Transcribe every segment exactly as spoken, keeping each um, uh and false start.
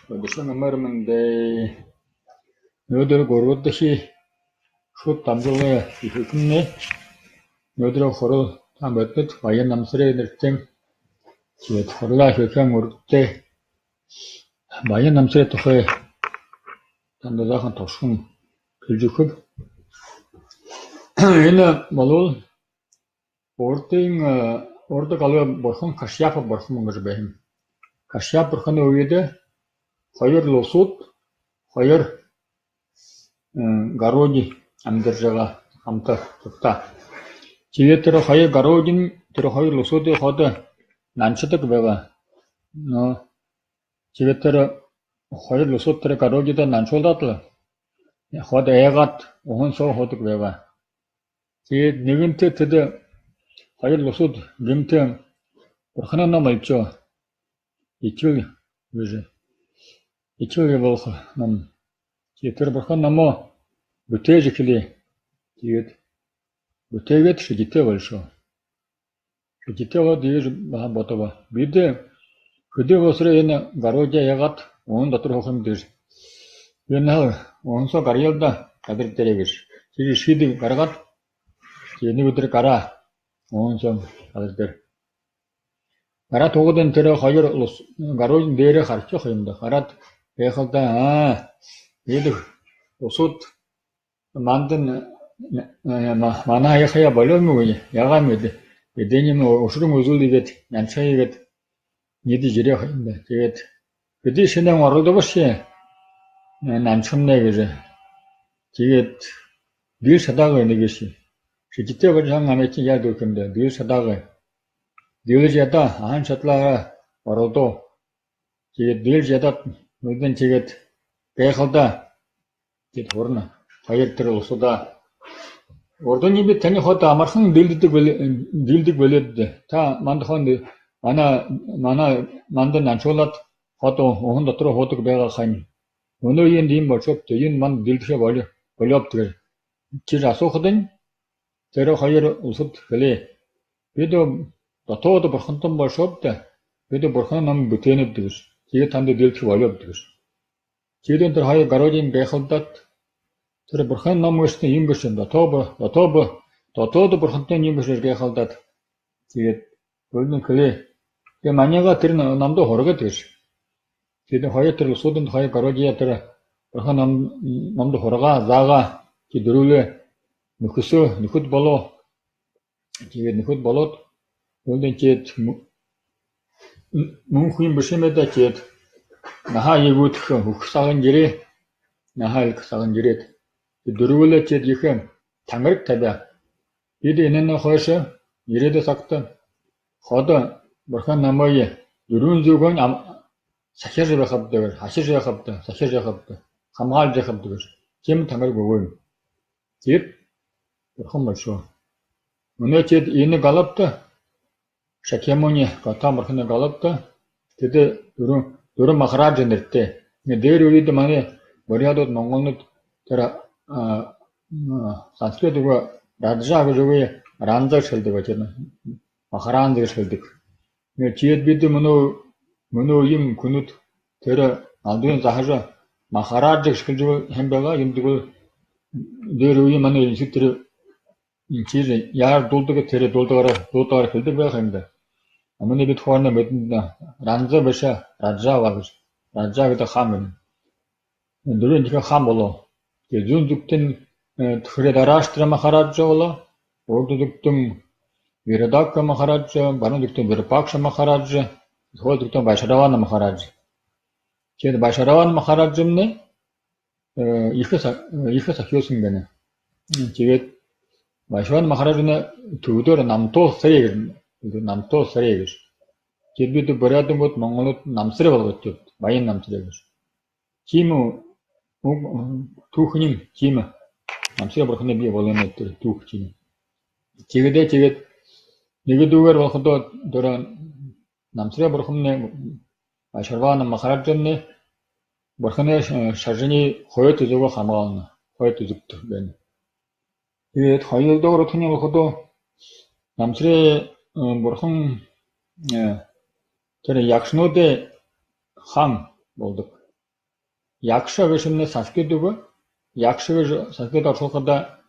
Үдэшын амар мэндэ. Мүнөөдэр гурбадахи шууд дамжуулга эхилхэмнай. Мүнөөдэр хурал таанадта Баян Намсарай нэрэтэ. Тиигээд хуралаа эхилхын урда Баян Намсарай тухай таанадта заахан тобшохон хэлэжэ үгэхэб. Энэ болбол урдын, э, урда галай бурхан Кашьяпа бурхан гэжэ байһан. Кашьяпа бурханай үедэ хоёр лусууд, хоёр, э, городни амидаржа байгаа хамта тугтаа. Тиигээд тэрэ хоёр городни, тэрэ хоёр лусуудые ходо наншадаг байгаа. Но тиигээд тэрэ хоёр лусууд тэрэ городнидаа наншуулаад лэ, ходо айгаад, уһан соо һуудаг байгаа. Тиигээд нэгэнтэ тэдэ хоёр лусууд гэмтэ бурханай ном олошоо. Этигэл гэжэ. Этигэл болохо ном. Тиигээд тэрэ бурхан номоо бүтээжэ эхилээ. Тиигээд бүтээгээд шэдитэй болошоо. Шэдитэй болоод иигэжэ баһа бодобо: бидэ хэды болоторо энэ городни айгаад, уһан дотор һууха юм гэжэ. Би энэ уһан соо гараял даа, газар дээрэ гэжэ. Тиигэжэ шиидэ гаргаад, тиигээд нэгэ үдэр гараа уһан соо газар дээрэ. Гараад һуугаад, энэ тэрэ хоёр лус, городни дээрэ харашоо юм даа. Хараад байхал даа: аа, эдэ лусууд манда, э, ма-, манаа аяхаяа болёо юм гү, яагаа юм эдэ. Эдэнь юм ушарынь үзүүлээ гээд, наншая гээд, ниидэжэ ерээ юм даа. Тиигээд хэды шэнээн оролдобошье, э, наншахамнай гэжэ. Тиигээд диилэжэ шадаагүй нэгэшье. Шэдитэй болоһон амитань яадаг юм даа, диилэжэ шадаагүй. Диилэжэ ядаа, ахан шадалаараа оролдоо. Тиигээд диилэжэ ядаад, мүнөө тиигээд байхал даа. Тиигээд һурана хоёр тэрэ лусуудаа: урдань бидэ таниие ходо амархан диилдэдэг бэлэ-, диилдэг бэлэйбди. Та манда ходо, манаа, манаа, манда наншуулаад, ходо уһан дотор һуудаг байгаа һаань. Мүнөө эндэ юм болошообди, эндэ манда диилдэхэ болё-, болёобди гэжэ. Тиигэжэ асуухадань, тэрэ хоёр лусууд хэлээ: бидэ дотоодо бурхантан болошообди, бидэ бурханай ном бүтээнэбди гэжэ. Тиигээд танда диилдэхэ болёобди гэжэ. Тиигээд тэрэ хоёр городни гайхалдаад, тэрэ бурханай ном гээшэ юм гээшэ, дотоо бу-, дотоо бу-, дотоодо бурхантан юм гээшэ гайхалдаад. Тиигээд гүйлдэнь хэлээ: тиигээд маниие тэрэ номдо һургагты гэжэ. Тиигээд хоёр тэрэ лусуудынь, хоёр городни тэрэ бурханай ном-, номдо һургаа, заагаа. Тиигээд дүрбэлээ нүхэсөө, нүхэд болоо. Тиигээд нүхэд болоод, гүйлдэнь тиигээд мү-, мүн хүн бэшэ юм даа, тиигээд наһаа эбүүтэхэ, үхэ сагынь ерээ, наһаа эльгэ сагынь ерээд. Тиигээд дүрбэлээ тиигээд ехэ тамираг табяа: бидэ энээнһээ хойшо ерээдүй сагта ходо бурханай номые дүрбэн зүгөөнь ам-, сахижа байхабди гэжэ, хашажа байхабди, сахижа байхабди, хамгаалжа байхабди гэжэ. Тиимэ тамираг үгөө юм. Тиигээд бурхан болошоо. Мүнөө тиигээд энэ галабта, Шакьямуни Готам бурханай галабта, тэдэ дүрбэн, дүрбэн махараджа нэрэтэй. Нэ, дээрэ үедэ манай буряадууд, монголнууд тэрэ, а, а, санскрит үгэ раджа гэжэ үгые ранза гэжэ хэлэдэг ба, тэрэ махаранза гэжэ хэлэдэг. Нэ, тиигээд бидэ мүнөө, мүнөө үеын хүнүүд тэрэ алдын заһажа, махараджа гэжэ хэлэжэ һэн байгаа юм. Тиигээд дээрэ үеын манай элинсэгүүд тэрэ, тиигэжэ яагаад дуулдаг, тэрэ дуулдагаараа, дуудагаараа хэлэдэг байгаа юм даа. А мүнөө бидэ хоорондоо мэдэнэбди, ранза бэшэ, раджа ба гэжэ. Раджа гэдэг хаан гэнэ. Дүрбэн ехэ хаан болоо. Тиигээд зүүн зүгтэнь, э, Дхридараштра махараджа болоо. Урда зүгтэнь Вирудакка махараджа, баруун зүгтэнь Вирупакша махараджа, хойно зүгтэнь Вайшравана махараджа. Тиигээд Вайшравана махараджамнай, э, ехэ са-, э, ехэ сахюусан гэнэ. Тиигээд Вайшравана махараджамнай түбэдөөр Намтуул сэрэй гэжэ, Намтуул сэрэй гэжэ. Тиигээд бидэ буряадууд, монголнууд Намсарай болгоод ябаад, Баян Намсарай гэжэ. Тиимэ, уг-, түүхэниинь тиимэ. Намсарай бурханай бии болоно тэрэ түүхэ тиимэ. Тиигээд, тиигээд нэгэдүгээр болоходоо, тэрэ Намсарай бурхамнай, Вайшравана махараджамнай бурханай, э, шажаниие хойто зүгөө хамгаална. Хойто зүгтэ байна. Тиигээд хоёрдохи ородхониинь болоходоо, Намсарай, э, бурхан, э, тэрэ ягшануудай хаан болодог. Якша гэжэ энэ санскрит үгэ. Якша гэжэ санскрит оршуулхада,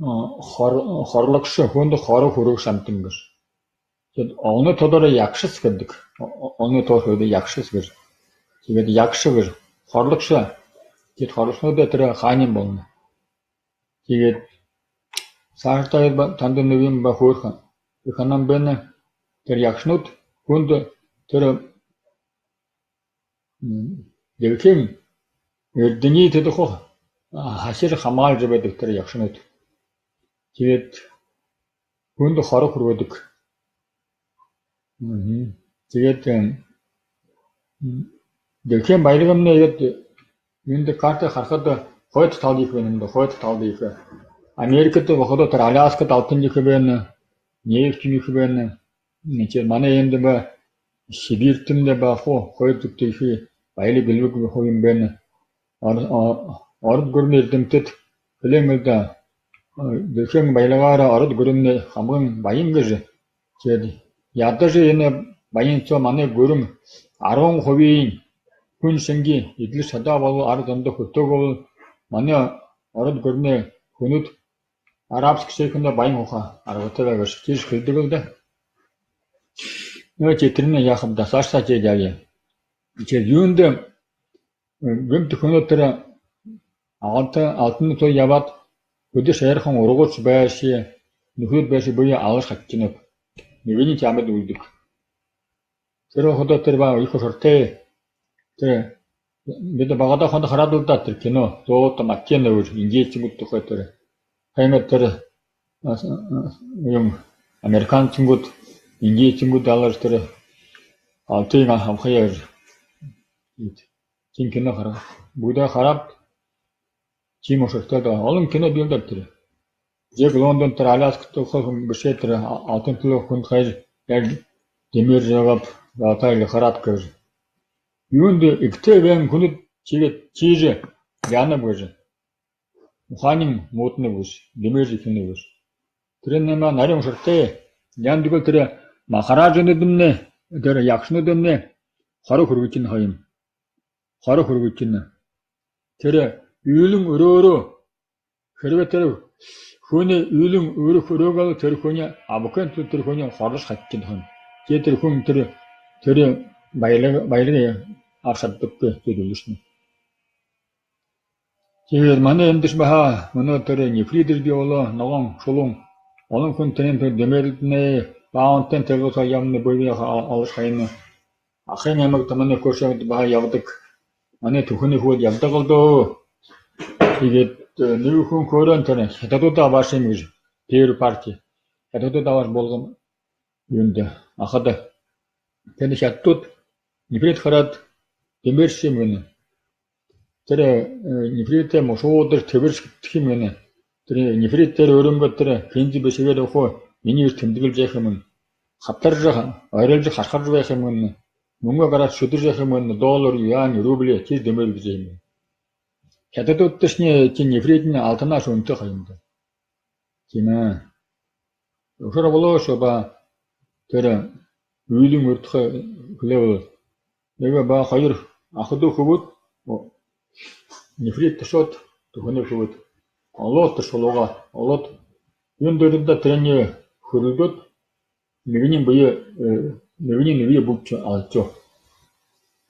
а, хор-, хорилогшо, хүндэ хоро хүргэгшэ амитан гэжэ. Тиигээд олоной тоодо якшас гэдэг. О-, о-, олоной тоодо якшас гэжэ. Тиигээд якша гэжэ хорилогшо. Тиигээд хорилогшонууд тэрэ хаанань болоно. Тиигээд саашадаа танда нэгэ юумэ хөөрхэ һанаа байна. Тэрэ якшанууд хүндэ тэрэ, м, дэлхэйн эрдэниие тэдэ хуу, а, хашир хамгаалжа байдаг тэрэ якшанууд. Тиигээд хүндэ хоро хүргэдэг. Мгм. Тиигээд, эм, м, дэлхэйн баялигамнай иигээд юундэ карта харахада хойто талада ехэ байна юм даа, хойто талада ехэ. Америкада байхада тэрэ Аляскада алтан ехэ байна, нефть ехэ байна. Тиигээд манай эндэ ба Сибирьтэмнай ба хуу хойто зүгтэ ехэ баялиг элбэг хуу юм байна. Ор-, о-, ород гүрэнэй эрдэмтэд хэлэн лэ даа, э, дэлхэйн баялигаараа ород гүрэмнай хамаган баян гэжэ. Тиигээд ядажа энэ баян соо манай гүрэн арбан хубиин хүн шэнги эдлэжэ шадаа болбол, арад зондо хүртөөгүй бол манай ород гүрэнэй хүнүүд арабский шейхэндэ баян ууха аргатай гэжэ тиижэ хэлэдэг лэ даа. Нөө, тиигээд тэрэнээ яахаб даа, саашаа тиигээд яая. Тиигээд юундэ гэмтэ хүнүүд тэрэ алтан, алтанай соо ябаад, хэды шайрахан ургууша байшье, нүхэд байшье бэеэ алажа хадишанаб. Нэгэниинь тиимэ үлдэг. Тэрэ ходо тэрэ баһа ехэ ушартай. Тэрэ бидэ багадаа ходо хараад лэ даа тэрэ кино, «Золото Маккенна» гэжэ, индейцэнгүүд тухай тэрэ. Хэнэ тэрэ, а, а, юм, американцэнгүүд индейцэнгүүд алажа, тэрэ алтыень абаха гэжэ. Тиимэ кино хараа. Бүгэдэ хараад, тиимэ ушартай даа. Олон кино бии даа тэрэ. Джек Лондон тэрэ Аляскада һууха хүн бэшэ, тэрэ а-, алтан түлөө хүн хайжа, яг дэмээр жагааб, золотой лихорадка гэжэ. Юундэ эгтэй байһан хүнүүд тиигээд тиижэ ябанаб гэжэ. Ухааниинь мууданаб гэжэ, дэмээр эхилнэб гэжэ. Тэрэнь манай нарин ушартай. Яагаад гэбэл тэрэ махараджанууднай, тэрэ якшанууднай хоро хүргэжэ байна ха юм. Хоро хүргэжэ байна. Тэрэ үйлэн үреэрээ, хэрбээ тэрэ хүнэй үйлэн үреэрээ бол, тэрэ хүниие абахын тула тэрэ хүниие хоролжо хадижа байна ха юм. Тиигээд тэрэ хүн тэрэ, тэрэ баялиг, баялиг абажа шададаггүй, тиигээд үлэшэнэ. Тиигээд манай эндэшье баһа мүнөө тэрэ нефрит бии болоо, ногоон шулуун. Олон хүн тэрээн тэрэ дэмээрэлдэнэ, баһа онтон тэрэ соо ябана, бэе бэеэ а-, алажа хаяна. Ахын аймагта, манай Куршаевада баһа ябадаг. Манай Түхэнэй хүбүүд ябадаг лэ даа. Тиигээд, э, нэгэ хүн хөөрөө, тэрэ хитадуудаа абаашам гэжэ, первый партия. Хитадуудаа абаашам болгоно юундэ, ахада. Тэндэ хитадууд нефрит хараад, дэмээршэм гэнэ. Тэрэ, э, нефритээр мушуудари, тэбэришэм гэнэ. Тэрэ нефрит дээрэ өөрынгөө тэрэ хинжэ бэшэгээр ябахаа, минии эрэ тэмдэглэжэ яаха юм гэнэ. Хатаржа, ойролжо, хашхаржа байха юм гэнэ. Мүнгэ гараад шүдэжэ яаха юм гэнэ. Доллар, юань, рубли, тиижэ дэмээрэлдэжэ яаха юм гэнэ. Хитадуудташни тиин нефритнай алтанһаа үнэтэй ха юм даа. Тиимэ. Ушар болоошье баһа тэрэ үйлэн үртэхэ хэлээ болоо. Нэгэ баһа хоёр аха дүү хүбүүд, о, нефрит ташаад, Түхэнэй хүбүүд. Олоод тэрэ шулуугаа, олоод, юун дээрэ даа тэрэниие хүрэлдөөд, нэгэниинь бэеэ, э, нэгэниинь бэеэ бүгэдэ алашоо.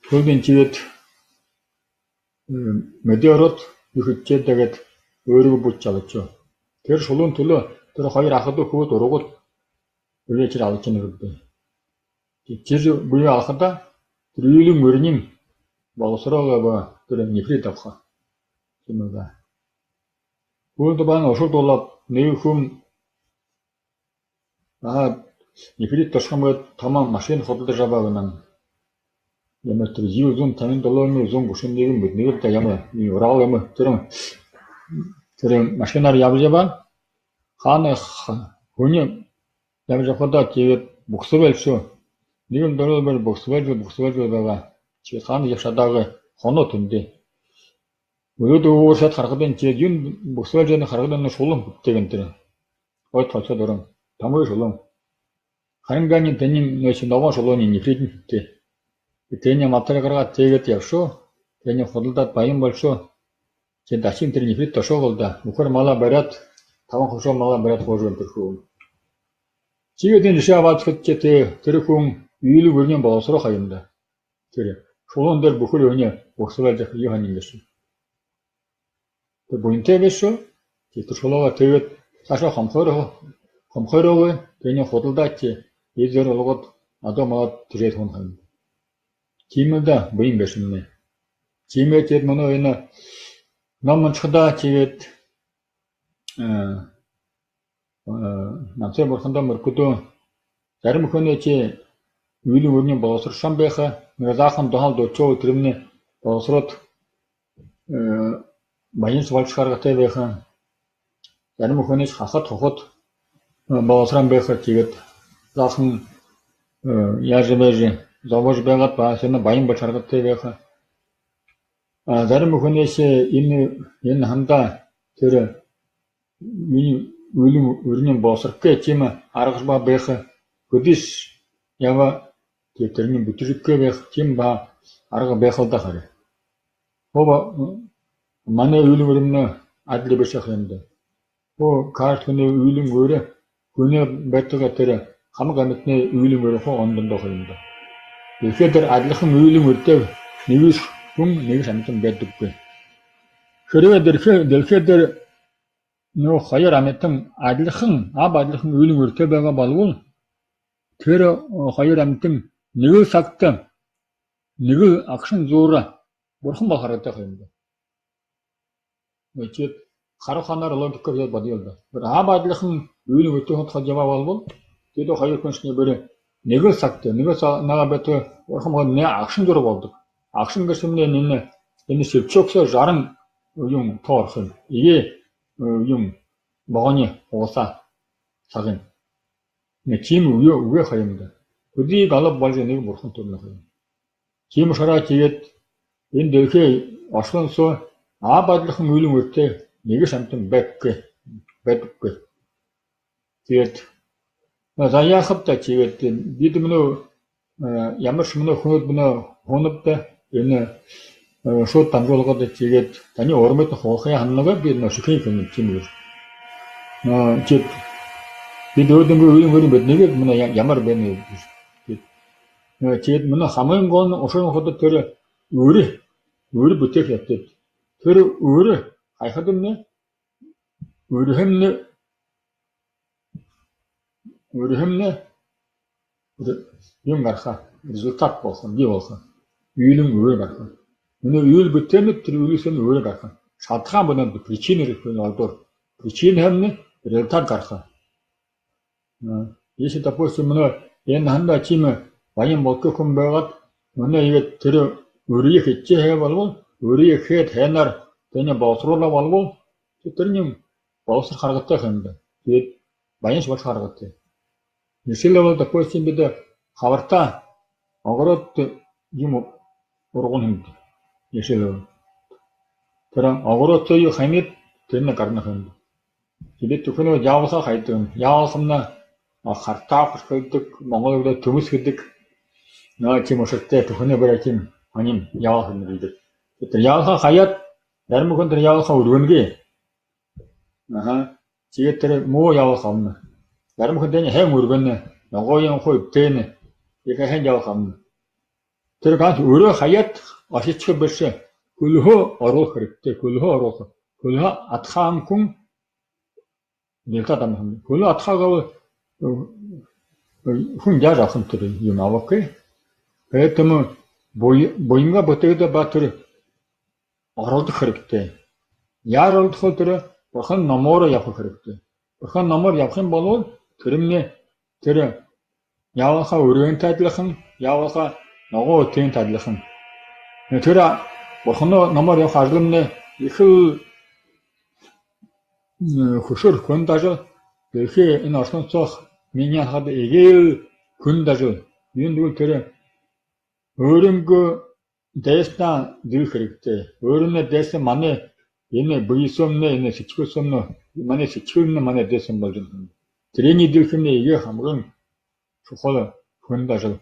Хүбүүдынь тиигээд, э, мэдээ ороод, юу хэжэ байгааб гээд, өөрөө бүгэдэ алашоо. Тэрэ шулуун түлөө тэрэ хоёр аха дүү хүбүүд ургуулаад, бэеэ тэрэ алашоо нэгэдэ. Тиигээд тэрэ бэеэ алахадаа, тэрэ үйлэн үреэнь болосороо лэ баһа тэрэ нефрит абаха юм даа. Хүбүүд баһа ушар дуулаад, нэгэ хүн, аа, нефрит ташахам гээд, томо машина худалдажа абаа гэнэ. Ямар тэрэ, юу, зуун табин долоон, зуун гушан нэгэн бэ, нэгэ даа ямар, юу, Урал юм, тэрэ, тэрэ машинаар ябажа ябаа. Хаана х-, хүниие ябажа ябахадаа, тиигээд буксовай лшоо. Нэгэн дороо бэр буксовай лжа, буксовай лжа байгаа. Тиигээд хаана ябажа шадаагүй, хоноо тэндээ. Өөдөө ууршаад харахадань, тиигээд юун, буксовай лжанай харахадань, шулуун хэбтэй гэнэ тэрэ. Ойд холсоод орон. Томо шулуун. Харин ганин тэниин нөөшэ ногоон шулууниинь нефритнай хэбтэй. Тэниие малтараа гаргаад, тиигээд ябашоо. Тэрэниие худалдаад баян болошоо. Тиигээд дахин тэрэ нефрит тошоо гол даа. Үхэр малаа бариад, табан хушуу малаа бариад һуужа байна тэрэ хүн. Тиигээд энэ жэшээ абаад хэдэ тэрэ хүн үйлэ үреэн болосороо ха юм даа. Тэрэ шулуун дээрэ бүхы юуниие урсалжа яаха юм гээшэ. Тэрэ буянтай гээшэ. Тиигээд тэрэ шулуугаа тиигээд саашаа хомхойроо, хомхойроо, тэрэниие худалдаад, тиигээд эдеэр уулгаад, адуу малаад тэжээд һууна ха юм. Тиимэл даа буян гээшэмнай. Тиимэ, тиигээд мүнөө энэ ном уншахадаа, тиигээд, э, э, Намсай бурхандаа мүргэдөө, зарим хүнэй тиимэ үйлэ үреэн болосоршон байха, нэгэ заахан дуһал дуудшоо тэрэмнай болосороод, э, баяншье болошохо аргатай байха. Зарим хүнэйшье хахад хухад, э, болосорон байха, тиигээд заахан, э, яажа байжа, зобожо байгаад, баһа энэ баян болошохо аргатай байха. А зарим хүнэйшье энэ, энэ наһандаа тэрэ минии үйлэ үреэн болосорхо тиимэ аргашье баһа байха. Хэдышье ябаа, тиигээд тэрэниие бүтэжэхэгүй байха, тиимэ баһа арга байха л даа харин. Хуу, м, манай үйлэ үреэмнай адли бэшэ ха юм даа. Хуу, каждый хүнэй үйлэ үреэн, хүнэй байдаг тэрэ хамаг амитанай үйлэ үреэн хуу ондоо ондоо ха юм даа. Дэлхэй дээрэ адлихан үйлэ үретэй нэгэшье хүн, нэгэшье амитан байдаггүй. Хэрбээ дэлхэй, дэлхэй дээрэ нүгөө хоёр амитан адлихан, аба адлихан үйлэ үретэй байгаа болбол, тэрэ, э, хоёр амитан нэгэл сагта нэгэл агшан зуура бурхан болохо аргатай ха юм даа. Тиигээд хара ухаанаар, логикоор бодоё л даа. Бэрхэ аба адлихан үйлэ үретэй хүн тухай ябаа болбол, тиигээд хоёр хүншни бэрхэ нэгэл сагта, нэгэл са-, наһа байтар бурхан болоод, нэгэ агшан зуура болодог. Агшан гээшэмнай энэ, энэ шэбшээгшэ жаран юун тоорхын. Иигээ, э, юун, богони, ууса, сагын. Нэгэ тиимэ үгы, үгы ха юм даа. Хэды галаб болжо нэгэ бурхан түрэнэ ха юм. Тиимэ ушараа тиигээд энэ дэлхэй оршолон соо аба адлихан үйлэ үретэй нэгэшье амитан байдаггүй, байдаггүй. Тиигээд, ну, за, яахаб даа, тиигээд бидэ мүнөө, э, ямаршье мүнөө хүнүүд мүнөө һуунабди, энэ, э, шууд дамжуулгада, тиигээд танай урмад һуухаяа һанана гү, би мүнөө шэхын хүн юм, тиимэ гү. Э, тиигээд бидэ өөдөө үреэн, үреэн бэдэнэ гээд, мүнөө я-, ямар байна гээд. Тиигээд, э, тиигээд мүнөө хамагай гол ушар худа тэрэ үри, үри бүтээхэ ёһотойт. Тэрэ үри хаяхадамнай, үреэмнай, үреэмнай юун гараха, результат болохо, бии болохо. Үйлын үри гараха. Мүнөө үйлэ бүтээнэ, тэрэ үйлэһээнь үри гараха. Шалтагаан байна, причина гэхэ юм, олдор. Причинаһаамнай результат гараха. А, если, допустим, мүнөө энэ наһандаа тиимэ баян болтогой хүн байгаад, мүнөө иигээд тэрэ үриие хэжэ һаа болбол, үриие хээд, һайнаар тэрэниие болосоруулаа болбол, тэ-, тэрэниие болосорхо аргатай ха юм даа. Тиигээд баяншье болошохо аргатай. Жэшээлбэл, допустим, бидэ хабартаа огород юумэ ургана һэмди. Жэшээлбэл, тэрэ огород соо юу хаяад, тэрэнь гарана ха юм даа. Тиигээд тэдэ хүнүүд ябуулха хаядаг юм. Ябуулхамнай, а, хартаа хүрхэлдэг, монгол үгөөр түмэс гэдэг. Но, тиимэ ушартай, тэдэ хүнэй бэрхэ тиимэ һонин ябуулха юм гэдэг. Тэрэ ябуулха хаяад, зарим хүн тэрэ ябуулха үргэнэ гээ. Аха. Тиигээд тэрэ муу ябуулха абана. Зарим хүн тэрэниие һайн үргэнэ, ногоон хуу эбтээнэ. Ехэ һайн ябуулха абана. Тэрэ ганса үрөө хаяад ошожо бэшэ, хүлһөө оруулха хэрэгтэй, хүлһөө оруулха. Хүлһөө адхаагүй хүн нилтаа дамнахань. Хүлһөө адхаагүй, э, хүн яажа абахань тэрэ юумэ абахагүй. Поэтому буй-, буянгаа бүтээхэдээ баһа тэрэ оролдохо хэрэгтэй. Яажа оролдохо, тэрэ Бурханай номоороо ябаха хэрэгтэй. Бурханай номоор ябаха юм болбол, тэрэмнай тэрэ ябуулха үреэнтэй адлихан, ябуулха ногоон эбтээнтэй адлихан. Тэрэ Бурханай номоор ябаха ажалнай ехэл, м, хүшэр хүндэ ажал, дэлхэй энэ оршолон соо минии һанахада эгээл хүндэ ажал. Юундэб гэбэл, тэрэ өөрынгөө дайсанаа дэлгэхэ хэрэгтэй. Өөрынгөө дайсан манай энэ бэе соомнай, энэ сэдьхэл соомнай, манай сэдьхэлнай манай дайсан болжо байна. Тэрэниие дэлгэхэмнай эгээ хамагай шухала хүндэ ажал.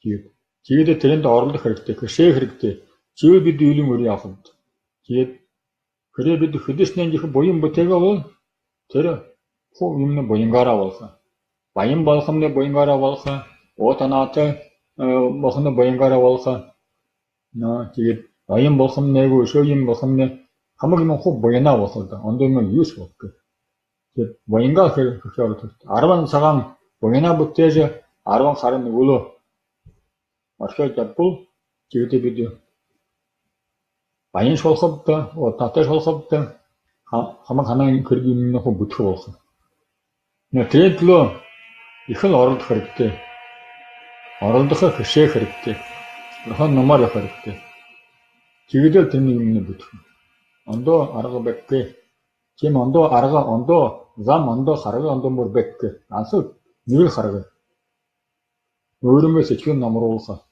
Тиигээд, тиигээд тэрээндэ оролдохо хэрэгтэй, хэшээх хэрэгтэй. Тиигээд бидэ үйлын үри яахабди. Тиигээд хэрбээ бидэ хэдышье нэгэ ехэ буян бүтээгээ бол, тэрэ хуу юумэнь буянгаараа болохо. Баян болохомнай буянгаараа болохо. Ута наһатай, э, болохомнай буянгаараа болохо. Но, тиигээд баян болохомнай гү, үшөө юумэн болохомнай, хамаг юумэн хуу буянаар болохо даа. Ондоо юумэн юушье болохогүй. Тиигээд буянгаа хэр-, хэхээр. Арбан сагаан буянаа бүтээжэ, арбан хара нүгэлөө орхёод ябабал, тиигээд бидэ баяншье болохобди, ута наһатайшье болохобди, ха-, хамаг һанааниинь хэрэг юумэнь хуу бүтэхэ болохо. Но тэрэн түлөө ехэл оролдохо хэрэгтэй. Оролдохо хэшээ хэрэгтэй. Ехэ номоор ябаха хэрэгтэй. Тиигээд лэ тэрэмнай юумэнь бүтэхэ. Ондоо арга байхагүй. Тиимэ ондоо арга, ондоо зам, ондоо харгы, ондоо мүр байхагүй. Ганса нэгэл харгы. Өөрынгөө сэдьхэлээ номруулха.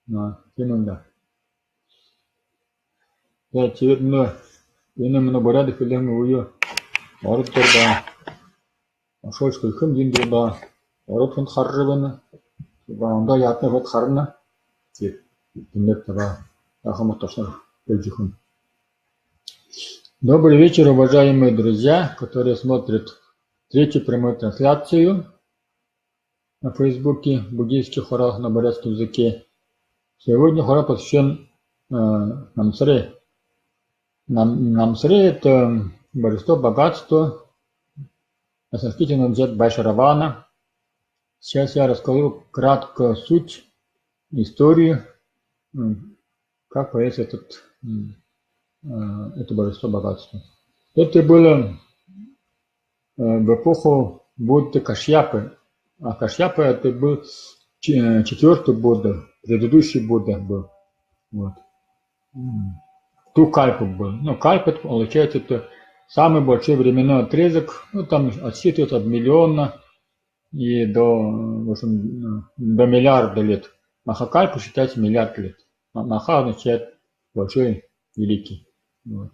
Но, тиимэ юм даа. За, тиигээд мүнөө, энэ мүнөө буряад хэлэһэн үгые ород дээрэ даа, ошоошье хэлэхэ юм даа, ород хүндэ хаража байна. Тиигээд ондоо яатай хүндэ харана. Тиигээд тэндэһээ табяа, яаха юм, тошно хэлэжэ үгэхэ юм. Добрый вечер, уважаемые друзья, которые смотрят третью прямую трансляцию на Фейсбуке «Буддийский хор на бурятском языке». Сегодня хор посвящён, э, Намсаре. Нам-, Намсаре — это божество богатства. На санскрите оно означает Вайшаравана. Сейчас я расскажу краткую суть, историю, м, как появился этот, м, э, это божество богатства. Это было, э, в эпоху Будды Кашьяпы. А Кашьяпа — это был ч-, э, четвёртый Будда, предыдущий Будда был. Вот. М. Ту кальпу был. Ну, кальпа, это получается, это самый большой временной отрезок. Ну, там отсчитывают от миллиона и до, в общем, до миллиарда лет. Махакальпа считается миллиард лет. Ма-, маха означает большой, великий. Вот.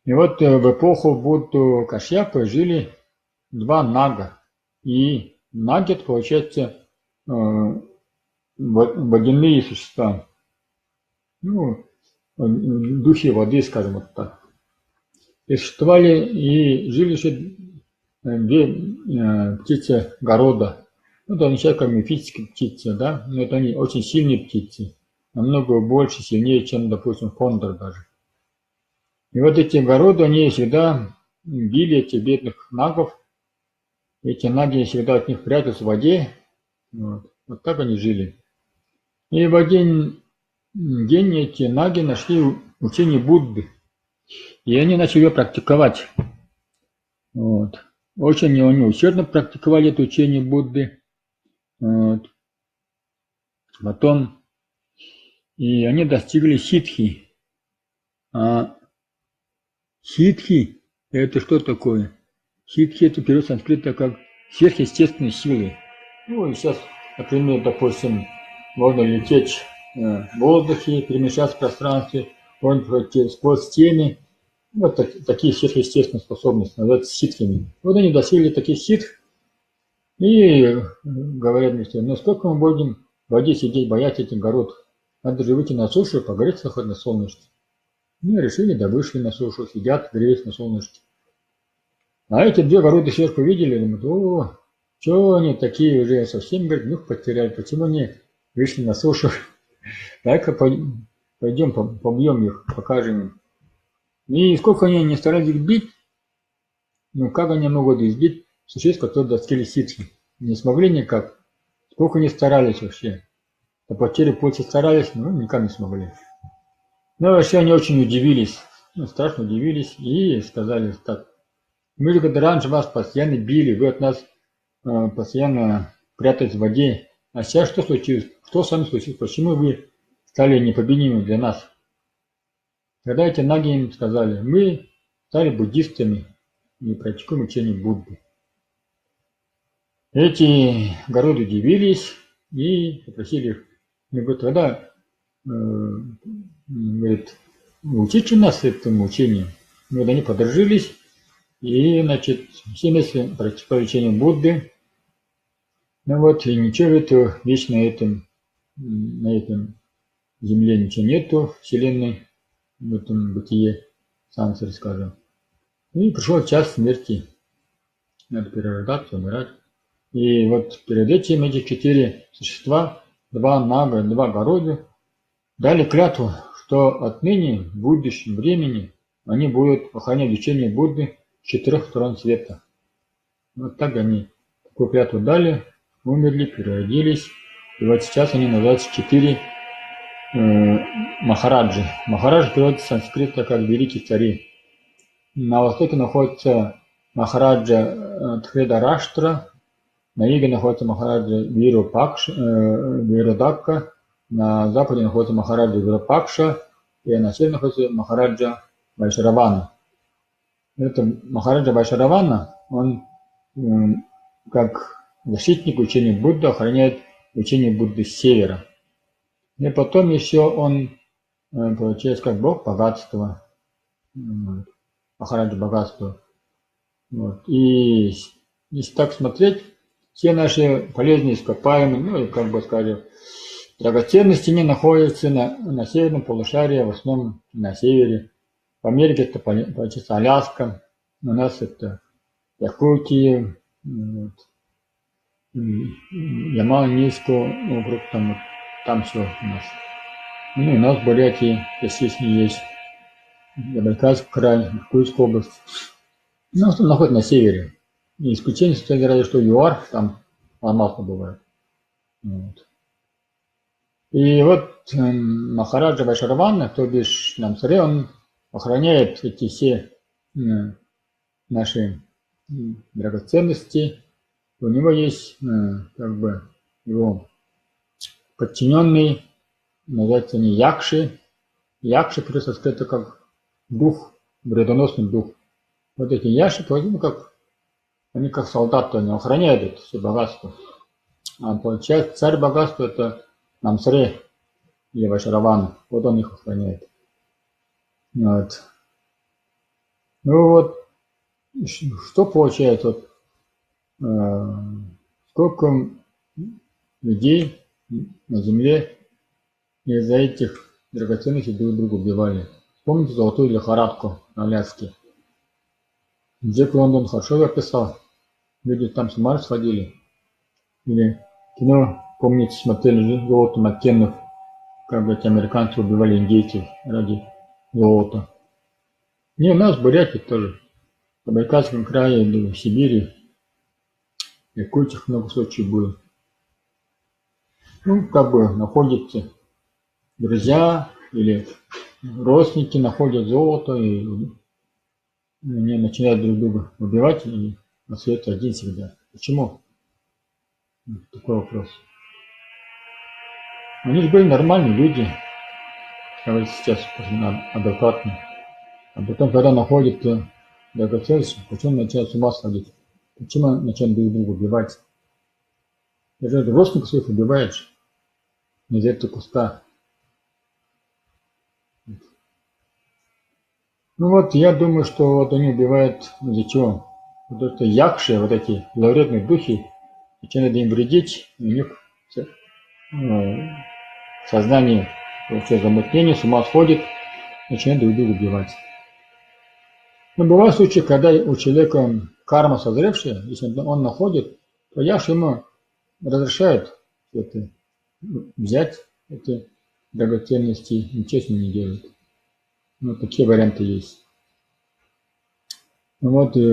И вот, э, в эпоху Будды Кашьяпы жили два нага. И наги — это, получается, э, во-, водяные существа. Ну, э, духи воды, скажем вот так. И существовали, и жили ещё, э, две, э, птицы Гаруда. Ну, это означает как мифические птицы, да? Но это они очень сильные птицы. Намного больше, сильнее, чем, допустим, кондор даже. И вот эти Гаруда, они всегда били этих бедных нагов. Эти наги всегда от них прятались в воде. Вот. Вот так они жили. И в один день эти наги нашли у-, учение Будды. И они начали его практиковать. Вот. Очень они усердно практиковали это учение Будды. Вот. Потом и они достигли сиддхи. А сиддхи — это что такое? Сиддхи — это перевод с санскрита как сверхъестественные силы. Ну, и сейчас, например, допустим, можно лететь, э, в воздухе, перемещаться в пространстве, можно пройти сквозь стены. Вот так-, такие сверхъестественные способности называются сиддхами. Вот они достигли таких сиддх, и, э, говорят мне все: «Ну сколько мы будем в воде сидеть, бояться этих Гаруд? Надо же выйти на сушу и погреться хоть на солнышке». Ну, решили, да вышли на сушу, сидят, греются на солнышке. А эти две Гаруды сверху видели, думают: «О, чё они такие уже совсем, говорит, нюх потеряли, почему они вышли на сушу? Дай-ка пой-, пойдём по-, побьём их, покажем им». И сколько они не старались их бить, ну, как они могут избить существ, которые достигли сиддхи? Не смогли никак. Сколько они старались вообще. До потери пульса старались, но никак не смогли. Ну, вообще они очень удивились. Ну, страшно удивились и сказали так: «Мы же, говорит, раньше вас постоянно били, вы от нас, э, постоянно прятались в воде. А сейчас что случилось? Что с вами случилось? Почему вы стали непобедимыми для нас?» Тогда эти наги им сказали: «Мы стали буддистами и практикуем учение Будды». Эти Гаруды удивились и попросили их: «Ну, говорит, тогда, э, говорит, учите нас этому учению». Ну, вот они подружились и, значит, все вместе практиковали учение Будды. Ну вот, и ничего, говорит, вечно на этом, м, на этом Земле ничего нету, Вселенной, в этом бытие, сансаре, скажем. И пришёл час смерти. Надо перерождаться, умирать. И вот перед этим эти четыре существа, два нага, два горозы, дали клятву, что отныне, в будущем времени, они будут охранять учение Будды с четырёх сторон света. Вот так они такую клятву дали, умерли, переродились. И вот сейчас они называются четыре э, махараджи. Махараджи переводится с санскрита как великие цари. На востоке находится махараджа э, Дхридараштра, на юге находится махараджа Вирупакш, э, Вирудакка, на западе находится махараджа Вирупакша, и на севере находится махараджа Вайшаравана. Это махараджа Вайшаравана, он м, как защитник учения Будды охраняет учение Будды с севера. И потом ещё он э, получается как бог богатства, м, махараджа богатства. Вот. И с- если так смотреть, все наши полезные ископаемые, ну и как бы скажем, драгоценности, они находятся на, на северном полушарии, в основном на севере. В Америке это поли- получается Аляска, у нас это Якутия, м, вот. М, м, Ямал-Ненецкий округ, там, вот, там всё у нас. Ну, у нас в Бурятии, естественно, есть Забайкальский край, Иркутская область. Ну, что находится на севере. И исключение составляет разве что ЮАР, там мало что бывает. Вот. И вот м, махараджа Вайшаравана, то бишь Намсаре, он охраняет эти все м, наши м, драгоценности. У него есть э, как бы его подчинённый, называются они якши. Якши просто скрыто как дух, вредоносный дух. Вот эти якши, поэтому как они как солдаты, они охраняют это все богатство. А получается, царь богатства — это Намсаре или Вайшаравана. Вот он их охраняет. Вот. Ну вот, что получается, вот, э, сколько людей на земле из-за этих драгоценностей друг друга убивали. Помните золотую лихорадку на Аляске? Джек Лондон хорошо её описал. Люди там с ума сходили. Или кино, помните, смотрели, золото Маккеннов, как бы эти американцы убивали индейцев ради золота. Не, у нас в Бурятии тоже. В Забайкальском крае, да, в Сибири, в Якутии много случаев было. Ну, как бы находятся друзья или родственники, находят золото и они начинают друг друга убивать, и остаётся один всегда. Почему? Такой вопрос. Они же были нормальные люди, как говорится, сейчас адекватные. А потом, когда находят э, драгоценности, почему начинают с ума сходить? Почему начинают друг друга убивать? Даже родственников своих убиваешь из-за этого куска. Ну вот, я думаю, что вот они убивают из-за чего? Потому что якши, вот эти зловредные духи, начинают им вредить, и у них всё, ну, сознание, вообще замутнение, с ума сходит, начинают друг друга убивать. Но бывают случаи, когда у человека карма созревшая, если он находит, то якши ему разрешают это взять, эти драгоценности, ничего с ним не делают. Ну, такие варианты есть. Ну вот, э,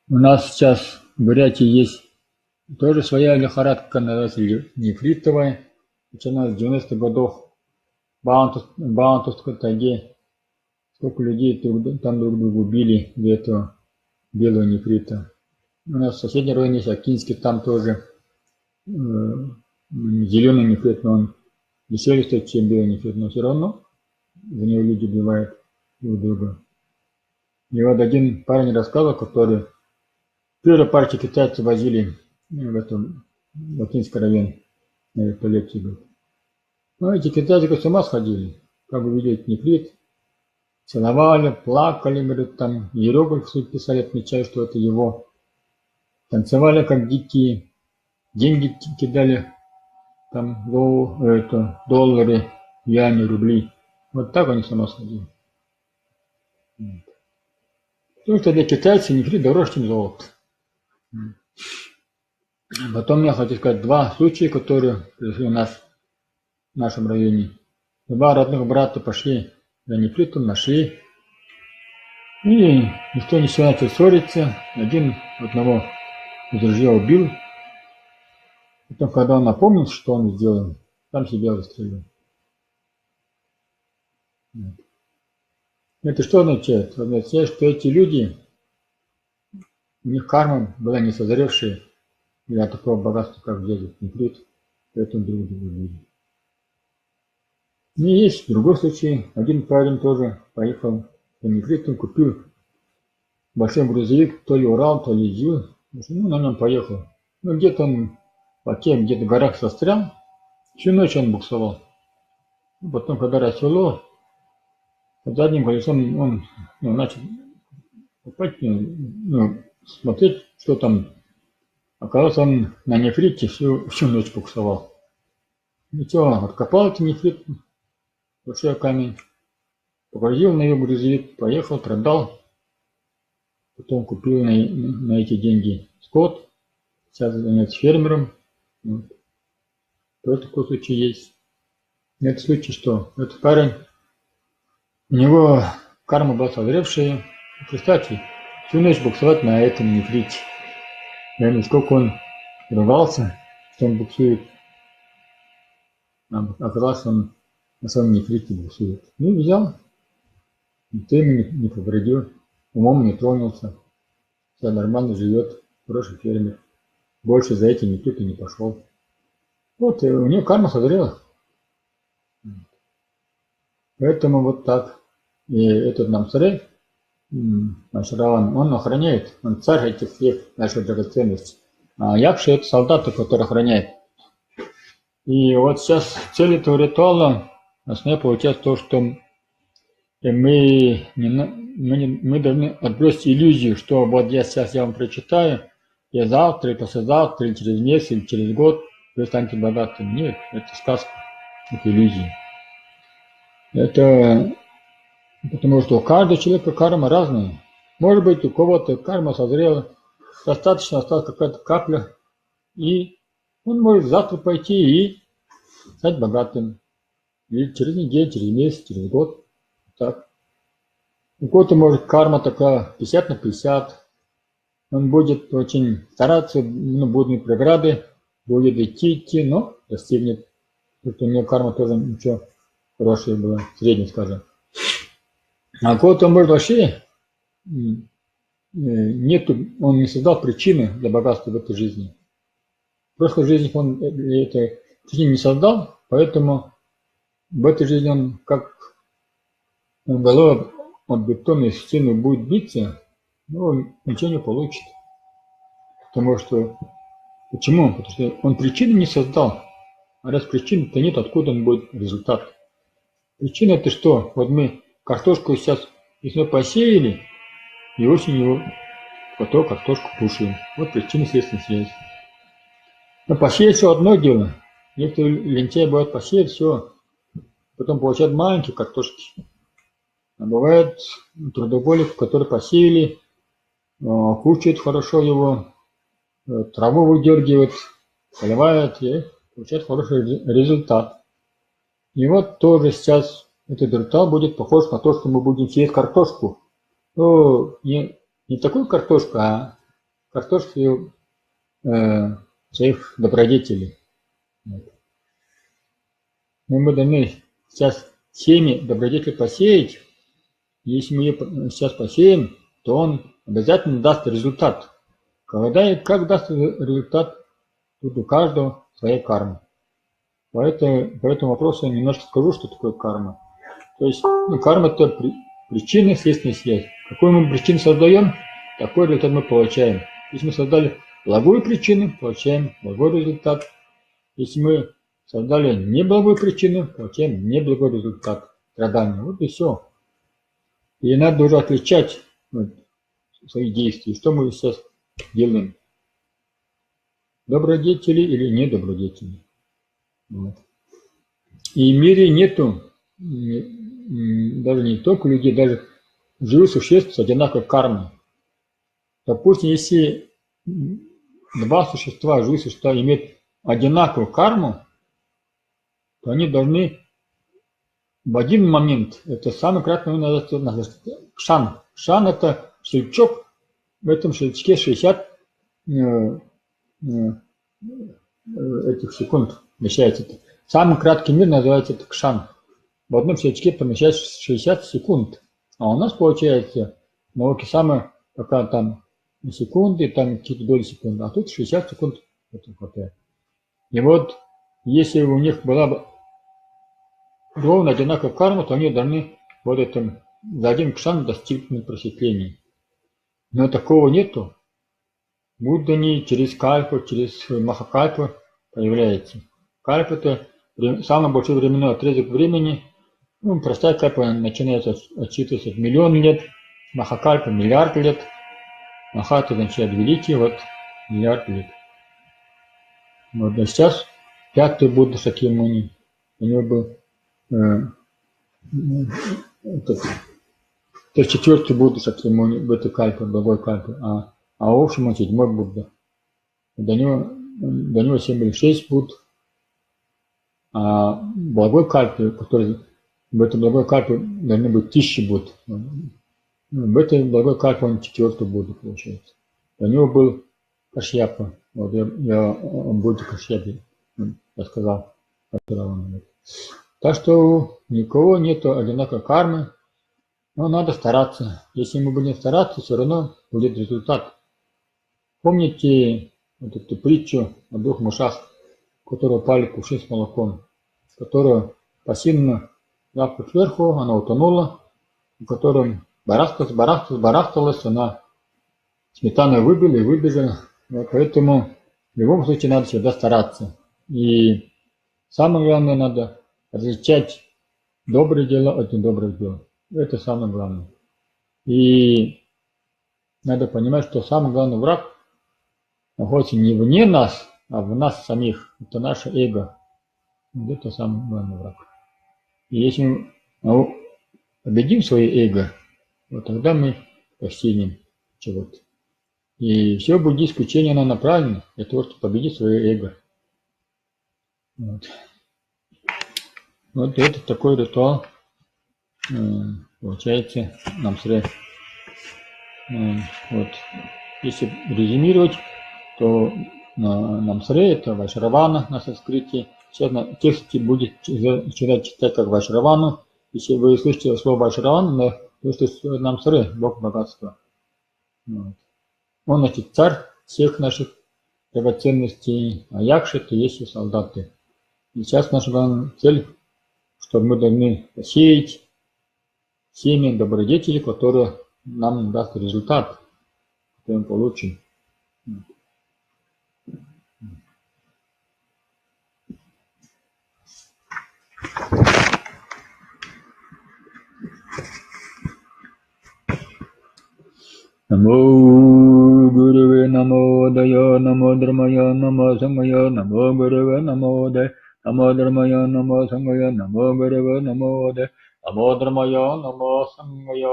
у нас сейчас в Бурятии есть тоже своя лихорадка, называется ли- нефритовая. Начиная с девяностых годов в Баунтус- Баунтусской тайге. Сколько людей друг- там друг друга убили из-за этого белого нефрита. У нас в соседнем районе есть Акинский, там тоже зеленый нефрит, но он дешевле стоит, чем белый нефрит, но всё равно за него люди убивают друг друга. И вот один парень рассказывал, который первую партию китайцы возили в этом, в Акинский район, на вертолёте, говорит. Ну, эти китайцы, говорит, с ума сходили, как увидели этот нефрит. Целовали, плакали, говорит, там иероглифы писали, отмечая, что это его. Танцевали, как дикие, деньги ки- кидали там зол-, это, доллары, юани, рубли. Вот так они с ума сходили. Вот. Потому что для китайца нефрит дороже, чем золото. Потом я хочу сказать два случая, которые произошли у нас в нашем районе. Два родных брата пошли за нефритом, нашли. И никто ничего, начал ссориться. Один одного из друзей убил. Потом, когда он напомнил, что он сделал, сам себя застрелил. Вот. Это что означает? Означает, что эти люди, у них карма была не созревшая для такого богатства, как взять этот нефрит, поэтому друг друга убили. И есть другой случай. Один парень тоже поехал за нефритом, купил большой грузовик, то ли Урал, то ли ЗИЛ. Ну, на нём поехал. Ну, где-то он в Оке, где-то в горах застрял. Всю ночь он буксовал. Ну, потом, когда рассвело, под задним колесом он, ну, начал копать, ну, ну, смотреть, что там. Оказалось, он на нефрите всю, всю ночь буксовал. Ничего, откопал этот нефрит, большой камень. Погрузил на его грузовик, поехал, продал. Потом купил на, на эти деньги скот. Сейчас занимается фермером. Вот. То такой случай есть. Это случай, что этот парень, у него карма была созревшая. Представьте, всю ночь буксовать на этом нефрите. Я не знаю, сколько он ругался, что он буксует. А оказалось, он на самом нефрите буксует. Ну, взял. Никто ему не, не повредил. Умом не тронулся. Всё нормально живёт. Хороший фермер. Больше за этим никто и не пошёл. Вот, и у него карма созрела. Поэтому вот так. И этот Намсаре, м, Махарадж Раван, он охраняет, он царь этих всех наших драгоценностей. А якша — это солдаты, которые охраняют. И вот сейчас цель этого ритуала, основное получается то, что и мы, не, на- мы, не- мы должны отбросить иллюзию, что вот я сейчас я вам прочитаю, и завтра, и послезавтра, или через месяц, или через год вы станете богатым. Нет, это сказка, это иллюзия. Это потому что у каждого человека карма разная. Может быть, у кого-то карма созрела, достаточно осталась какая-то капля, и он может завтра пойти и стать богатым. Или через неделю, через месяц, через год. Так. У кого-то, может, карма такая пятьдесят на пятьдесят. Он будет очень стараться, ну, будут преграды, будет идти, идти, но достигнет. Потому что у него карма тоже ничего, хорошая была, средняя, скажем. А у кого-то, может, вообще, м, э, нету, он не создал причины для богатства в этой жизни. В прошлой жизни он, э, это причины не создал, поэтому в этой жизни он как, ну, головой об бетонную стену будет биться, но он ничего не получит. Потому что, почему? Потому что он причины не создал. А раз причины-то нет, откуда он будет результат? Причина — это что? Вот мы картошку сейчас весной посеяли, и осенью потом картошку кушаем. Вот причина, следственная связь. Но посеять всё одно дело. Некоторые лентяи бывают, посеют всё, потом получают маленькие картошки. А бывают трудоголики, которые посеяли, а, кучают хорошо его, э, траву выдёргивают, поливают, и получают хороший ре- результат. И вот тоже сейчас этот ритуал будет похож на то, что мы будем сеять картошку. Ну, не, не такую картошку, а картошку, э, своих добродетелей. Вот. Но мы должны сейчас семя добродетели посеять. Если мы её по- сейчас посеем, то он обязательно даст результат. Когда и как даст ре- результат, тут у каждого своя карма. Поэтому, по этому вопросу я немножко скажу, что такое карма. То есть, ну, карма — это при- причина, следственная связь. Какую мы причину создаём, такой результат мы получаем. Если мы создали благую причину, получаем благой результат. Если мы создали неблагую причину, получаем неблагой результат, страдания. Вот и всё. И надо уже отличать, вот, свои действия, что мы сейчас делаем. Добродетели или недобродетели. Вот. И в мире нету, м, м, даже не только людей, даже живых существ с одинаковой кармой. Допустим, если, м, два существа, живые существа имеют одинаковую карму, то они должны в один момент, это самый краткий момент, называется, называется кшан. Кшан — это щелчок, в этом щелчке шестьдесят, э, э, э, этих секунд вмещается. Самый краткий мир называется это кшан. В одном щелчке помещается шестьдесят секунд. А у нас получается, в науке самое, пока там секунды, там какие-то доли секунды, а тут шестьдесят секунд это хватает. И вот, если у них была бы ровно одинаковая карма, то они должны вот этом за один кшан достигнуть просветления. Но такого нету. Будда не через кальпу, через махакальпу появляется. Кальпа — это вре-, самый большой временной отрезок времени. Ну, простая кальпа начинается от-, отсчитываться от миллион лет, махакальпа — миллиард лет. Маха — это означает великий, вот, миллиард лет. Вот, а сейчас пятый Будда Шакьямуни, у него был, э, м, этот, то есть четвёртый Будда Шакьямуни в этой кальпе, в благой кальпе, а, а в общем он седьмой Будда. До него, до него семь или шесть Будд, а в благой кальпе, который, в этой благой кальпе должны быть тысячи Будд. Ну, в этой благой кальпе он четвёртый Будда получается. До него был Кашьяпа. Вот я, я о Будде Кашьяпе, м, рассказал. Так что у никого нету одинаковой кармы, но надо стараться. Если мы будем стараться, всё равно будет результат. Помните вот эту притчу о двух мышах, которые упали в кувшин с молоком, которая пассивно лапка кверху, она утонула, у которой барахталась, барахталась, барахталась, она сметаной выбила и выбежала. Вот поэтому в любом случае надо всегда стараться. И самое главное, надо различать добрые дела от недобрых дел. Это самое главное. И надо понимать, что самый главный враг находится не вне нас, а в нас самих. Это наше эго. Вот это самый главный враг. И если мы, ну, победим своё эго, вот тогда мы достигнем чего-то. И всё буддийское учение, оно направлено для того, чтобы победить своё эго. Вот. Вот это такой ритуал, э, получается, намсаре. Э, вот. Если резюмировать, то на-, намсаре — это вайшравана на санскрите. Сейчас на тексте будет читать, читать как вайшравану. Если вы слышите слово вайшравана, то слышите намсаре, бог богатства. Вот. Он, значит, царь всех наших драгоценностей, а якши — это есть и солдаты. И сейчас наша главная цель, что мы должны посеять семя добродетели, которое нам даст результат, который мы получим. नमो गुरवे नमो उदय नमो धर्मय नमो संगय नमो गुरवे नमो उदय नमो धर्मय नमो संगय नमो गुरवे नमो उदय नमो धर्मय नमो संगय।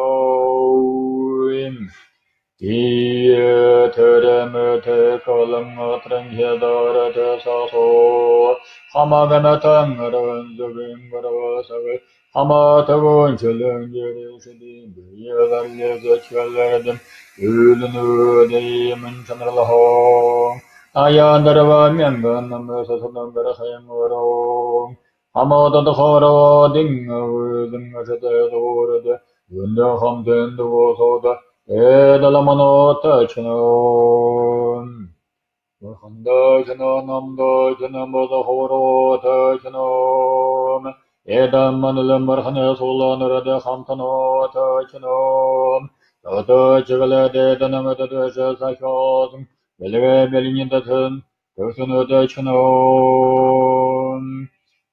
Ие тэрэ мэтэ калан отран хедарэ тэ сасо. Хамаг мэтэн арван зүгын гарва сагы. Хамаг тэгүн чилэн жэрэ шэдын бэе зарлизэ чэлэрдэм. Үлэн үдэ имэн чанарлаһан. Аян дарва мянган намэ сасадан гарахын уран. Хамаг тодхороо дин үүдэн ашатай зуурда. Үндэ хамтын дугуусалда эдэ ламануудта чанан. Бурханда чанан, намда чанан, бодо хуруута чанан. Эдэ манлын бурханай суглаанарта хамтануудта чанан. Тото чиглэдэ эдэ намда дэшэ сахяасын. Бэлгэ бэлни датын. Төгсөнөөдэ чанан.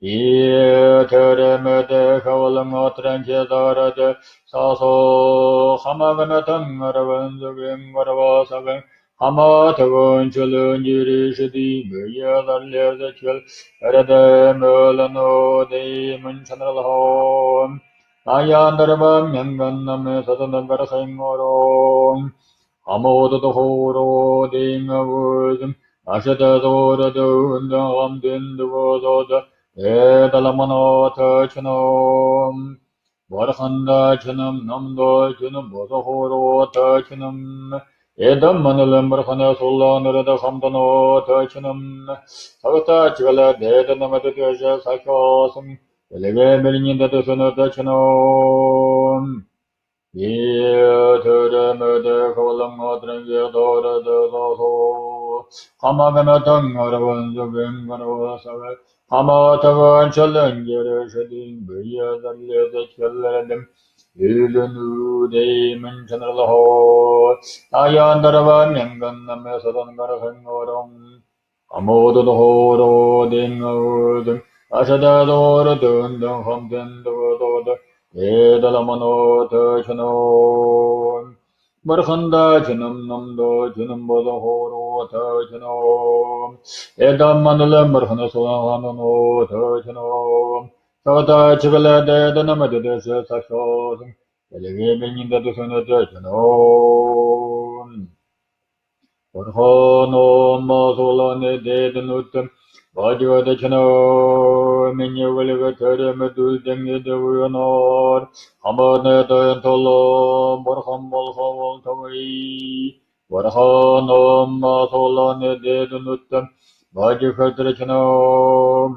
Ие тэрэ мэтэ калан отран хедарэ тэ сасо. Хамаг мэтэн арван зүгын гарва сагын. Хамаг түгэншэлэн ерэшэдын бэе зарлиг сэдьхэл, эрдэм өлөнүүдые мүн шанарлаһан. Аян дарба мянган намай садан гарахын орон. Хамаг удад хууруудын агуусан, ашатай зуура дүүндэн хамтын дүгөөд, эдэл манаа тээшэнэ. Бурханда шэнэм, намда шэнэм, бузар хуурада шэнэм. Эдэм манилын бурханай суллан нэрдэ хамтанаа тээшэнэм. Сагта чигэлэ дээдэ намда тээшэ сахиһан, эльгэ бэлигынь дэдэ сэнэ тээшэнэ. Бии тэрэ мэдээ хабалан отрын гэрдэ ородо зоохо. Хамаг мэтэн арбан зүгын гарбал сага. Хамаг түгэншэлэн ерэшэдын бэе зарлиг сэдьхэл, эрдэм өлөнүүдые мүн шанарлаһан. Аян дарба мянган намай садан гарахын орон. Хамаг удад хууруудын агуусан, ашатай зуура дүүндэн хамтын дүгөөд, эдэл манаа тээшэнэ. Бурханда шэнэм, намда шэнэм, бузар хуурада шэнэм. Эдэм манилын бурханай суллан хамтанаа тээшэнэ. Сагта чигэлэ дээдэ намда тээшэ сахиһан, эльгэ бэлигынь дэдэ сэнэ тээшэнэ. Бурханай суллан дээдэ нютагта баажа хэдэ шэнэ. Минии үльгэр тэрэ мэдүүлдэнь эдэ буянаар. Хамаг тайган тула бурхан болохо болтогой. Бурханай суллан дээдэ нютагта баажа хэдэ шэнэ.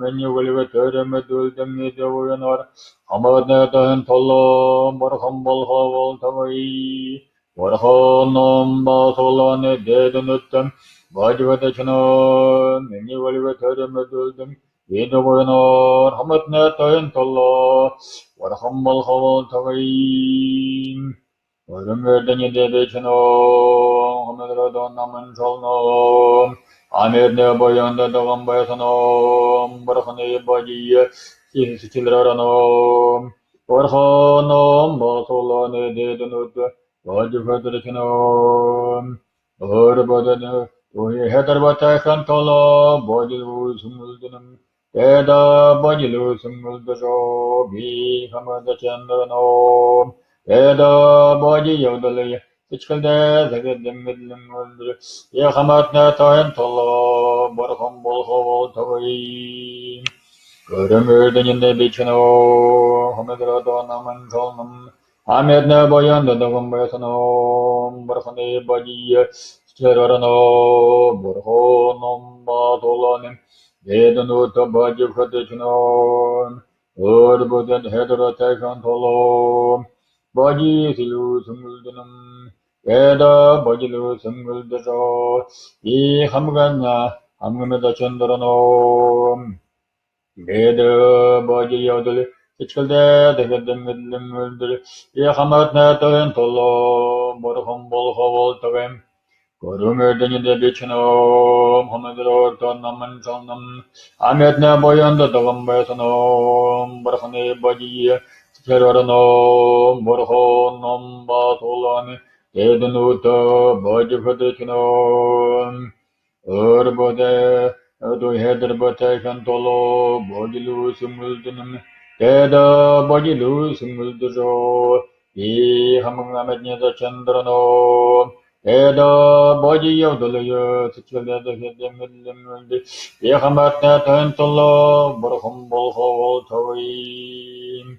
Минии үльгэр тэрэ мэдүүлдэнь эдэ буянаар. Хамаг тайган тула бурхан болохо болтогой. Бурханай суллан дээдэ нютагта баажа хэдэ шэнэ. Минии үльгэр тэрэ мэдүүлдэнь эдэ буянаар. Хамаг тайган тула бурхан болохо болтогой. Гүрэн эрдэниинь дэбишэнэ, хамаг эрдэнь наман шалана. Амитанай буян даган байһан, бурханай баажа сэдьхэлээр орно. Бурханай суллан дээдэ нютагта баажа хэдэ шэнэ. Өөһэд баажа лэ үхибүүдэй тайхан тула баажа лэ үсөөн үлдэнэм. Тиигээд баажа лэ үсөөн үлдэжэ, би хамаг тайган тула орно. Тиигээд баажа ябадалые сэдьхэлдээ дахяад мэдээн үлдэжэ, би хамаг тайган тула бурхан болохо болтогой. Гүрэн эрдэниинь дэбишэнэ, хамаг эрдэнь наман шалана. Амитанай буян даган байһан, бурханай баажа сэдьхэлээр орно. Бурханай суллан дээдэ нютагта баажа хэдэ шэнэ. Өөһэд баажа лэ тиигээд тайхан тула баажа лэ үсөөн үлдэнэм. Тиигээд баажа лэ үсөөн үлдэжэ, би хамаг, хамаг тайган тула орно. Тиигээд баажа ябадалые сэдьхэлдээ дахяад мэдээн үлдэжэ, би хамаг тайган тула бурхан болохо болтогой. Гүрэн эрдэниинь дэбишэнэ, хамаг эрдэнь наман шалана. Амитанай буян даган байһан, бурханай баажа сэдьхэлээр орно. Бурханай суллан дээдэ нютагта баажа хэдэ шэнэ. Өөһэд баажа лэ, тиигээд баажа лэ тайхан тула баажа лэ үсөөн үлдэнэм. Тиигээд баажа лэ үсөөн үлдэжэ, би хамаг амитанай тайган тула орно. Тиигээд баажа ябадалые сэдьхэлдээ дахяад мэдээн үлдэжэ, би хамаг тайган тула бурхан болохо болтогой.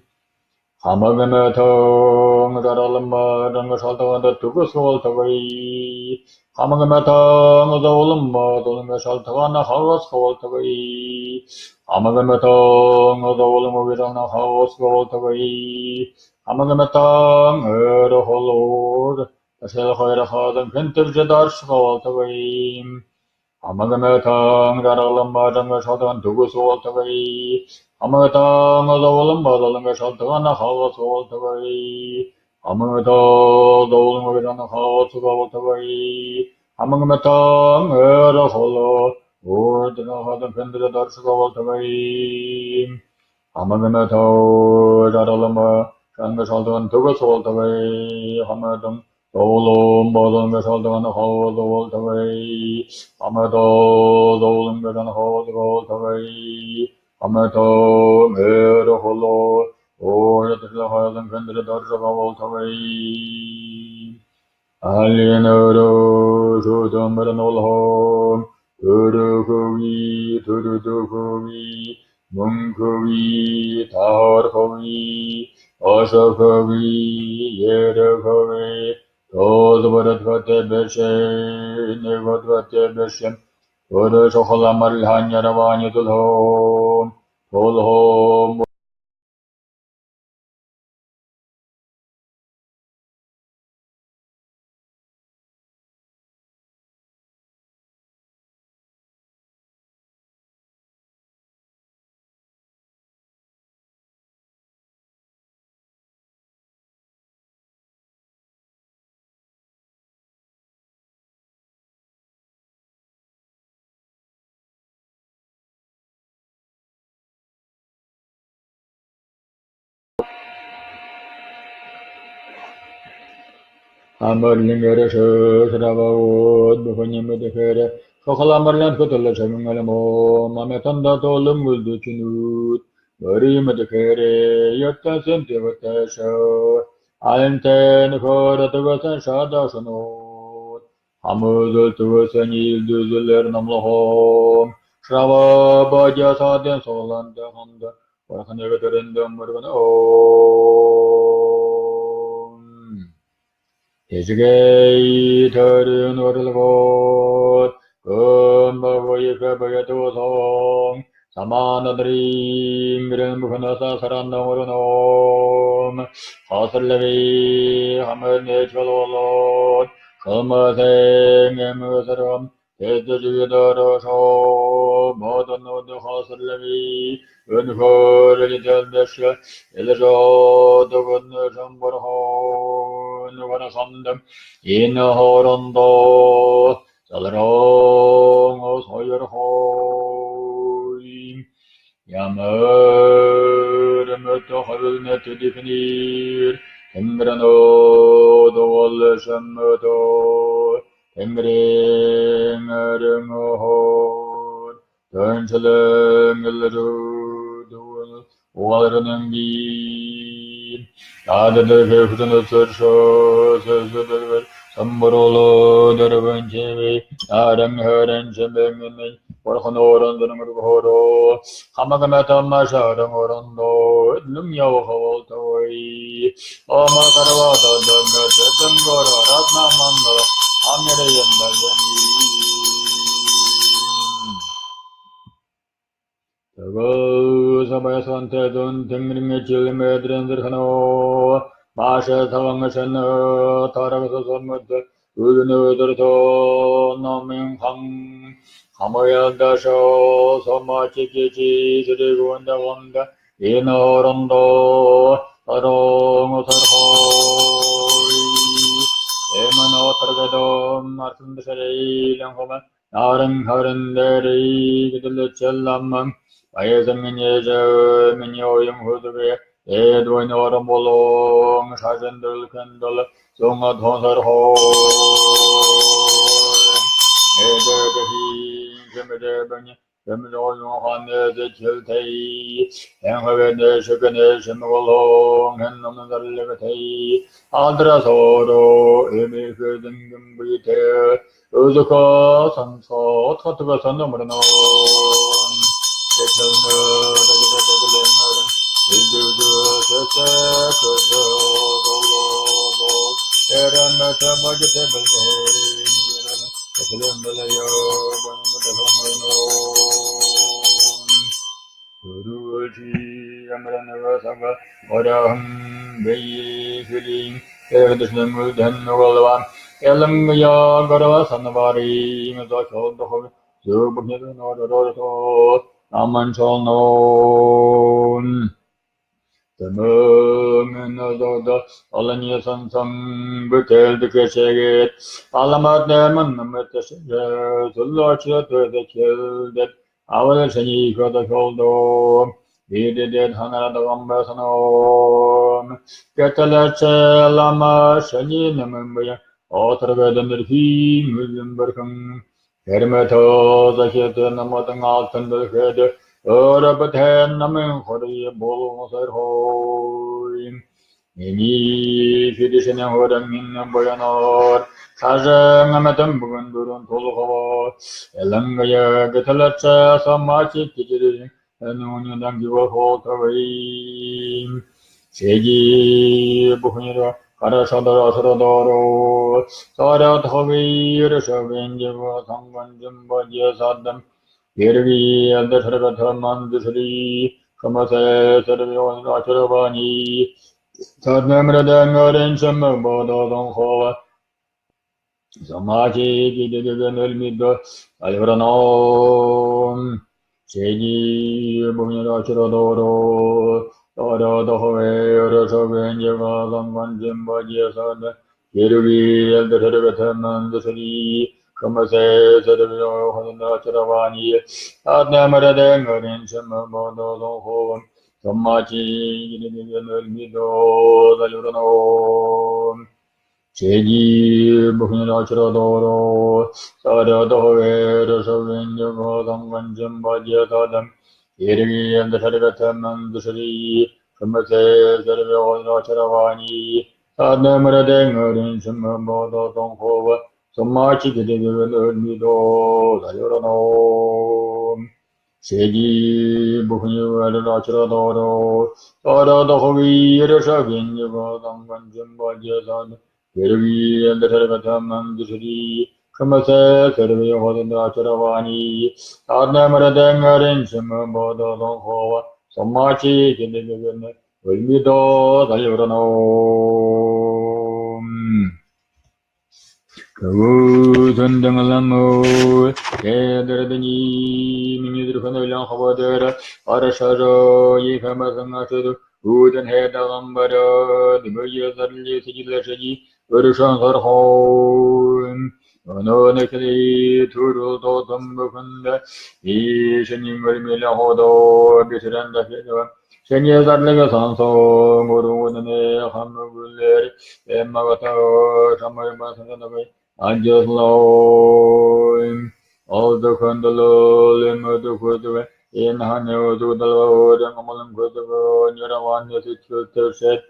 Хамаг мэтэн жаргалан ба жанга шалтаганда түгэсхэ болтогой. Хамаг мэтэн зоболон ба зуланга шалтаганда хагасха болтогой. Хамаг мэтэн зоболон ба жанга хагасха болтогой. Хамаг мэтэн эр холуур ташал хоёр хаадан хэнтэржэ даршаха болтогой. Хамаг мэтэн жаргалан ба жанга шалтаганда түгэсхэ болтогой. Хамаг мэтэн зоболон ба зуланга шалтаганда хагасха болтогой. Хамаг мэтэн зоболон ба жанга хагасха болтогой. Хамаг мэтэн эр холуур ташал хоёр хаадан хэнтэржэ даршаха болтогой. Хамаг мэтэн жаргалан ба жанга шалтаганда түгэсхэ болтогой. Хамаг мэтэн Зовлон болон гээшэ алдаган хабаадал болтогой. Хамта зовлон гээшэ хабаадал болтогой. Хамта мэрэ холо, уур ташалга хайлан хэндэрэ доржого болтогой. Алинь өрөө шүтэн барин олхом, түрэ хөөгүй, түрэ дүү хөөгүй, мүн хөөгүй, таһар хөөгүй, ошо хөөгүй, ерэ хөөгүй, тоос барад хөөтэй бэшэ, нэгэ хөөтэй бэшэ, түрэ шухала амаралһаань ярамаань тулхом, тулхом. Амаралынь ерэшэ, шарабаа өөд, бүхэнэй мэдэхээр, шухала амаралынь хүтэлжэ шэмэн альмо, мамитанда толон үлдүүшэнүүд. Бүри мэдэхээр, ёһотой сэнтэй бэшэ. Алинтэн хөөрэтэгүйсэн шадаашанууд. Хамаг үзэлтэгүйсэн илдэ үзэлээр номлохом. Шарабаа баажа саадын суглаантай хамта, бурханай тэрэндэ мүргэнэ. Ом. Эжыгээ, тэрэ нүгэл гү, гэмбэгүйхэ бэетэб һэн. Самаа наадарын гэрэл бүхэнһөө саранда мүргэнэм. Хасарлаб, хамаг нэгэшье болоод, шэлмэһэн эмгэ сэргэм, тэдэ жэгэ дороошоо, бодонуудые хасарлаб. Үнэхөөр элидэл бэшэ, элижэ үгэнэ шамбархан, нүгэл хамта энэ хоорондоо залран сойрхой. Ямар мэтэ хабилнай тэдыхэнээр, тэнгэринүүд болошо мэтэ, тэнгэринь эрын һөөр, тэншэлэн элижэ үгэнэ угаларынь би. Тадад хэлэхэ хүсэнүүд сэршэ, сэсэ дэлгэр, самбаруулаад дэрбэн шэбэ, наран һайран шэмбэн энэнь, бурханай орондо мүргэхөөрөө, хамаг мэтэ машаран орондоо эдлэн ябаха болтогой. Ама сарва садана сэдэн гора ратна мандала амираян далян. Төгөөс баясагантай зүүн тэнгэриин чилмэдэрэн зэрхэнөө, баашаа табан шэнэ тарагса сомод, үлэнөө дэртөө номин хан, хамаг ялдашоо сомаа чикичи сэрэгүүндэ гамда, энэ орондоо таран сойрхой. Эмэн отор гэдөө артан дэшэрэй лэнхэбэ, наран һайран дээрэ гэдэлэшэл ламан, баясан минии эжы, минии уян хүдэлгэ, эд войн орон болон шажан дэлхэндэл зүүн адхан сойрхой. Эдэ дэхин хэмэдэ бэни, хэмэдэ оюун хаанай зэдхэлтэй, хэн хэбэнэй шэгэнэй шэмэг олон, хэн номнай зарлигтай, алдараа соороо эмэхэ зэнгэм бэетэй, үзэхэ, соносохо, удхатаха сономорно. Эсэлнэ, дагда, дагланар, элдүдэ, сэсэ, сэсэ, голо, голо, эрэмэтэ, богитэ, бэлдэ, эсэлэн, бэлэё, бономэтэ, хоморно. Түрүүлши амаран нэгэ сага, оряаһан бэе хэлэн, эргэдэшэн үлдэһэн нүгэл ба, илангаяа гарбаһан бариин зохёолдохо, зүб бүхэнэй норорто наманшалнон. Тэмээн энэ зодо олониие сонсон, бүтээлдэ хэшээгээд, аламат найман намайтай шэжэ, сүлөөшэ тэдэхэлдэд, абал шэниие ходо холдо. Бидэ дээдэ һанаараа даган байһан ном. Гэтэл ши лама шэнги намын бэе оторгойдо нэрхын үлэн бэрхэн. Тэрэ мэтэ захитай намтан алтан дэлхэйдэ, өөрөө бэдхэн намын хорёо болгон сойрхой. Энээн хэды шэнээн хуран энэ буянаар шажан амитан бүгэндэ түрүүн тулхаба. Илангаяа гэтэл ши сомааши гэжэ нүгөө дангиба болтогой. Шэди бүхэнээр гараа шадар асараа доро, сараад хогы ерэ шогын жэбэ сонгон жимба жэсадам. Ерэгы элдэ шаргата манда шэри, хамасэ сэрбион очарабани. Саднэмрэдэ ангарын шэмэ бодо донхова. Сомааши гэжэ гэгэн өлмидөө альбарано. Шэди бүхэнээр очараа доро, доро доховэ, ерэ шогын жэбэ сонгон жимба жэсадам. Ерэгы элдэ шаргата манда шэри, хамасэ сэрбион очарабани. Саднэмрэдэ ангарын шэмэ бодо донхова. Сомааши гэжэ гэгэн өлмидөө альбарано. Шэди бүхэнээр очараа доро, сараад хогы ерэ шогын жэбэ сонгон жимба жэсадам. Ерэгы элдэ шаргата манда шэри, хамасэ сэрбион очарабани. Саднэмрэдэ ангарын шэмэ бодо донхова. Сомааши гэжэ гэгэн өлмидөө альбарано. Шэди бүхэнээр очараа доро, сараад хогы ерэ шогын жэбэ сонгон жимба жэсадам. Ерэгы элдэ шаргата манда шэри, хамасэ сэрбион очарабани. Саднэмрэдэ ангарын шэмэ бодо донхова. Сомааши гэжэ гэгэн өлмидөө альбарано. Хүндэтэ ламанар, тиигээд дэрдэни минии үдэр хүнэй үлэн хабаадаар аршажа, ехэ амаршалан ошодог, үүдэн һайдаган бариад, бэе зарлажа, сэдьхэлээ шэди, үршөөн сорхоон. Үнөөнэй эхилээ түрэл тоотон бүхэндэ, би шэнээн өлмөөл ходо, би шэрэн дахижа, шэнэ зарлиг сонсон, мүргэнэй хамаг үлээр, эмэ гото шамай басагадагай ажаллаа. Олдо хүндэлэл, эмэдэ хүсэбэ, энэ һанаа үзэгдэлбэ, өөрын амгалан хүсэбэ, нирваанын сэдьхэл тэршээд,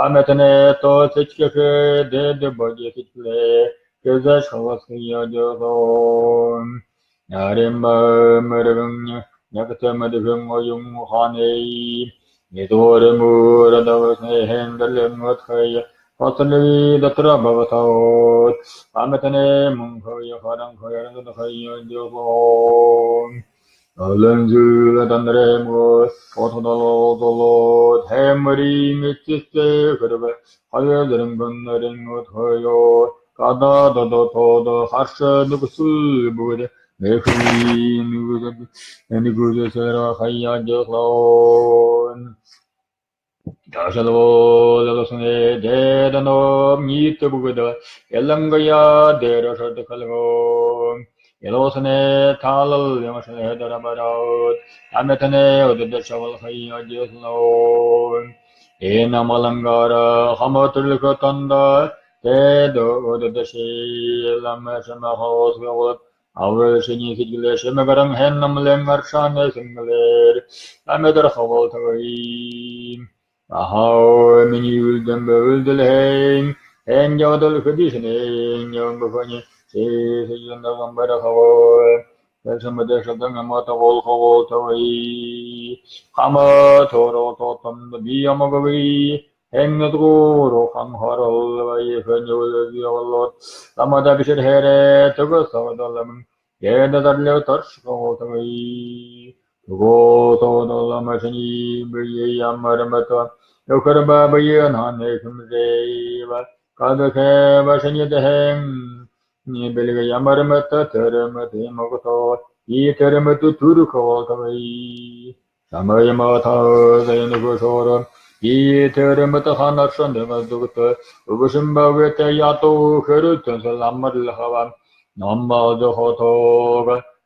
амитанай тоо сэдьхэхэ, дээдэ бодо сэдьхэлээ хэзээш хабаадахаяа ажаллаа. Арим ба мэргэн нягта мэдэхэн оюун ухаанай, нидуурэ мүрэ дабаһан һэндэлэн удхая, хоторлогүй дотор бабатаад, амитанай мүнхэ харанхы арандахаяа ажаллаа. Олон зүйл данарай муу, отодол долоод, хэмэрин эцэстэ хэрбээ, хаяа зэрэн гүнэрэн удхая, гадаа додо тоодо харша нүгсэл бүгэдэ, нэхын нүгсэл, нүгсэл сэрэ хаяа ажаллаа. Дашалбол илуусанай дээдэ ном ниитэ бүгэдэ, илангаяа дээрэ шордо хэлгөө. Илуусанай таалал ямаршье һайдара бариад, амитанай үдэдэ шабалхаяа ажаллаа. Энэ амгалангаараа хамаг түрэлхи танда, тээд үдэдэ ши лама шэмэ хабаадахаяа болоод, абал шэнэ сэдьхэлээ шэмэ гаран һайн амгалан аршаанай сэнгэлээр амидарха болтогой. Аха, минии үйлэдэмби, үйлэдэл һэн, һэн ябадал хэды шэнээн ябаа бүхэни, ши сэдьхэлдэ гамбайрха болтогой. Тэрэ шэмэдэ шадан амита болохо болтогой. Хамаг түрэл тоотондо би ямаггүй, һайн нютагаараа анхаралгүй, ехэ нюулэжэ ябалаад, ламада бэшэрхээрээ, түгөө соогдо ламын дээдэ зарлиг торшохо болтогой. Түгөө соогдо лама шэнги бэе ямар мэтэ, үхэр ба бэе наһанай хэмжээ ба, кадхэ ба шэнги дэһэн бэлиг ямар мэтэ, тэрэ мэтэ юм гүт, и тэрэ мэтэ түрэхэ болтогой. Шамай мэтэ заян хүшөөрөө, и тэрэ мэтэ ханаршан дэмэс дүгтэ, үбшэн бэгтэй ятуу хэрүүл тэнсэл амаралха ба, намбалжа хотоогоо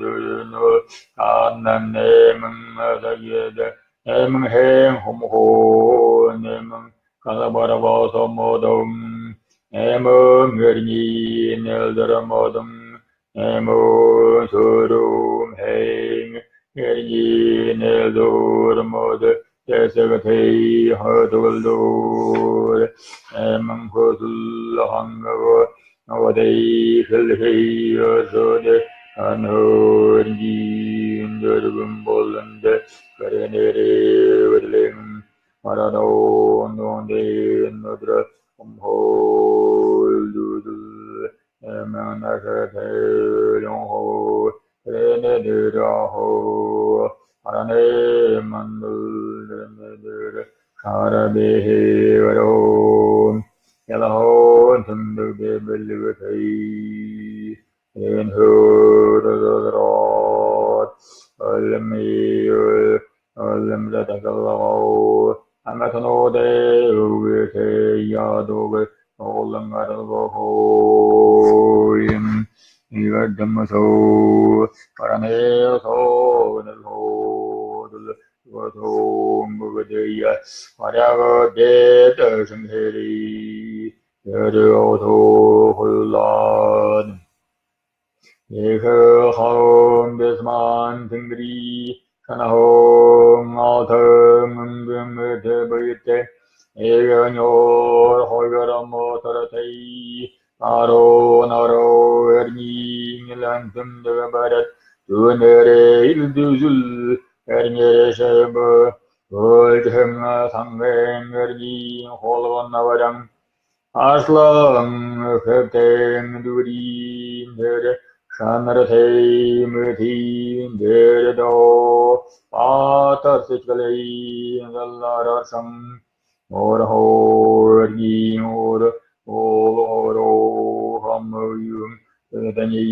Дүрнө, гандан найман сагида, найман һайн хомхо, найман галбар босо модон, найман эрни нэлдэр модон, найман сэрүүн һайн эрни нэлдэр модо, тэсэгтэй һүдэлдэр, найман хүсэл хангага, ногоодой хэлэхэ ёһотой, һанаа эрни дүрбэн болондо, гэрэнэрээ бэрлэн, марадон дундын үдэр хомхол дүдэл, найман нахатай лонхо, гэрэнэ дээрэ охо, аранай мандал дэрэнэ дээрэ шара бэхэ бархо, ялаһан тэмдэг бэбэлгэтэй, эн хөрө додороод, олимийл, олимда дахалгал, амитануудай үгытэй ядуугүй олон аралбахо юм. Игэдэм соо, баранай соо, нэлхөөдөл, гүтөөн бүгдые, баряга дэдэ шэнхэри, эрэ отоо хулаад. Ехэ хаан бисман тэнгэри, шанаһан алтан мүнгэн мэтэ бэетэ, эгээ нёр хоёр моторотой, аруу наруу эрни нилээн тэмдэг бариад, түүнээрээ элдэб үзэл эрнирээ шэбэ, өлжэһэн сангын эрни холбоно барян, арсалан хэбтэйн дүрин дээрэ, шанартай мэтын дээрэ доо, баатар сэдьхэлэй залаар оршон, орхо эрни ор, ол ороо хамаг юм, тэдэнэй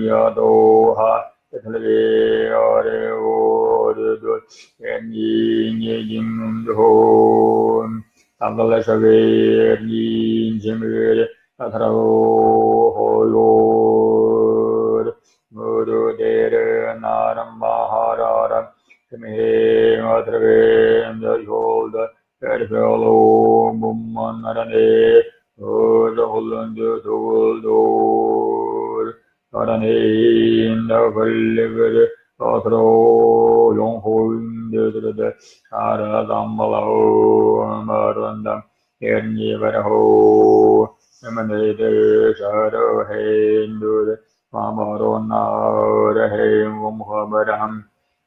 ядууһаа, тэдэнэй орой ордо, эрни нэгэн үмдэһэн, тагалшаг эрни жэмгэр, татарал хоёр, мөрөө дээрэ наран баһараар, тэмэһэн атаргын дойхолдо, эрхэ олон буман аранай өөдэ холондо түгэлдэр, аранай дахалгада, дотороо лонхын дэбтэртэ, шара замбалай баруунда эрни бархо, эмэнэйдэ шара һайндэр, мамаруунаар һайн гомхо бариһан,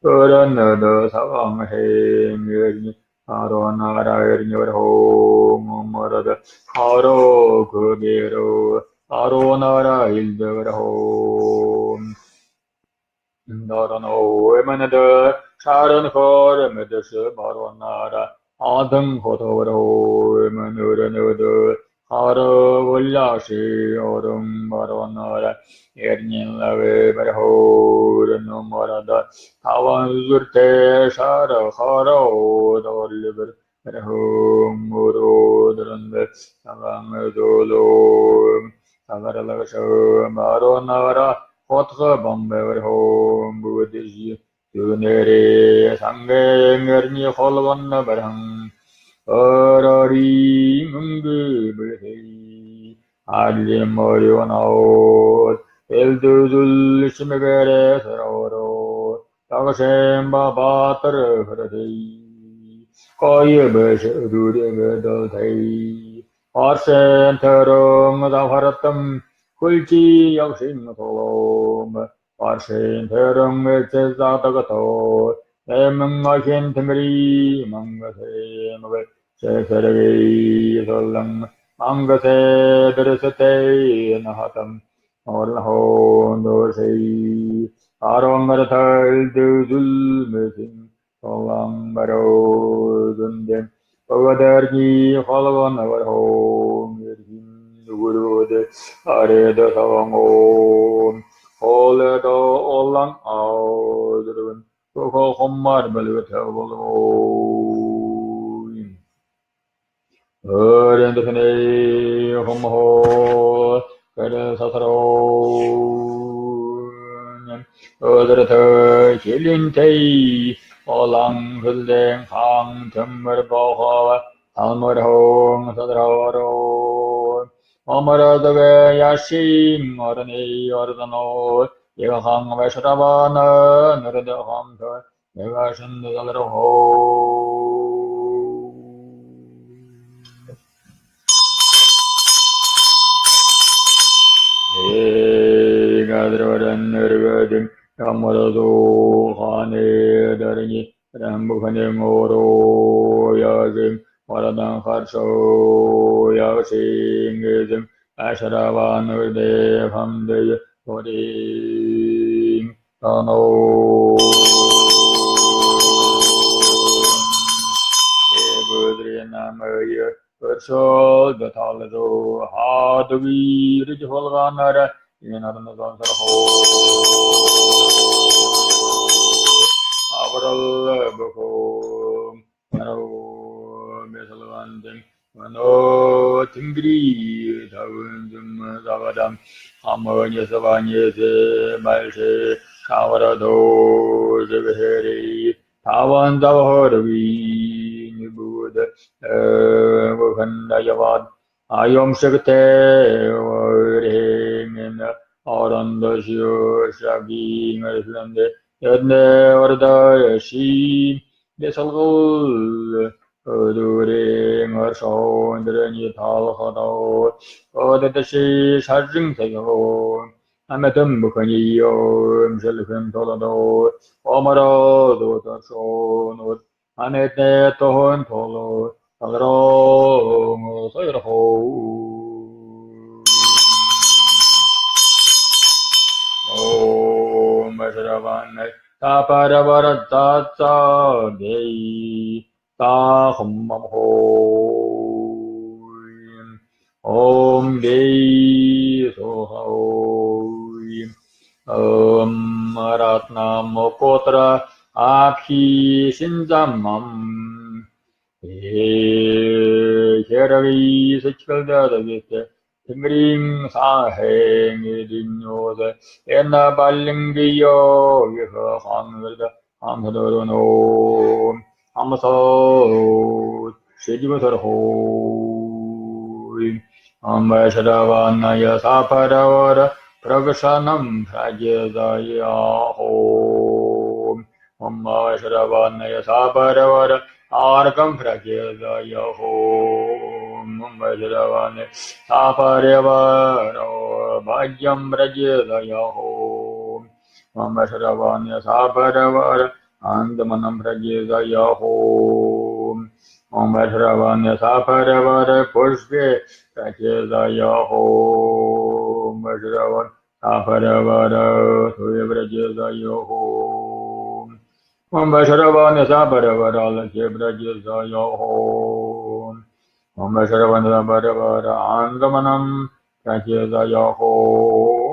өрөөндэ сагаан һайн эрни, аруу нараа эрни бархо, мамарада хара хүбэрөө, аруу нараа элдэб бархо. Дороноо эмэнэдэ шаран хор мэдэшэ, баруун нараа адын хото бархо, эмэн өрөөнүүдэ хара гуляши орон, баруун нараа эрни лабай бархо, өрөөнөө мородо табан зүртэй шара хара доорилбэр бархо, мөрөө дорондо сагаан зөөлөө сагаарлаг шэ, баруун нараа хотхо бамбай бархо, бүгэдэшье түүнээрээ сангын эрни холбоно бариһан, орори мүнгэ бэетэй, адли морюунууд элдэб үзэл шэмэгээрээ сэрөөрөө, дагшын ба баатар хүрэтэй, гоё бэшэ дүрэ бэдэлтэй, арсын түрүүн забхартан, хүлшын ябашын тулам, арсын түрүүн эсэс задагтаа, найман охин тэнгэри мангасай мэгэл, сэсэргы солон мангасай дэрсэтэй наһатан, орлоһон дүүшэ, арюун гартай элдэб үзэл мэсэн, солон баруун зүүндэ, бүгэдэ эрни холбоно бархо, эрхим дүгэрөөд, арайда сагаан, хоолойдо олон аал дүрбэн, бүхы хумар бэлигтэй болбо. Өөрын дахинай хомхо гэрэл сасараа, Үдэртэ хилэнтэй олон хүлдэн хаан тэнгэр бохоо талмарһан садарһаараа. Омородогэ яшин ороной ордоно. Ягахан Вайшрабана нэрдэ хамта нэгэ шэнэ заларһаа. Ээ, газар баран нэргэдэм, ямар дуу хаанай дарни, рамбуханын ороо яажим, марадан харшоо яажим эзэм, Вайшрабана үрдэ хамдая торин танаа. Ээ, бүдэрэй намайе өршөөл дуталжо, хадагы иржэ хулганаар энэ арна зонсорхоо. Абарал бүхөө наруу бисалгантын, манай тэнгэри табан зүм забадам, хамаани сабаани сэ бальшэ шагара доо жэгхэри, табан забхаргүй нибүүд, э, бүхэндэ ябаад, аюумшагтай өөрын энэ орондо шүүшагын эрсэндэ эднэ ордо ши бисалгал. Үдэрэй оршон дээрэнь талхада үдэдэ ши шажан саяа. Амитан бүхэниие эмшэлхын тулада омородо торшонууд амитанай туһан тула таларан сойрхоо. Ом Вайшрабана сапаравара тацадэй тахмамхой. Ом Бей Сохой. Ом Ратнам Котра Абхи Синзамам. Ээ, хэрэг сэдьхэлдэ дабита, тэнгэриин саһан эдинүүд, энэ балингые ехэ хангада хамсадаа орно. Хамсаад шэдибэ сорхой. Ом Вайшрабанае сапаравара пракшанам пракшезаяхо. Ом Вайшрабанае сапаравара аргхам пракшезаяхо. Ом Вайшрабанае сапаравара баджам пракшезаяхо. Ом Вайшрабанае сапаравара андаmanам пракшезаяхо. Ом Вайшрабанае сапаравара пушпе пракшезаяхо. Ом Вайшрабанае сапаравара тое пракшезаяхо. Ом Вайшрабанае сапаравара алахе пракшезаяхо. Ом Вайшрабанае сапаравара андаmanам пракшезаяхо.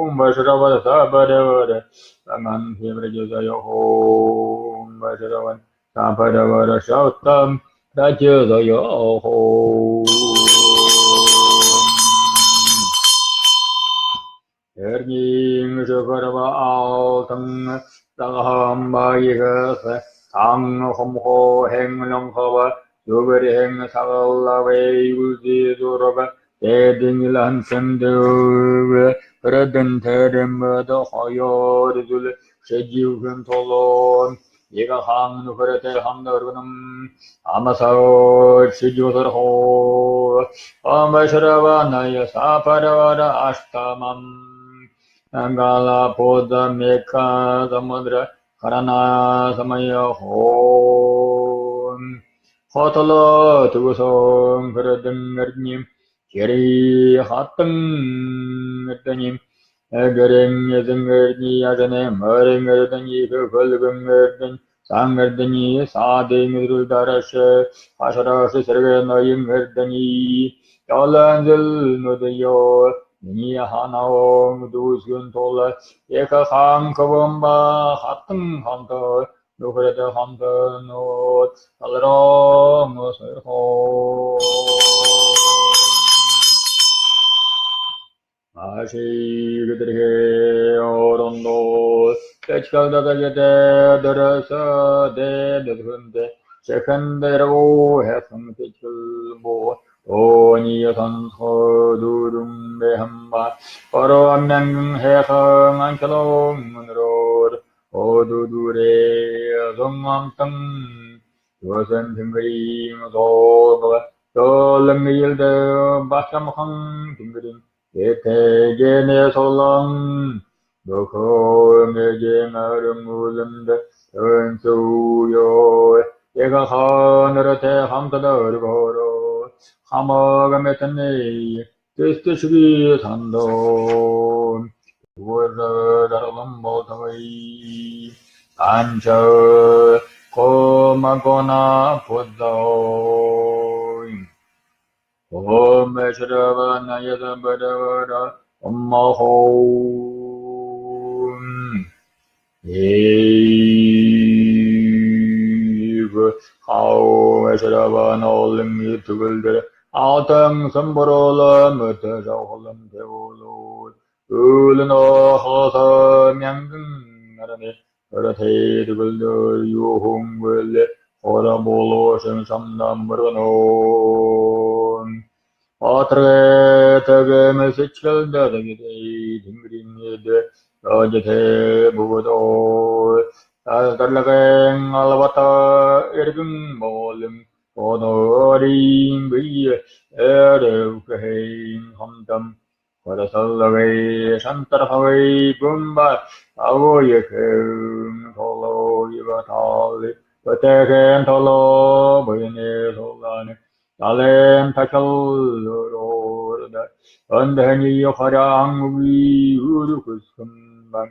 Ом Вайшрабанае сапаравара саманхе пракшезаяхо. Ом Вайшрабанае сапаравара шавтам пракшезаяхо. Эрнин жэбэрбэ алтан дагахамба ехэсэ, сан хомхо һэн лонхобо, зүбэрһэн сагаллабай үзы зураг, тэдэнь лансан дүүгэ, бэрдэн тэрэмэдэ хоёр зүйл шэдихэн тулаан. Ягахан нүхэртэй хамта үргэнэм, амсаад шэдиһэн сорхо. Ом Вайшрабанае сапаравара аштамам галабудха мегха самудра харанасамаяхо. Хотолоо түгэсэн хэрдэн эрдэни, хири хатан эрдэни, гэрэй эзэн эрдэни, ажанай морин эрдэни, хүхэлгэн эрдэни, сан эрдэни, саадын эзэрэл дараша, хашараша сэрэгэй ноён эрдэни, олон зүйлнүүдые минии һанаһан дүүсэхын тула ехэ хаан хүбүүмба хатан хамта, нүхэртэй хамта нууд таларан сойрхо. Ашыг эдэрхэй орондо сэдьхэлдэ дажатай дэрсэ дээдэ дүрбэндэ шэхэндэ эрьюу һайхан сэдьхэл бү. Тоониие соносхо дүүрэн байһан ба, орон мянган һайхан анхилан үнэрөөр, одо дүүрээ зон амтан төөһэн тэнгэриин золбо. Тэлэн эелдэ бахимхан тэнгэриин этэгээнэ солон, бүхэ мэдээн арюун үлэндэ тэнсүүе. Эгээ хаан нэрэтэй хамтада өргөөрөө, хамаг амитанай тэстэшье сандаа. Түгээрэ жаргалан болтогой. Танча хомогоно пудзой. Ом Шраванаяса Баравара Омахо. Эйгөө хау Шравана олон түгэлдэр алтан самбаралаа мэтэ жаахалан тэбэлөөд. Үлэн охосо мянган нарны өрөтэй түгэлдэр юуһэн бэлэй хора болошон шамдан бэргэнөө. Отор тэгэ мэсэчгэлдэ дэгдээ тэнгэриин эдэ, одотой бүгэдөө. Тасдарлагын албата эргэн болон, одоорын бэе эрэ үхэһэн хамтан. Хоросолгой шантархагой бүмбэ, агуу ехэн толоо иватал, бүтэхэн толоо бэеын солоной талын тахил өрөөдэ. Ондэһэниие хоряан үгы үрэ хүсэхэмбэ.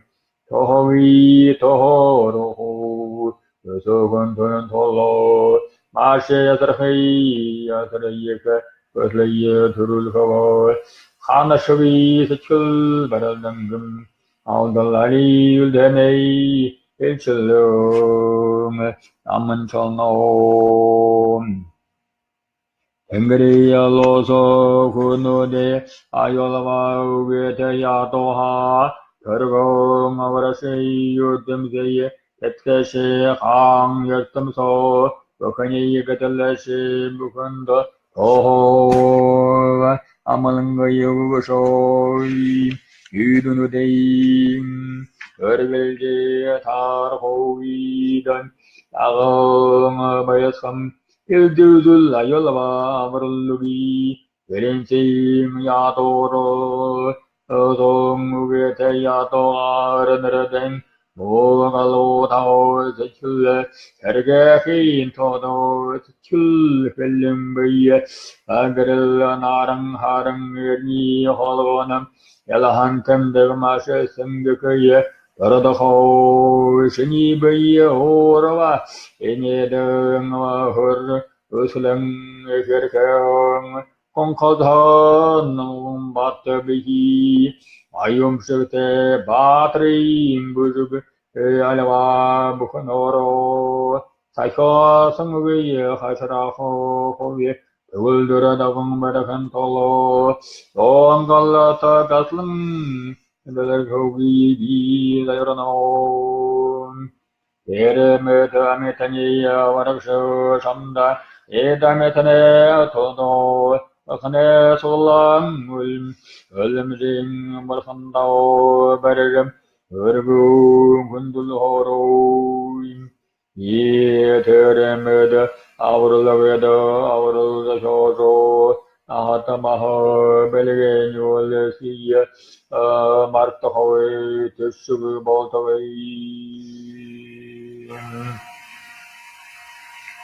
Тоһогүй тоһоороо хуу, өсөөхөн түрэн толоо, маашаа ясархы ясарые, хүсэлые түрүүлхэбэ. Ханашагүй сэдьхэл баралдан гэм, алдал али үлдэһэнэй элшэлэн аман шалноо. Тэнгэриин лосо хүнүүдэй аюулба үгытэй ятуһа, түргэн абаршые, юртэмсые тэдхэшэ, хаан юртэм соо бүхэниие гэтэлшэ, бүхэндэ тоһоо амалангүй үгэшөө. Эдэнүүдэй үргэлжэ тархагүйдэн, агын баясхан элдэб үзүүл аюулба абаралгүй. Гэрэнсээн ятуураа, зон үгытэй ятугаар нэрэдэн муу галуу таа сэдьхэл, сэргээхын тоодо сэдьхэл хэлэн бэе. Гэрэл наран харан эрни холгоном, ялаһан тэмдэг маашаа сэнгэхые. Дородохоо шинии бэе уурба, энеэдэн хэр үсэлэн эхирхэн, хонхолдоһон улам бата бэхи, аюумшагтай баатарай бүжэг, альба бүхэнөөрөө сахиһан үгые хашараа хобхоби. Түгэлдэр даган бариһан толоо, зон галата гаслан дэлгэрхэгүй би заяарнаб. Тэрэ мэтэ амитаниие барагша шамда, эдэ амитанай тоодо, баханай суглаан үлэм, үлэмжын бархандаа баригам, үргэн хүндэл хоорой. Ээ, тэрэ мэтэ абаралгүйдэ абарал зохёожо, наһата баһа бэлигэй нюулсые, а, мартахагүй, түшэхэгүй болтогой.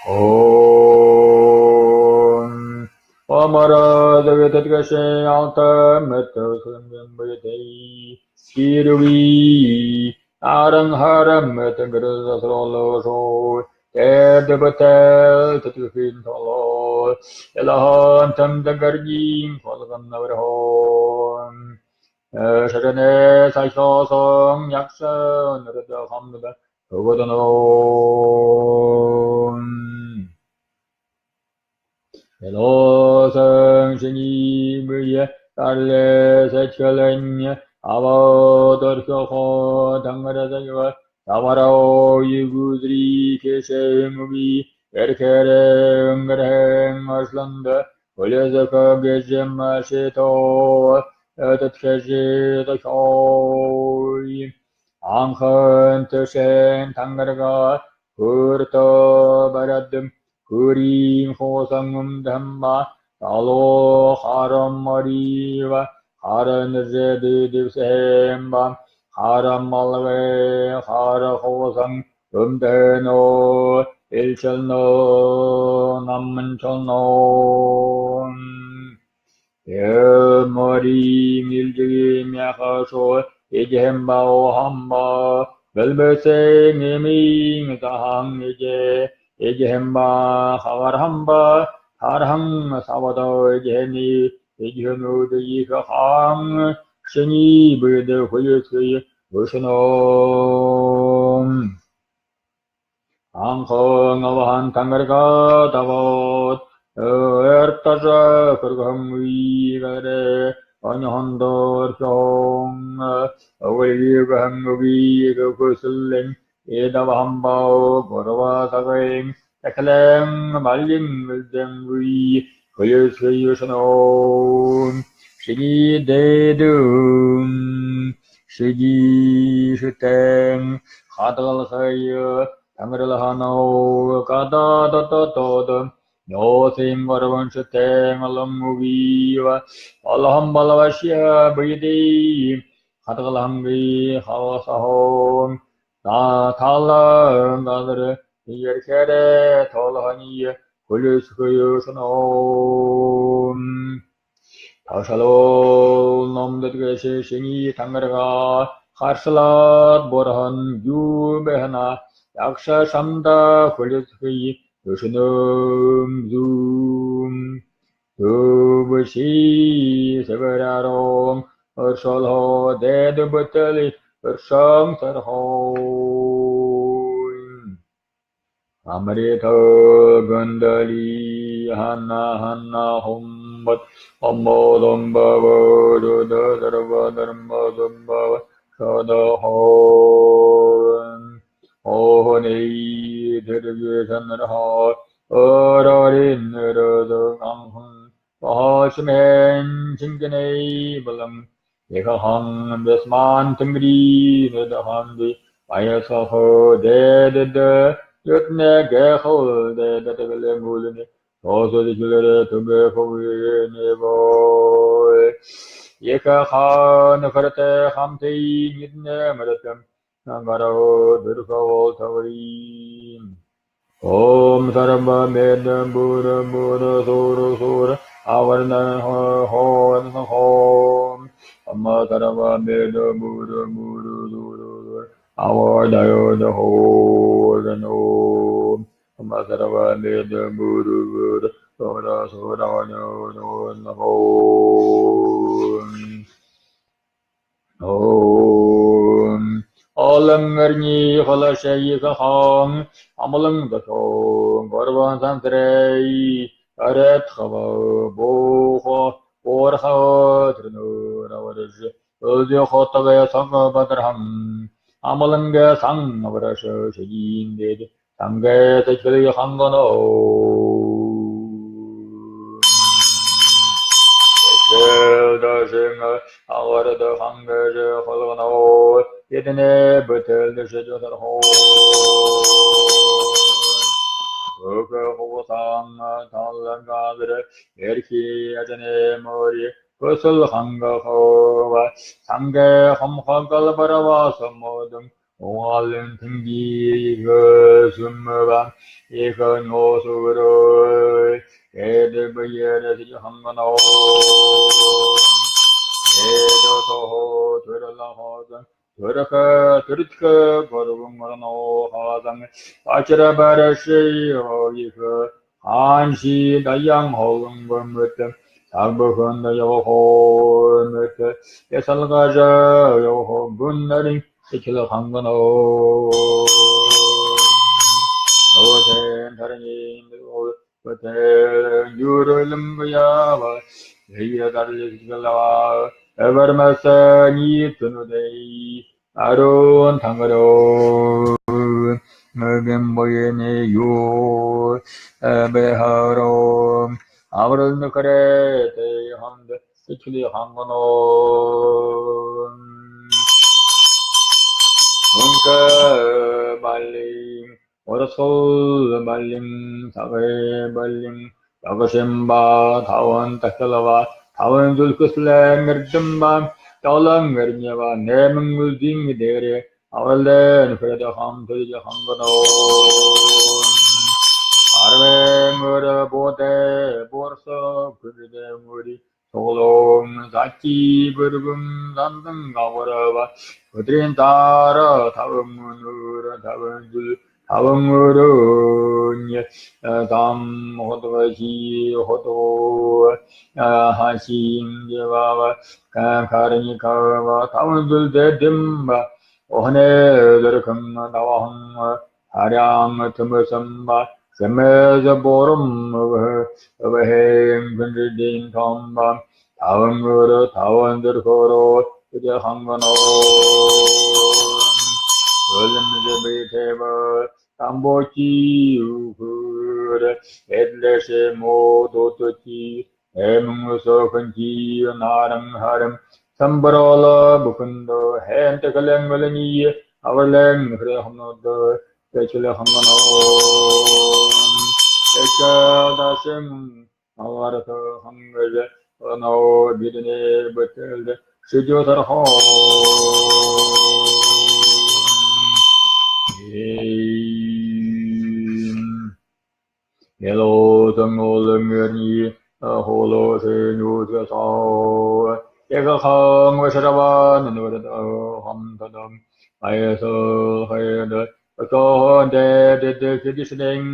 Ом. Омороо зэгэтэ тэдхэшэ, алта мэтэ үсэлэн бэетэй. Сэрюугүй аран хара мэтэ гэрэл засаруулшоо, тэдэ бүтээл тэдхэхын толоо, ялаһан тэмдэг гэрниин холгон абарһан. Э, шэрэнэй сахиһан ягша нэрэдэ хамнада үгэдэнөө. Элоосон шинии бэе, зарлаа сэдьхэлынь, абаад орхихо тэнгэридэ югэ, Дабараа үгы үзэри хэшээн үгы, эрхээрээ үнгэрһэн ажаланда хүлисэхэ гэжэ мэтөө, эдэдхэ гэжэ дохёо. Анхан тэшээн тангарга хүртөө бариад, хүрин хуусан үмдэһэн ба, залуу хара морин ба, хара нэжэдэ дэбисэһэн ба, хара малгай, хара хуусан үмдэһэн нөө, элшэлнэ, наманшална. Тээ морин элжэгы мяха шуу эдиһэн ба, ууһан ба, бэлбэсэй эмын заһан эдеэ эдиһэн ба, хагарһан ба, тарһан сабада эдиһэниие, эдиһэнүүдые ехэ хаан шинии бэедэ хүлисэхые бэшэнэ. Анхан абаһан тангарга дабаад, эртэ ажал хүргэһэн үе гэлээрээ оньһон дээрэ шуһан үгылгы үгэһэн үгы хүсэлэн эдэ абаһан ба, гурба сагай тахилын балин элдэн үе хүлисэхые бэшэнэ. Шинии дээдэ шэди шүтэн хадагалхые тангарилһан нөө, гадаа дотоодо нюусын гурбан шүтэн олон үгы ба, олоһон болбошье бэедээ хадагалһангүй хабсаһан, та-, талын газар эрхээрээ тоолоһониие хүлисэхые бэшэнэ. Ташалал номдо гээшэ шинии тангарга харшалаад, бурхан юу бэ һанаа, ягша шамда хүлисэхые бэшэнэм зүүн. Түбшын сэбэрээрээ оршолһоо, дээдэ бүтээлэй оршон сорһоо. Амритын гүндэлэй һанаа һанаа хумбад, омбо домбо бөрүдэ дарба дарба домбо шадахаа. Ооһоной тэргэ шанарһаа, орорин эрдэ анхан баһа шэмэһэн шэнгэнэй болон ехэ хан бисман тэнгэринэй даханды баясаха дээдэдэ, юутнэ гэхэл дээдэ тэгэлэн үлэнэ, тоосо дэхилэрэ түгэхэ үгы нэгэ. Ехэ хан нүхэртэй хамтын эдэнэй мэрэтэ нагараа дүрхэ болтогой. Ом сарба меда бура бура сура сура аварна хо-, хо-, хо-, ама сарба меда бура бура сура сура аварна хо-, хо-, ама сарба меда бура бура сура сура аварна хо-, хо-, хо-, Ом. Олон эрни холошо ехэ хан амалан дохёо, гурбан сансарай арад хаба буухо, буурхаба тэрэнээр абаржа, үлзы хотогой саг бадарһан амаланга сан абаржа шэдин дээдэ сангай сэдьхэлые хангана. Сэдьхэл дашын агарда хан гэжэ холгоно. Эдэнэй бүтээлдэ шэдэ сархо. Үгэ хусан талан газар эрхи ажанай мори хүсэл хангахаба. Сангай хомхо галбарба сомодон угалан тэнги ехэ сүмэ ба ехэ нюуса үрөө. Эдэ бэеэрээ сэдьхэл хангана. Эдэ сохо түрэл хоосон, түрэхэ, түрэдхэ гурбан ороноо хоосон, ачара барашье ехэ, хааншье даян холон бэмэд, саг бүхэндэ ябаха мэт, ясалгажа ябаха гүн нарин сэдьхэл хангана. Нөөсэн тарнин бүтээлэн юрэлэн гуяба, эе дарли сэдьхэл аба, эбэрмэсэ нитэнүүдэй Арюун тангарюун, гэмбэены юу, э, бэһэрөө, абарал нүхэрэйтэй хамта сэдьхэлээ ханганаа. Үнгэ баллин, урасхал баллин, сагай баллин, догошин ба, табан тахилан ба, табан зүлхэсэлэн эрдэм ба, долоон эрни ба, найман үлзын дээрэ абаралай нүхэрэйтэй хамта сэдьхэлээ ханганаа. Арбан үри, буудай буурса, хүндэ үри, суглаан, зати, бүргэн, зандан габар ба, үдэрэй саара, табан үнэр, табан зүл, табан үрэнь, э, зам, худга, ши, худга, э, хашин, жэбаба, ка-, карника ба, табан зүлдөө дэм ба, уһанай зүрхэн, дабаһан, харяан, түмэсэн ба, хэмэжэ бурам, үбһэ-, үбһэн, хүнжэдын том ба, табан үри, табан зүрхөөрөө сэдьхэлээ ханганаа. Үлэмжэ бэетэй ба, дамбуути үхэр, эдлэшэ муу дутути, эмэн үсөөхэнти, наран харим, самбаралаа бүхэндөө, һайнта хэлэн үлэниие, абаралай нүхэрэйтэй хамта сэдьхэлээ ханганаа. Сэдьхэл дашан, алгарха хангажа, оноо бидэнэй бүтээлдэ шэдиу тархаа. Эй. Ялуусан олон эрни, а, холо шэнюуска соо. Ехэ хан бэшэрбэн, нүгэрдэ хамтадам. Айсал хайда, тохоон дэдэ хэдышнэн.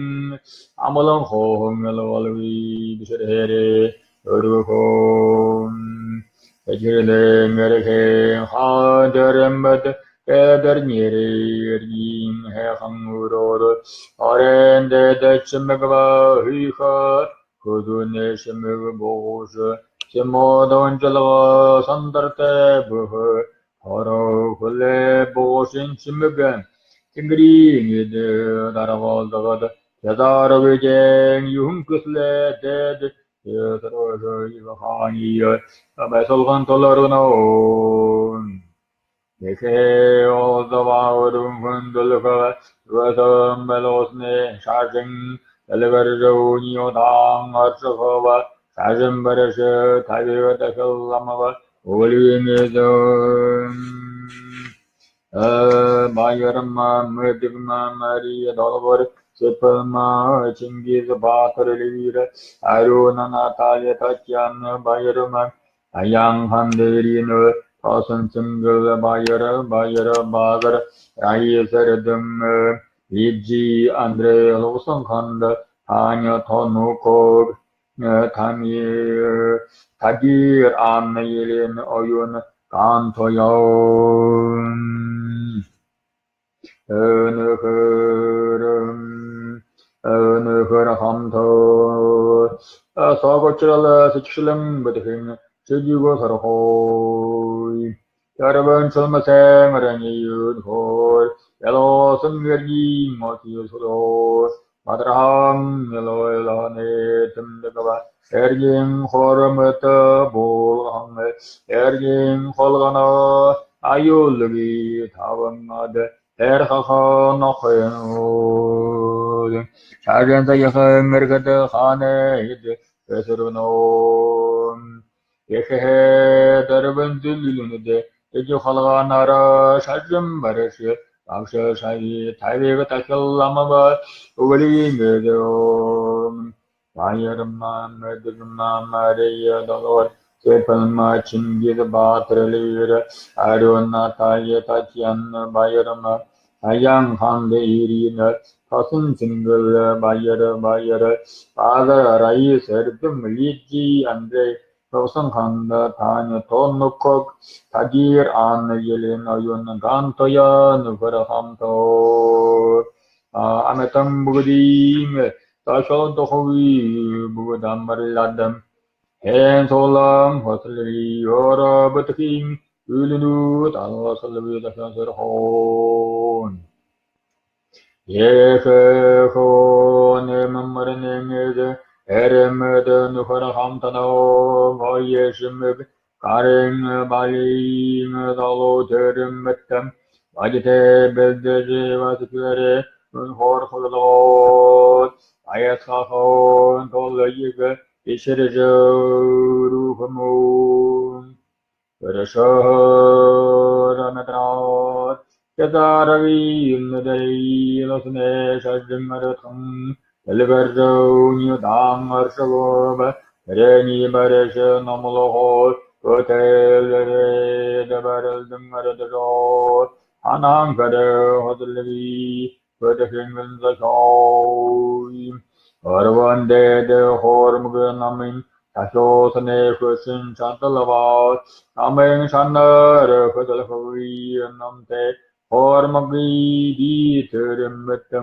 Амалан хохон ялвалви бэшэрээрээ өргөхөн. Сэдьхэлэй эрхэ хан дээрэмбэд, тэдэр нэрэ эргин хэхэн үрөөр. Орон дээдэ шэмэг ба хүйхэ, хүзүүнэй шэмэг бугаш, шэмүүд унжалга сандартай бүхэ. Хоро хүлэй бугашын шэмэг, тэнгэриин эдэ даргалдагад, язаар бидэн юһэн хүсэлэй дээдэ, э, сэргэжэ ехэ ханиие, э, байсалган толорно. Ехэ олзо ба үргэн хүндэлхэ, үгы һаа бэлэсэнь шажан, дэлгэржэ үни удаан оршохо ба, шажан бэрэшэ табига дахил лама ба, үлгын эзэн. Э, Баярма, Мэдэгма Мария, Долгор Сэпэлма Чингис баатар Эльвира, Арюуна Наталья, Татьяна, Баярма Аян, Ханда Ирина, Тосон Сэнгэл, Баяр, Баяр Базар, Раиса Эрдэм, Иджи Андрей, Лусан Ханда, Таня Тонуков, э, Тами-, Тагир Анна, Елена Оюун, Кан Тоён. Энэхэр, энэхэр хамта, э, соогууршалаа сэдьхэлэн бэдэхын сэдьхэлээ сорохо. Тэрбэн шэлмэсэй эрни юунхэр, ялуусан эрни мотиё сулуу. Бадарһан нилойлоной тэмдэг ба, эргын хормото буулгаһан, эргын хулгана аюулгүй табан аад, эрхэ хан нохойнууд. Шажан саяхан эрхэдэ хаанай эдэ бэсэргэнэ. Ехэ һайдэрбэн зүлэлүүнүүдэй эдэ хулганаар шажан бэрэшэ, багша шаби, табига дахил лама ба, үлгын эзэн. Баярма, Мэдэгма Мария, Долгор Сэпэлма Чингис баатар Эльвира, Арюуна Наталья, Татьяна, Баярма Аян, Ханда Ирина, Тосон Сэнгэл, Баяр, Баяр Базар, Раиса Эрдэм, Лидия Андрей, Лусан Ханда, Таня Тонуков, Тагир Анна, Елена Оюун, Ган Тоён, Нүхэр хамта. А, амитан бүгэдын, ташал дохогүй бүгэдэ амарладам. Хэн солон хослогүй, ороо бэтэхын үүлэнүүд алгасалгүй дахин сэрхүүн. Ехэ хүн эмэмэрнэн эзэ эрмэдэ нүхэр хамтанаа гоёшимэг гарын балиин залуу тэрэмэтэ бадитай бэлдэжэ баһатараа үнхөөр худалгаад аясхахан толгойгоо ишэржэ үргэмүн. Тэрэ шэхэр амидараад, хизааргүй нүдэрэй луусанай шажан арюудхан, дэлгэржэ үни удаан оршогоб, тэрэниие барижа номлохо, бүтээлээрээ дэбэрэлдэн арюудажа, һанаан хэрэг хүдэлгүй, хүдэхэн гэн зохёо. Арбан дээдэ хормог намын тахюусанай хүсэн шадал ба, намын шанар хүдэлхэгүй намтай хормогой би тэрэмэтэ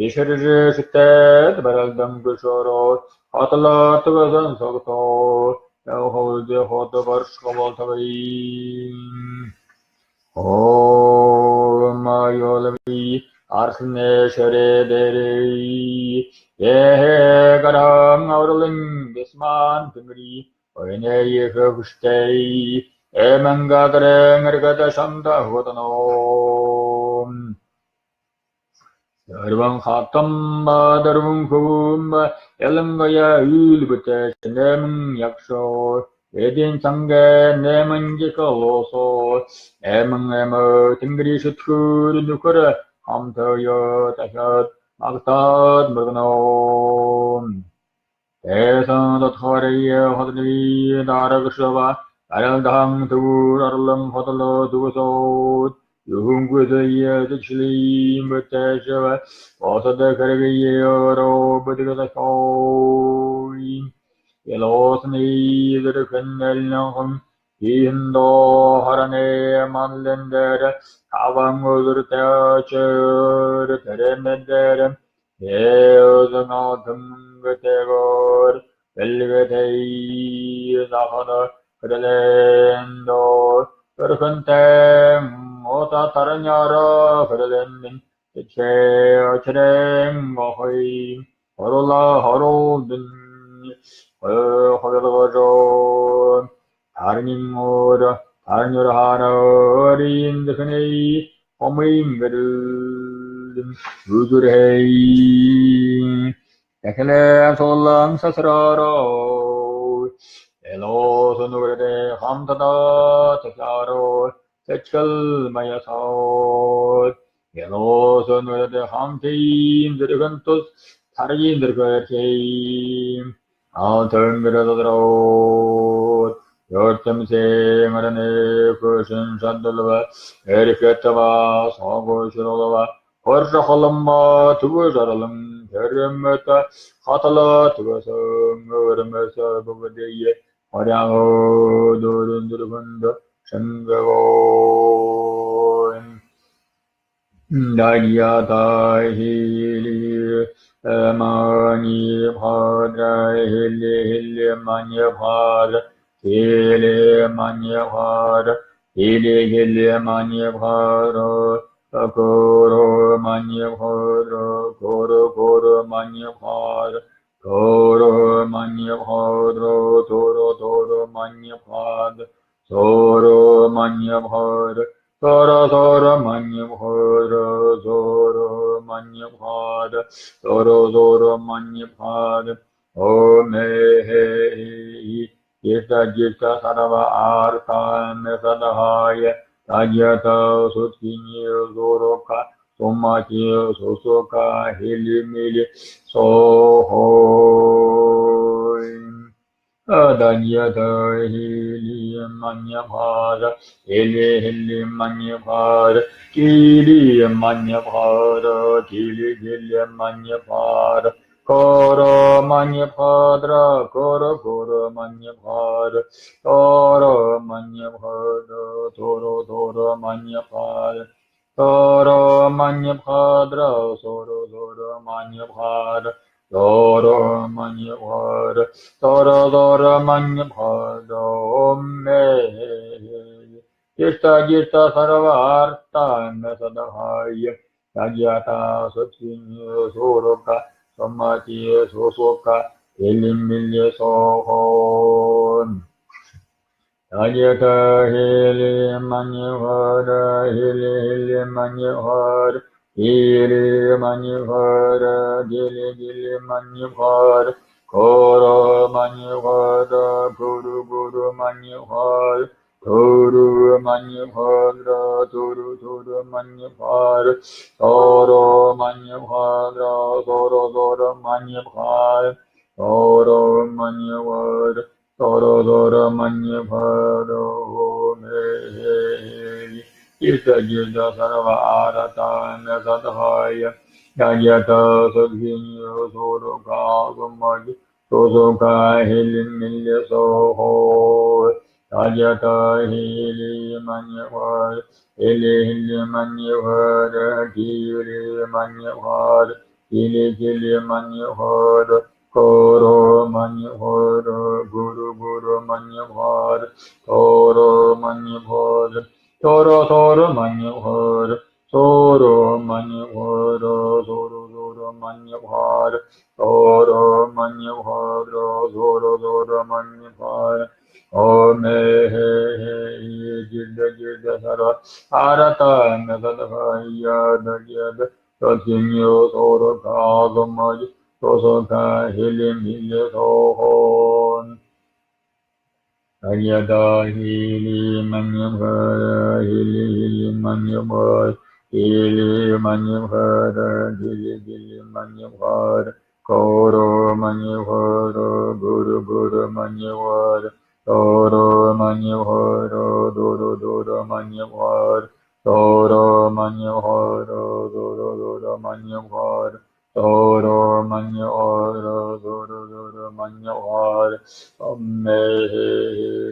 ишэржэ шэтэд баралдан хүшөөрөө хаталаад түгэсэн согтоо ябахал зэ хото баршха болтогой. Оо, маюулгүй арсанай шэрээ дээрээ ехэ гараан аваралан Бисмаан тэнгэри ойноо ехэ хүсэтэй эмэн газарай эрьедэ шанда хүтэнөө. Дөрбөн хатан ба дөрбөн хүбүүн ба, ялангаяа үйлэ бүтээжэ найман ягша, эдийн сангай найман жэхэ луусаа, найман аймаг тэнгэри шүдхэр нүхэр хамтаяа дахяад магтаад мүргэнөө. Тайсан дутхаар ехэ хатанай дарагша ба, арилдаан түбэр арилан хаталаа түгэсөөд, юһэн хүсэеэ сэдьхэлээр бүтээжэ ба, бусад хэрэгые өөрөө бэдэргэжэ зохёо. Илуусан эдэрхэн элинхэн тиихэдэ харанай манлин дээрэ табан үзүүртэй очоод, тэрэнэй дээрэ эзэн алтан мэнгэтэйгөөр бэлгэтэй захада хэрэлэн доо, тэрхэнтэй ута тарняараа хэрэлэн дэн, тэдхээ очирын гохой хорула хорулдын хойхойлгожо, тарнин уур, тарнюур хара өөрын дэхэнэй хомын гэрэлдэн үзүүрһээ тахилын суулан сасараараа, илуусан нүхэрэдэй хамтадаа тахяараа сэдьхэл баясаад, илуусан нүхэрэдэй хамтын зэргэн тус таргын зэргээрхэй алтан гэрэл зазараад, юртэмсын аранай хүсэн шадал ба, эрхэтэ ба, соогууршуул ба, хоржо холон ба, түбэ жаргалан тэрэмэтэ хаталаа түгэсэн үрмэсэ бүгэдые хоряагаа дүүрэн зүрхэндэ шэнгээгээ. Даньята хили, э, мани бхадра, хили, хили, мани бхадра, хили, мани бхадра, хили, хили, мани бхадра, куру, мани бхадра, куру, куру, мани бхадра, туру, мани бхадра, туру, туру, мани бхадра, суру, мани бхадра, суру, суру, мани бхадра, суру, мани бхадра, суру, суру, мани бхадра. Ом эхи, ишта, дишта, сарва, арта, меса, дхая, тадьята, судхини, сурукха, сумати, сусукха, хили, мили, сохо. Даньята хили, мани бхадра, хили, хили, мани бхадра, кили, мани бхадра, кили, кили, мани бхадра, куру, мани бхадра, куру, куру, мани бхадра, туру, мани бхадра, туру, туру, мани бхадра, суру, мани бхадра, суру, суру, мани бхадра, суру, мани бхадра, суру, суру, мани бхадра. Ом эхи. Дишта дишта сарва артха мисадхая, дагьята содхинья сурха сумати сусука хилимили сохо. Дагьята хилимани хара, хили хилимани хара, хилимани хара, хили хилимани хара, хоромани хара, хуру хуромани хара, хуромани хара, хуру хуромани хара, хоромани хара, хоро хоромани хара, хоромани хара, хоро хоромани хара. Ом эхи эхи дишта дишта сарва артха мисадхая, дагьята содхинья сурха сумати сусука хилимили сохо. Дагьята хилимани хара, хили хилимани хара, хилимани хара, хили хилимани хара, хоромани хара, хуру хуромани хара, хоромани хара, хоро хоромани хара, хоромани хара, хоро хоромани хара, хоромани хара, хоро хоромани хара. Ом эхи эхи дишта дишта сарва артха мисадхая, дагьята содхинья сурха сумати сусука хилимили сохо. Дагьята хилимани хара, хили хилимани хара, хилимани хара, хили хилимани хара, хоромани хара, хуру хуромани хара, хоромани хара, хуру хуромани хара, хоромани хара, хуру хуромани хара, хоромани хара, хоро хоромани хара. Ом эхи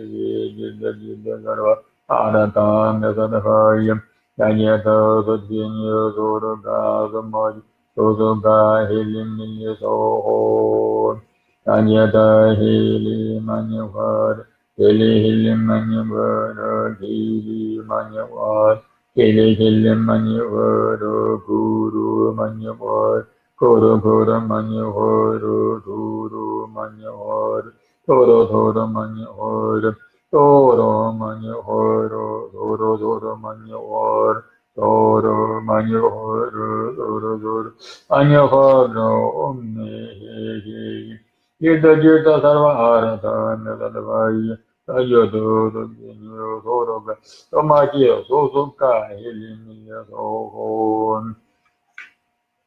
эхи дишта дишта сарва артха мисадхая, дагьята содхинья сурха сумати сусука хилимили сохо. Дагьята хилимани хара, хили хилимани хара, хилимани хара, хили хилимани хара, хуромани хара, хуру хуромани хара, хуромани хара, хоро хоромани хара, хоромани хара, хоро хоромани хара, хоромани хара, хоро хоромани хара. Ом эхи эхи дишта дишта сарва артха мисадхая, дагьята содхинья сурха сумати сусука хилимили сохо.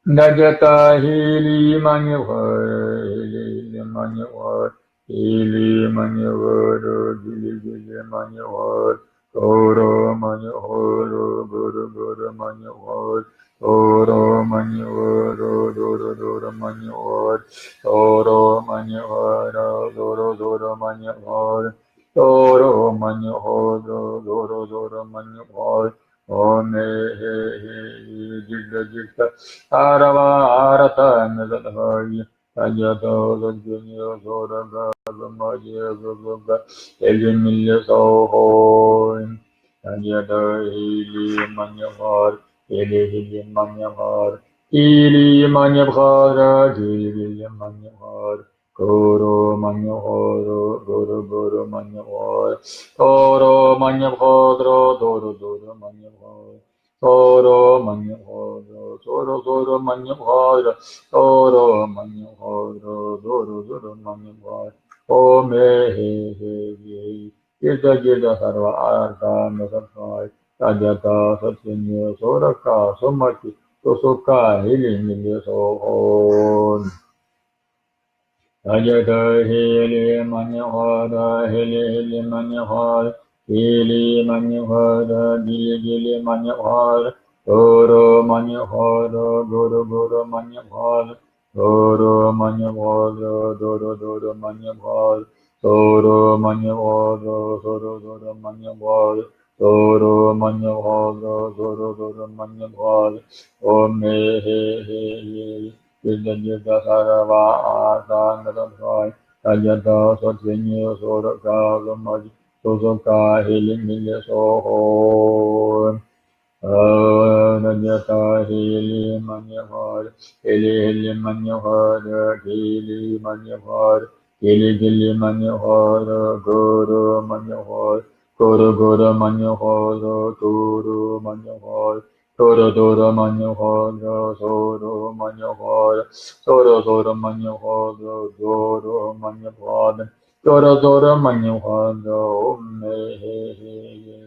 Дагьята хилимани хара, хили хилимани хара, хилимани хара, хили хилимани хара, хоромани хара, хуру хуромани хара, хоромани хара, хуру хуромани хара, хоромани хара, хуру хуромани хара, хоромани хара, хуру хуромани хара. Ом эхи эхи дишта дишта сарва артха мисадхая, дагьята содхинья сурха сумати сусука хилимили сохо. Дагьята хилимани хара, хили хилимани хара, хилимани хара, хили хилимани хара, хоромани хара, хуру хуромани хара, хоромани хара, хуру хуромани хара, хоромани хара, хоро хоромани хара, хоромани хара, хуру хуромани хара. Ом эхи эхи дишта дишта сарва артха мисадхая, дагьята содхинья сурха сумати сусука хилимили сохо. Дагьята хилимани хара, хили хилимани хара, хилимани хара, хили хилимани хара, хоромани хара, хуру хуромани хара, хоромани хара, хуру хуромани хара, хоромани хара, хуру хуромани хара, хоромани хара, хуру хуромани хара. Ом эхи эхи дишта дишта сарва артха мисадхая, дагьята содхинья сурха сумати Сусука, хили, мили, сохо. Раджата, хили, манихара, хили, хили, манихара, кили, манихара, кили, кили, манихара, гуру, манихара, гуру, гуру, манихара, туру, манихара, туру, туру, манихара, сору, манихара, сору, сору, манихара, зору, манихара, зору, зору, манихара. Ом ме хе хе ге.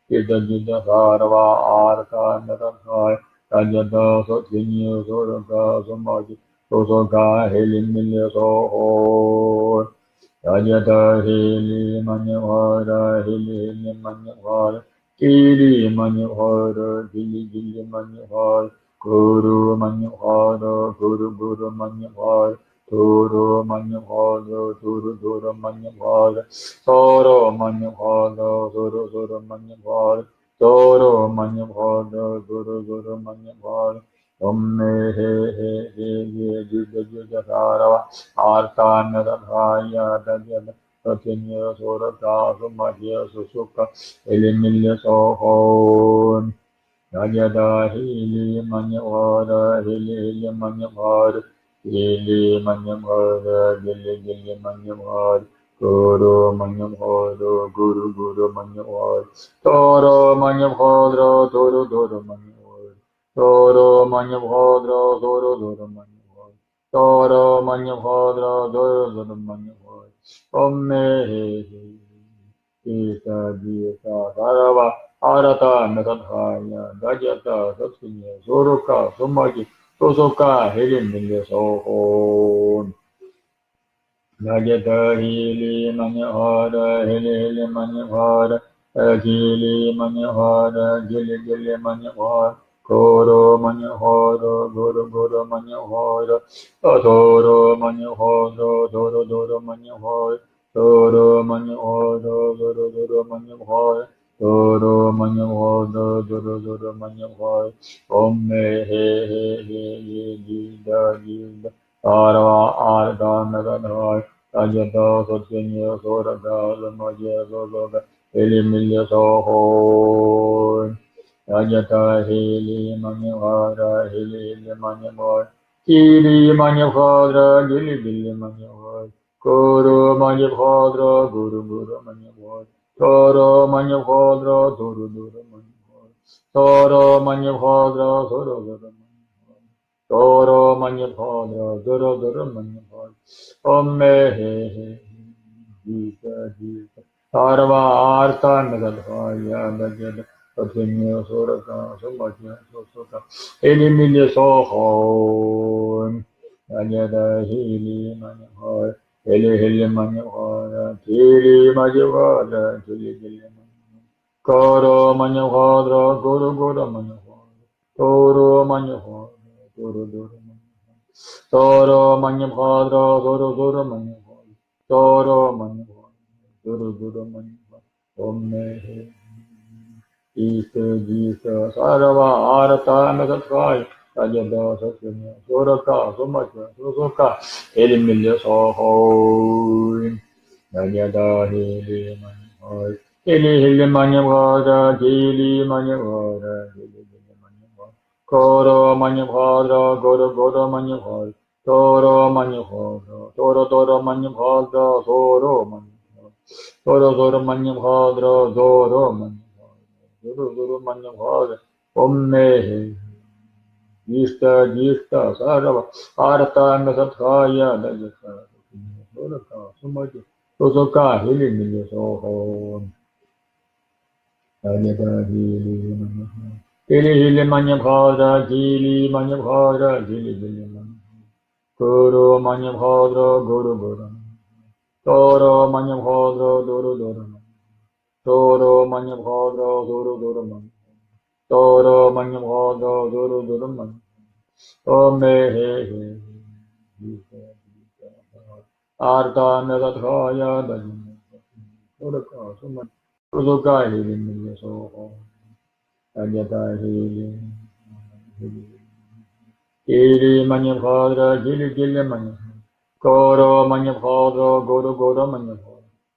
Дидо, дидо, сарва, арта, мета, дхая, раджата, сатсиня, сурка, сумати, сусука, хили, мили, сохо. Раджата, хили, манихара, хили, хили, манихара, кили, манихара, кили, кили, манихара, гуру, манихара, гуру, гуру, манихара, туру, манихара, туру, туру, манихара, сору, манихара, сору, сору, манихара, зору, манихара, зору, зору, манихара. Ом ме хе хе хе ге. Дидо, дидо, сарва, арта, мета, дхая, раджата, сатсиня, сурка, сумати, сусука, хили, мили, сохо. Раджата, хили, манихара, хили, хили, манихара, кили, манихара, кили, кили, манихара, гуру, манихара, гуру, гуру, манихара, туру, манихара, туру, туру, манихара, зору, манихара, зору, зору, манихара, зору, манихара, зору, зору, манихара. Ом ме хе хе. Дидо, дидо, сарва, арта, мета, дхая, раджата, сатсиня, сурка, сумати, сусука, хили, мили, сохо. Раджата, хили, манихара, хили, хили, манихара, кили, манихара, кили, кили, манихара, гуру, манихара, гуру, гуру, манихара, туру, манихара, туру, туру, манихара, туру, манихара, туру, туру, манихара, туру, манихара, туру, туру, манихара. Ом ме хе хе хе ге. Дидо, дидо, сарва, арта, мета, дхая, раджата, сатсиня, сурка, сумати, сусука, хили, мили, сохо. Раджата, хили, манихара, хили, хили, манихара, кили, манихара, кили, кили, манихара, гуру, манихара, гуру, гуру, манихара, туру, манихара, туру, туру, манихара, сору, манихара, сору, сору, манихара, зору, манихара, зору, зору, манихара. Ом ме хе хе хе. Дидо, дидо, сарва, арта, мета, дхая, раджата, сатсиня, сурка, сумати, сусука, хили, мили, сохо. Раджата, хили, манихара, хили, хили, манихара, кили, манихара, кили, кили, манихара, гуру, манихара, гуру, гуру, манихара, туру, манихара, туру, туру, манихара, сору, манихара, сору, сору, манихара, зору, манихара, зору, зору, манихара. Ом ме хе хе. Дидо, дидо, сарва, арта, мета, дхая, раджата, сатсиня, сурка, сумати, сусука, хили, мили, сохо. Раджата, хили, манихара, хили, хили, манихара, кили, манихара, кили, кили, манихара, гуру, манихара, гуру, гуру, манихара, туру, манихара, туру, туру, манихара, сору, манихара, сору, сору, манихара, зору, манихара, зору, зору, манихара. Ом ме хе хе. Дидо, дидо, сарва, арта, мета, дхая, раджата, сатсиня, сурка, сумати, сусука, хили, мили, сохо. Раджата, хили, манихара, хили, хили, манихара, кили, манихара, кили, кили, манихара, гуру, манихара, гуру, гуру, манихара, туру, манихара, туру, туру, манихара, сору, манихара, сору, сору, манихара, туру, манихара, туру, туру, манихара. Ом ме хе хе. Арта, мета, дхая, раджата, сурка, сумати, сусука, хили, мили, сохо. Раджата, хили, хили, манихара, кили, кили, манихара, гуру, манихара, гуру, гуру, манихара,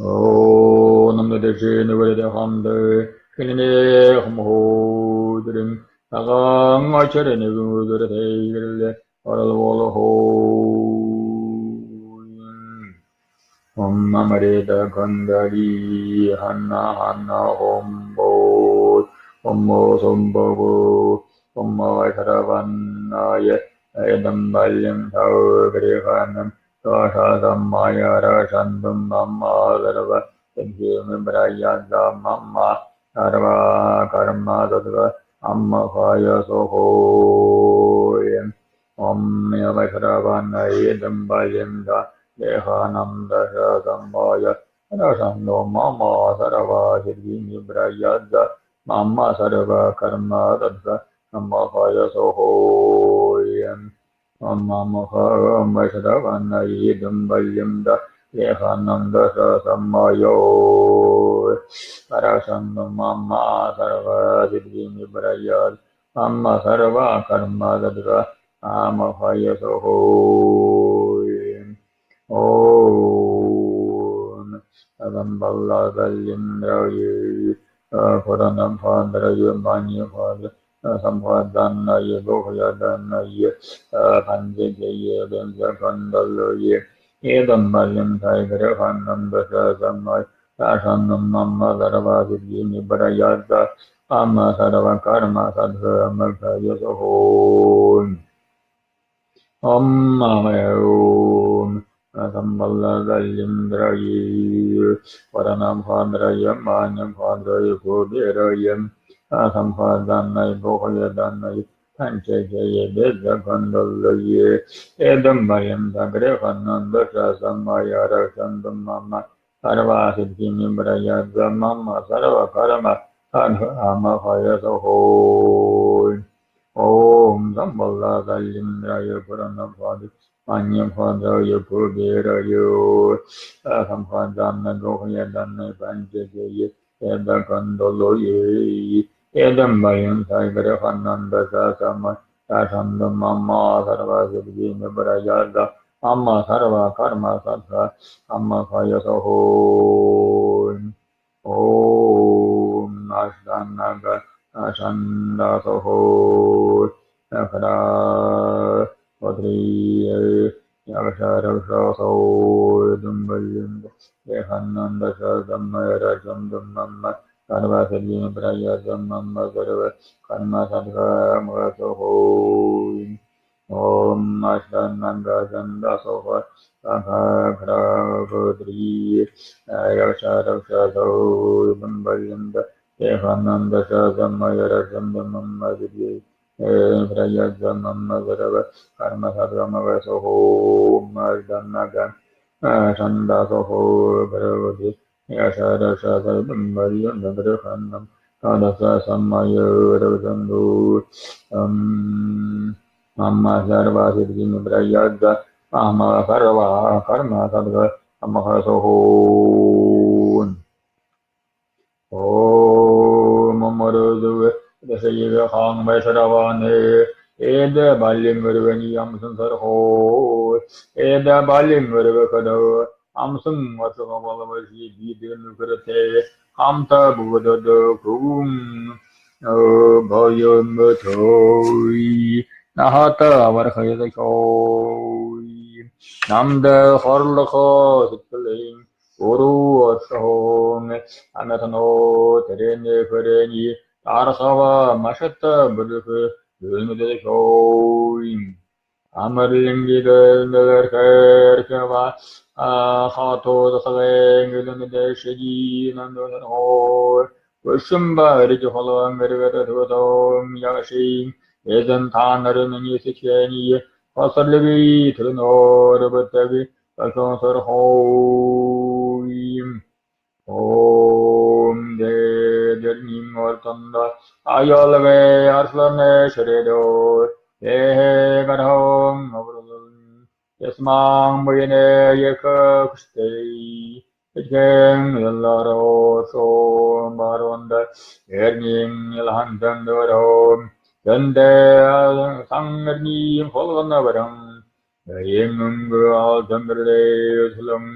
Оо, намда дэшээ нүгэртэ хамта хэлэнэ хамху дэрэн, сагаан ачаар нэгэн үдэр тайгарле орол болохо юм. Ом Амрита Кандали Хана Хана Хом Бо Хом Бо Сом Бо Бо Хом Бо Вайшраваная Эдам Балим Сау Греханам Доша Самая Рашандам Мама Сарва Сидхи Вибраяда Мама Сарва Карма Садва Амма Хая Сохоем. Ом Вайшраваная Эдам Балим Са Греханам Доша Самая Рашандо Мама Сарва Сидхи Вибраяда Мама Сарва Карма Садва Амма Хая Сохоем. Ом Мама Хая Вайшраваная Эдам Балим Са Греханам Доша Самая Рашандо Мама Сарва Сидхи Вибраяда Мама Сарва Карма Садва Амма Хая Сохоем. Ом Самбала Далим Драе Пуранабха Драе Манибха Драе Самбха Данае Бохая Данае Панчакхае Бензакандалае Эдам Балим Са Греханам Доша Самая Рашандо Мама Сарва Сидхи Вибраяда Мама Сарва Карма Садва Амма Хая Сохоем. Ом Мама Ом Самбала Далим Драе Пуранабха Драе Манибха Драе Куберае Самбха Данае Бохая Данае Панчакхае Бензакандалае Эдам Балим Са Греханам Доша Самая Рашандо Мама Сарва Сидхи Вибраяда Мама Сарва Карма Садва Амма Хая Сохоем. Ом Самбала Далим Драе Пуранабха Драе Манибха Драе Куберае Самбха Данае Бохая Данае Панчакхае Бензакандалае Эдам Балим Са Греханам Доша Самая Рашандо Мама Сарва Сидхи Вибраяда Мама Сарва Карма Садва Амма Хая Сохоем. Ом Аштанага Чанда Сохо Чакра Путри Якша Ракша Сохо Эдам Балим Са Греханам Доша Самая Рашандо Мама Сарва Сидхи Вибраяда Мама Сарва Карма Садва Амма Хая Сохоем. Ом Аштанага Чанда Сохо Чакра Путри Якша Ракша Сохо Эдам Балим Са Греханам Доша Самая Рашандо Мама Сидхи Вибраяда Мама Сарва Карма Садва Амма Хая Сохо. Ом Аштанага Чанда Сохо Чакра Путри Якша Ракша Сохо Эдам Балим Са Греханам Доша Самая Рашандо Мама Сарва Сидхи Вибраяда Мама Сарва Карма Садва амаха сохоон. Ом, амар үдэр, дэшэегэ хаан Башарваанай эдэ балин үргэниие амсан сорхоо. Эдэ балин үргэхэдөө амсан ошохо болобоши, бидэ нүхэртэй хамта бүгэдэдөө хүбүүн, э, болоомбо тээ. Наһатаа бараха ёһотой. Намда хорлохо сэдьхэлэй уруу оршоһон, амитанай тэрээнэй хүрэниие тархаба машата бүтэхэ дүлмэдэлхөө. Амарлингы дэлмэлэр хэрхэбэ, а, хатуу сагай элүүндэ шэди намда сорхоо. Хүсэн барижа холгон эргэдэ түгэһэн ябашын эзэн, танар минии сэдьхэниие хосорлигы түрэнөөр бүтэхэ болоһон сорхоо юм. Ом, дээдэрнин ортондо аялгай арсаланай шэрээдэ эхэ гараһан абаралан, ясман бэеын ехэ хүсэтэй. Эдхэн ялараа шоо баруунда эрнин илаһан тэндэбэрһөө тэндэ сан эрнин холгоно баран, бэеын үнгэ алтан бэрдэ үсэлэн,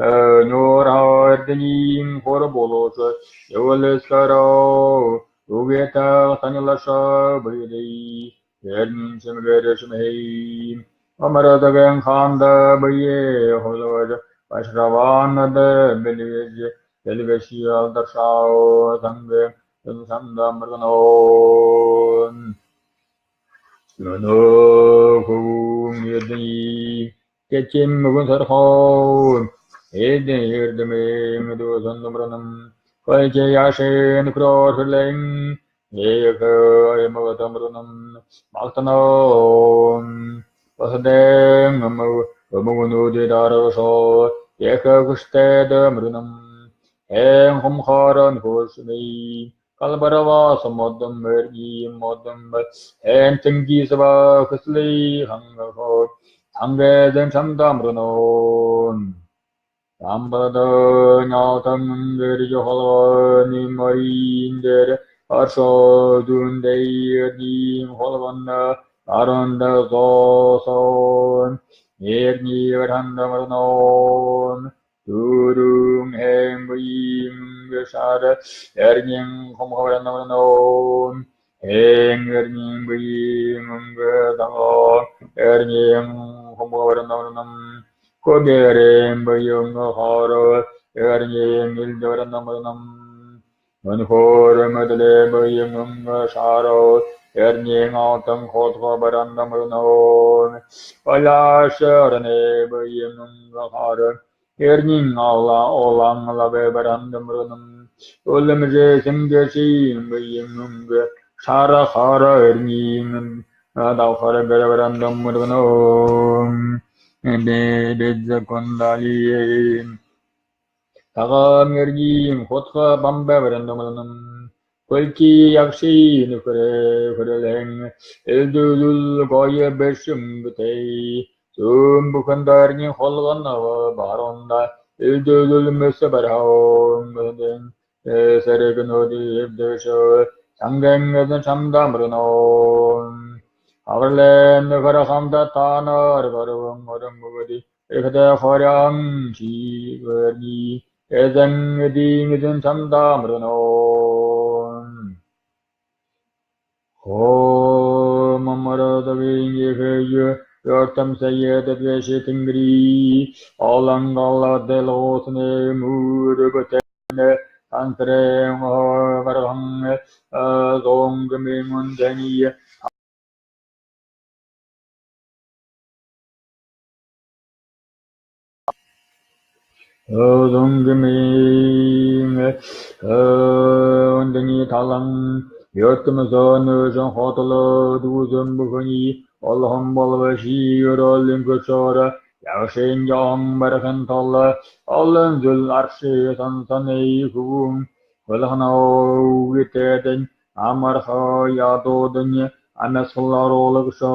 э, нюурһаа эрдэниин хор болоошо, эвэлэскэрөө үгытэйг танилшаа бэедээ. Эрнин шэмгээр шэмэһээ, амар үдэгэн хаанда бэеэ хулгажа, Башарваанада бэлгэжэ, бэлгэжэ алдаршаа сангын шамда мүргэнөө. Мүнөө хүбүүн эрдэниие тэдхин мүгэн сорхоо. Эдэ эрдэмэй дүүһэн мүргэнэм, хойто яашын хүрөө хүрлэн, ехэ аймагта мүргэнэм, магтанам. Бусадын мүг-, мүгэнүүдые дарашоо, ехэ хүсэтэйдэ мүргэнэм, хэн хомхоорон хүсэмэй. Галбарбаа сомодом, эрни модом, эн тэнгисбаа хүсэлэй хангахо, сангын эзэн шамда мүргэнөө. Амбарада нялтан дээрэ холгоной морин дээрэ оршоо, зүүндэ эрнин холгоно, гаруунда зоосон эрни бараһанда мүргэнөө. Түрүүн хэн бэеын үнгэ шара эрнин хомхо бараһанда мүргэнөө. Хэн эрнин бэеын үнгэ даган эрнин хомхо бараһанда мүргэнэм. Хүбүүрэй бэеын үнгэ хара эрнин элдэ бараһанда мүргэнэм. Үнхөөр мэдэлэй бэеын үнгэ шара эрнин алтан хотхо бараһанда мүргэнөө. Уляашын ороной бэеын үнгэ хара эрнин ала улаан лабай бараһанда мүргэнэм. Үлэмжэ сэнгэшын бэеын үнгэ шара хара эрнин, а, далхар гэрэ бараһанда мүргэнөө. Бэ-, бэзэ кундалиин сагаан эрнин хотхо бамбай бараһанда мүргэнэм. Хүлти ягшын нүхэрэй хүрэлэн элдэ үлүүл гоё бэшэ үнгэтэй. Зүүн бүхэндэ эрнин холгоно, баруунда элдэ үлүүл мүсэ бараһан үнгэтэй. Э, сэрэгэнүүдые эбдэжэ, сангын эзэн шамда мүргэнөө. Хабаралай нүхэр хамта танар гарбан орон бүгэдые эхэтэй хорёон шиибэрни эзэн эдын эзэн шамда мүргэнөө. Хо, мамара дагын ехэ ю, ёртом сая дэдгэшэ тэнгэри, олон гала дэлгүүсэнэй мүрэ бүтэнэ, сансарын хо барган, э, зунгамын үндэниие Зунгамын, э, үндэниие талан, ёртом зон үжэн хотоло дүүзэн бүхэниие олоһон болбоши, юрөөлын хүшөөрөө ягшын ёһон бариһан толо, олон зүйл арши сансанай хүбүүн, хулгана үгытэйдэнь, амарха ядуудань, амясхал оруулагша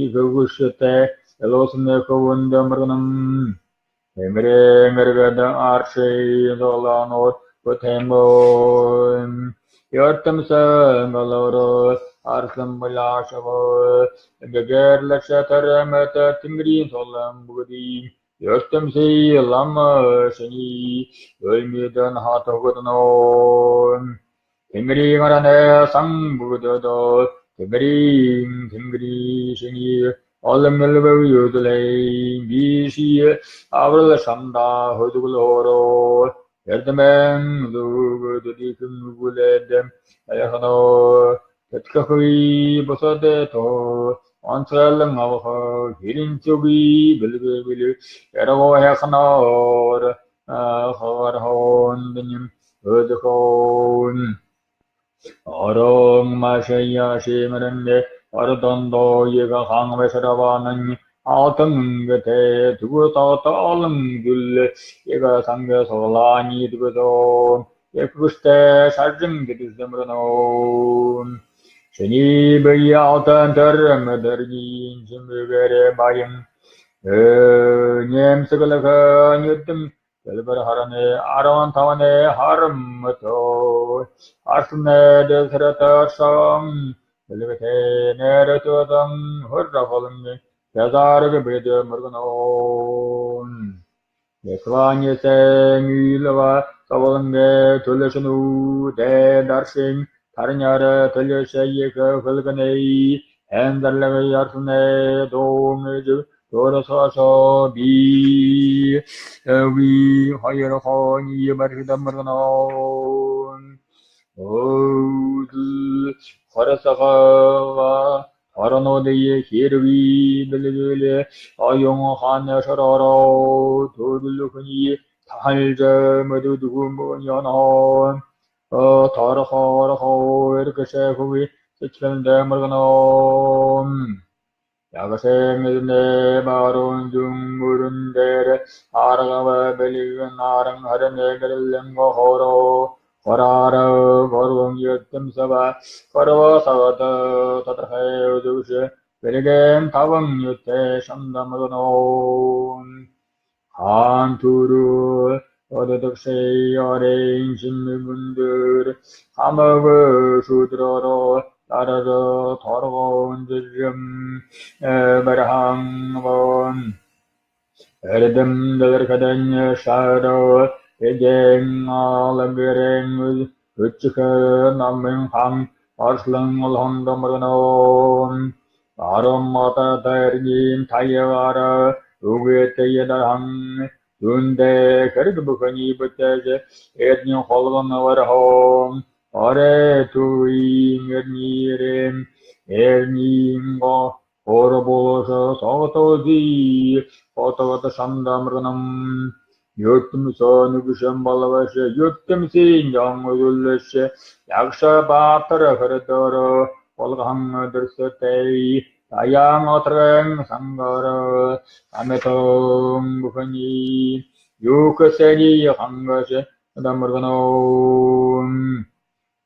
ехэ хүсэтэй, элүүсэнэй хүбүүндэ мүргэнэм. Тэмэриин эргэдэ аршын зулаанууд бүтэмөө. Юртэмсын галуур арсан буляашаба. Гэгээрэлшэ тэрэ мэтэ тэнгэриин солон бүгэдые. Юртэмсын лама шэниие. Ой мэдэн хатаһа гүдэнөө. Тэнгэриин гаранай сан бүгэдөөдөө, тэнгэриин, тэнгэриин шэниие олон элбэг юудэлэй, бишые абарал шамда хүдэлһөөрөө, эрдэмэй зүгөөр дүтихэн үгүүлээд, аяханаа тэдхэхэ бусад тоо онсолон абаха хилэнсэгүй бэлэглэг, эргөө хаханаар, а, хагарһан дэнин өдөхөн. Орон машаяа шимэрэндэ, ордондоо егэ хаан бэшэрбанань, алтан үнгэтэй түбэ сагта олон зүйл, егэ санга суглаани түгэсөө, ехэ хүсэтэй шажан тэдэс дэмэрнөө. Шинии бэе алтан тэрэ мэдэрниин шэмэгээрээ баян, э, нэмсэглэхэ нюдэм Дэлбэр харанай арбан табанай харамтаа. Арсанай дэсэрэтэ оршон дэлгэтэй нээрэтөөдэн хүрэ холонги язаараг бэедэ мэргэнөө. Ясвани сэмилва соболонги түлэшэнүүдэй даршын тарняар түлэшэ ехэ хэлгэнэй һайндарлаг арсанай дуун эжы Торосоошо би, э, би хоёр хони баригдамаргана. Өөдөл хоросохо ва, хоронуудые хэрби дэлгээлэ, оюун хаанай шороороо, төрөлхөниие тахалжа мэдэгдэһэн бэшэ һэн. Э, торохо, орохо, эргэшэ хүби сэдьхэлдэ мэргэнэ. Ягшын эзэнэй баруун зүүн мүрэн дээрэ аргаб бэлигэн аран харанай гэрэлэн гохоороо, хороороо горбон юртэмсэбэ, горбо сагада тодорхой үзэгшэ, бэлигэн табан нюдтэй шамда мэргэнэ. Хаан түрүү ододогшой оройн шэмэ мүндэр, хамаг шүдрөөрөө даража торгон жэжэм, э, бараһан бэшэ. Эрдэм дэлгэрхэдэнь шадаа эдеэн алаг гэрэн хүчэхэ намын хаан оршолон олоһондо мэргэнэ. Арам мата дайрнин таягаар үгытэйе дараһан зүүндэ хэрэг бүхэниие бүтээжэ, эрнин холгон бараһан. Орой түбын эрниин, эрниин гоо хора болошо согто үзы, хотогото шамда мэргэнэм. Юртэмсын үбшэн балбашэ, юртэмсын зон үзүүлэгшэ, ягша баатар хэрдээр болгоһон дүрсэтэй, Даян отаргын сангаараа амитан бүхэниие, юу хэһээниие хангажа дамаргана.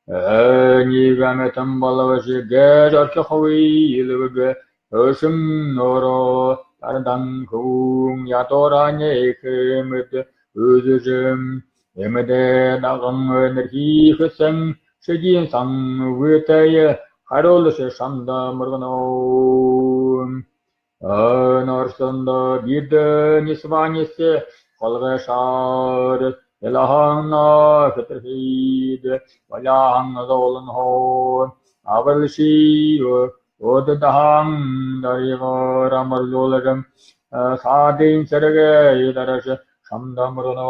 Э, нэгэ амитан балбашэ гэжэ орхихогүй элбэг, өөшэн нөөрөө тардан хүбүүн ядуураа эхэ эмэдэ үзэжэ, эмэдэ даган энэрхы хэһэн шэдиин сан үгытэйе харуулжа шамда мэргэнэ. Э, норсондо бидэ нисванисэ холгойшоор илаһан ноо хэтэрхид, баляаһан зөөлэн хоо, абалши, э, удадаһан даригаар амарлуулжа, э, саадын сэрэгэй даража шамда мэргэнэ.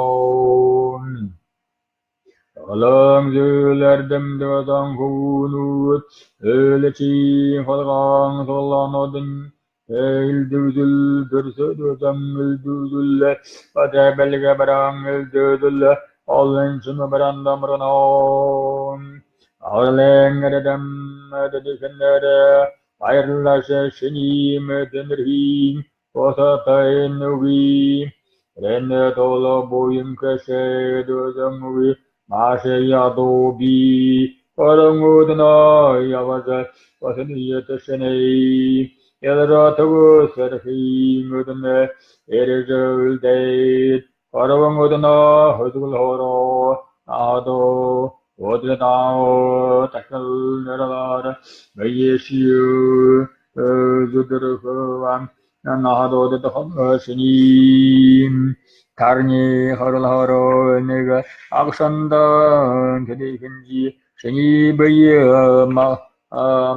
Олон зүйл эрдэм дээдэ хүбүүнүүд, элшэ холгон солонуудынь, элдүүжэл дүрсэ дээдэ элдүүжэл, бадай бэлгэ баран элдүүжэл, олон шэмэ баран дамаргана. Аралын эрдэм эдэдыхэнээрээ баярлажа, шинии мэдэнэрхиин бусадтаа үгы. Тэрэнэй тула буян хэшээ дээдэ үгы. Маашаа ядуу би. Орон үүдэнөө ябажа, бусад яташанай. Илажа түгэс эрхын үдэнэ эрэжэ үлдээд, хорбон үдэнэ хүдэлһөөрөө наһадаа үдэрэй даа тахил нэрлэһээр бэеэшье зүдэрхэ. Наһадаа үдэдэ хоношни тарни харалһаараа нэгэ агшанда тэдыхэнжэ шинии бэе ма-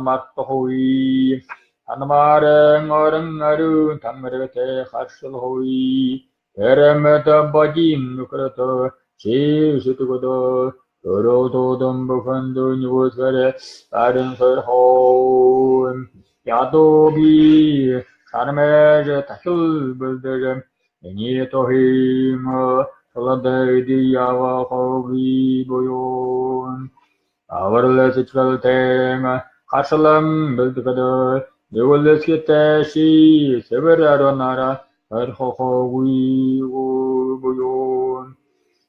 мартахагүй. Ханамаараа орон арюун тангарагтай харшалхагүй. Тэрэ мэтэ бодин нүхэртөө ши шүтэгөөд, түрэлтөөдөө бүхэндөө нүгөөсгөөр арюун сойрхоо. Ядуу би шармайжа тахил бэлдэжэ, энии туһын солодо эдижэ ябахагүй буюу. Абарал сэдьхэлтэйнь харшалан бэлдэхэдэ, нүгэл эсэгэтэйшье сэбэр арюунаараа сойрхохогүй буюу.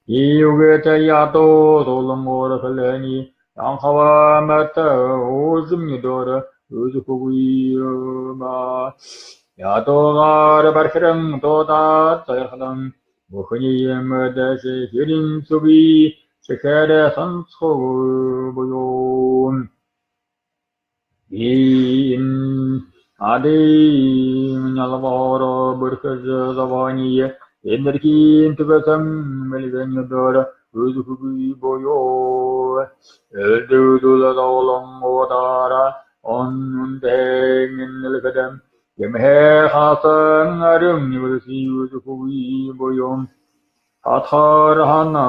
Иигээд ядуу зулан уурхалһаниинь янхаба мэтэ уужам нюдөөрөө үзэхэгүй ба. Ядуугаар бархиран дуудаад сойрходонь, бүхэниие мэдэжэ, хирин зүгые сэхээр соносхогүй буюу. Иимэ адын нялбаһаар бэрхэжэ зобоһониие энэрхын түгэсэн мэлгэн нюдөөрөө үзэхэгүй буюу. Элдэб дулаа зоболон удаараа, он үндэһээнь энэлхэдэ, эмхэ хасан арюун нүгэлсые үзэхэгүй буюу. Хадхар хана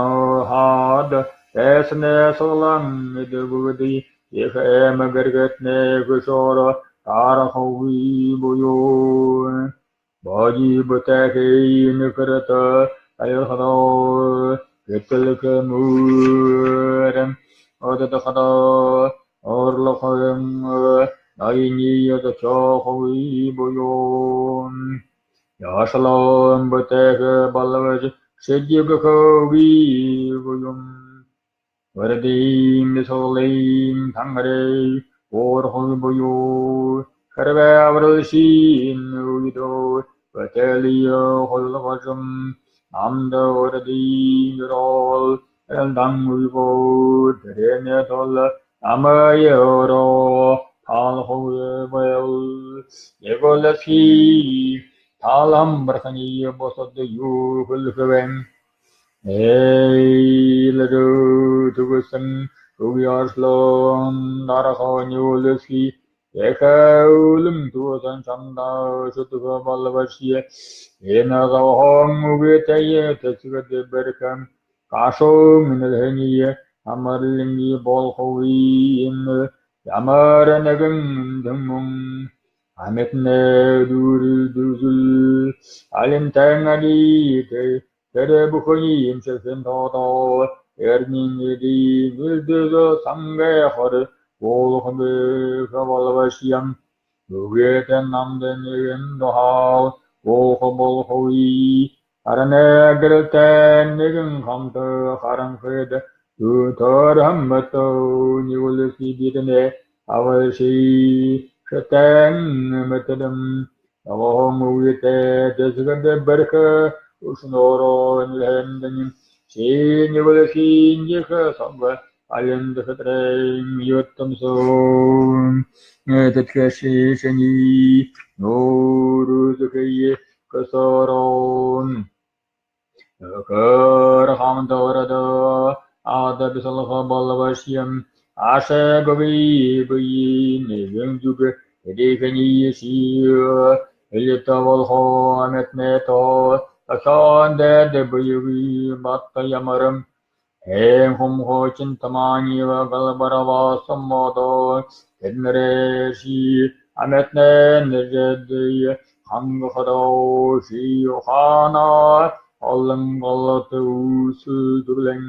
хада тайсанай суглаан эдэ бүгэдые ехэ эмхэ гэргэтнай хүсөөрөө тарахагүй буюу. Боди бүтээхын нүхэртөө айлхадаа, хэтэлхэ мүрэн удадахдаа, орлохын ноёниие зохёохогүй буюу. Яшалан бүтээхэ болбошье шэдигэхэгүй буюу. Урдын бисалгын тангариг уурхагүй буюу. Хэрбээ абарал шэнэ үедөө бүтээлые худалгажа, намда урдын ёроол элдэнгүй бол, тэрээнэй тула намайе өөрөө таалахагүй байбал, нүгэл эсэгэ таалаһан барханиие бусадта юу хэлэхэб? Эй, илажа түгэсэн үгы оршолон дараха нүгэл эсэгэ, ехэ үлэн түгэсэн шамда шүтэхэ болбошье, энэ зобоһон үгытэйе тэсэгэдэ бэрхэ гашуун энэлһэниие амаралынь болохогүй. Энэ ямар нэгэн түмэн амитанай дүүрэл дүрзэл, алинтайн али тэ-, тэрэ бүхэниие эмшэхын тоодо, эрнин эдын элдэб сангай хори болохо бэшэ болбошье, үгытэй намда нэгэн дохоол болохо болохогүй. Харанай гэрэлтэнь нэгэн хамта харанхыда, түүн тойрон мэтэ нүгэл эсэгэ бидэнэй абарал шэнжээн мэтэдэм. Зобоһон үгытэй тэсэгэдэ бэрхэ үшнөөрөө энэлһэндэнь, ши нүгэл эсэгын ехэ сог алинда хэтэрэн юртэмсэ тэдхэшэ шэнии нюур үзэхые хүсөөрөө. Үхэр хамта урда ада бисалга болбошье, ашаа гүбэй бэеын нэгэн зүг эдихэнь ши элитэ болохо амитанай тоо, тахяан дээдэ бэегүй бата ямарам хэн хумхочин таманиба галбараа басамбада, тэдэнэрэй ши амитанай нэжэдые хангахада, ши ухаанаа олон галата үүсэ дүрлэн,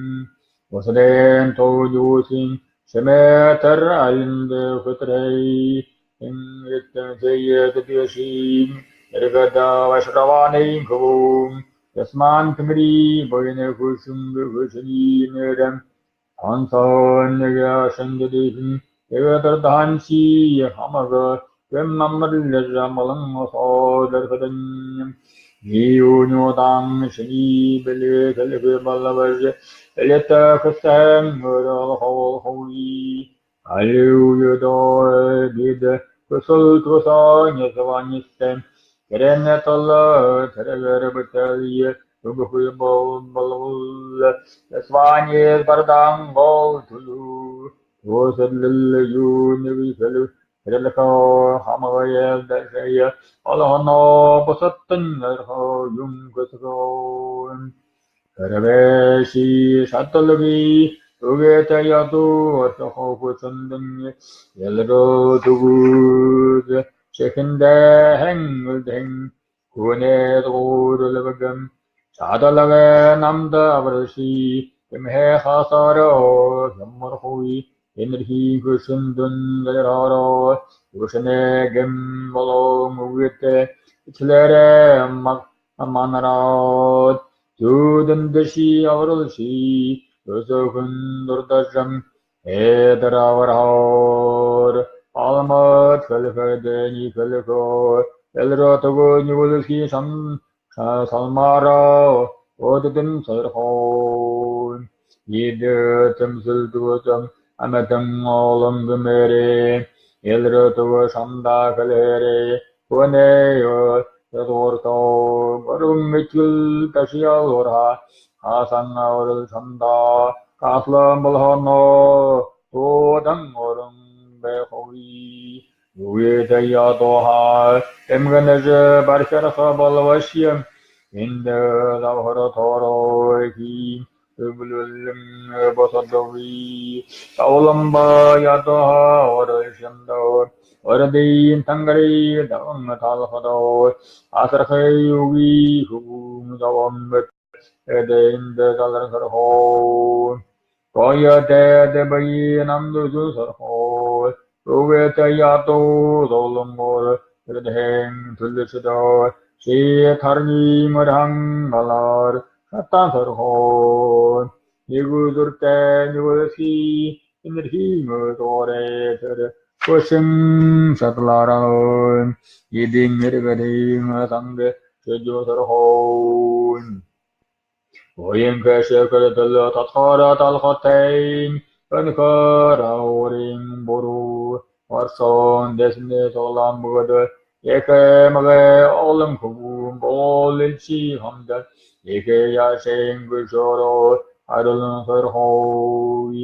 бусадын тоо юусын шэмэ тэрэ алинда хэтэрэй. Эн эдэн зэе дэдэшин эргэдэ Вашраванын хүбүүн Ясман тэмэри буянай хүшэн хүшэниинь эрэм. Тон соонь нэгэ шэнги дэдихэн, нэгэ дурдаһан ши хамаг Гэм амарлажа амгалан ошоо дэрхэдэнь, юуниудаан шинии бэлиг хэлэхэ болобожо, элитэ хэсэгэн өөрөө олохо болохогүй. Али үедөө бидэ хүсэл тусаа нясваанистай. Тэрэнэй тула тэрэ гэр бүтээлые үгэхэ бол-, болбол, нясваанис бардаан гол түлүү. Төөсэрлэл юунэйб хэлэ-, хэлэхэ хамагай дашая. Олохоноо бусадтань архаа юм хэсэгөө. Тэрэ бэшэ шадалгүй үгытэй ядуу орхихо хүсэндэнь, элирэ түгэс шэхэндээ һайн үлдэһэн хүнэй дуугаралба гэм. Шадалгын намда абарши, тэмэһээ хасаараа хямархагүй. Энэрхы хүсэндэнь залираараа, хүшэнэй гэм болон үгытэй эсхэлээрээ маг-, манараад, зүүдэндэшье абаралши, үсөөхын дурдажам, эдэр абархаар, алмад хэлэхэ, дэни хэлэхэ, элирэ түгэс нюгэлши шам-, ша-, шалмаараа, өөдэнь сойрхоо. Эдэ тэмсэл түгэс амитан олон гэмээр, элирэ түгэс шамда хэлэхээрээ, хүнэй өөдэ дуртаа, гурбан этигэл ташаял урһа, хаасан абарал шамда хаһалан болоһоноо дуудан орон байхагүй. Үгытэй ядууһаа эмгэнэжэ бархирха болбошье, эндэ дабхар тоорохы үбэлүүлэн бусадгүй. Табалан ба ядууһаа оролсондоо, урдын тангариг дабан талхадаа, асархы үгы хүбүүн зобоон мэт эдэ эндэ залархархоо. Гоё дээдэ бэе намда үзүүлхэрхоо. Үгытэй ядуу золонгоор, тэрэдэһэн түлэшэдөө, ши тарни мэрһэн галаар шатаан сорхоо. Нэгэ зүртэй, нэгэ үсхи, энэрхы мөөрөөр тэрэ хүсэн шадалаараа эдэн эргэдэн санга шэдюу сорхоо. Уян хэшэг хэлэдэл татхаар талхатайнь, үнэхөөр урин буруу оршон дээсэнэй суглаан бүгэдэ, ехэ эмгэ олон хүбүүн бололши хамта, ехэ яашын гүшөөрөө харуулан сорхоо.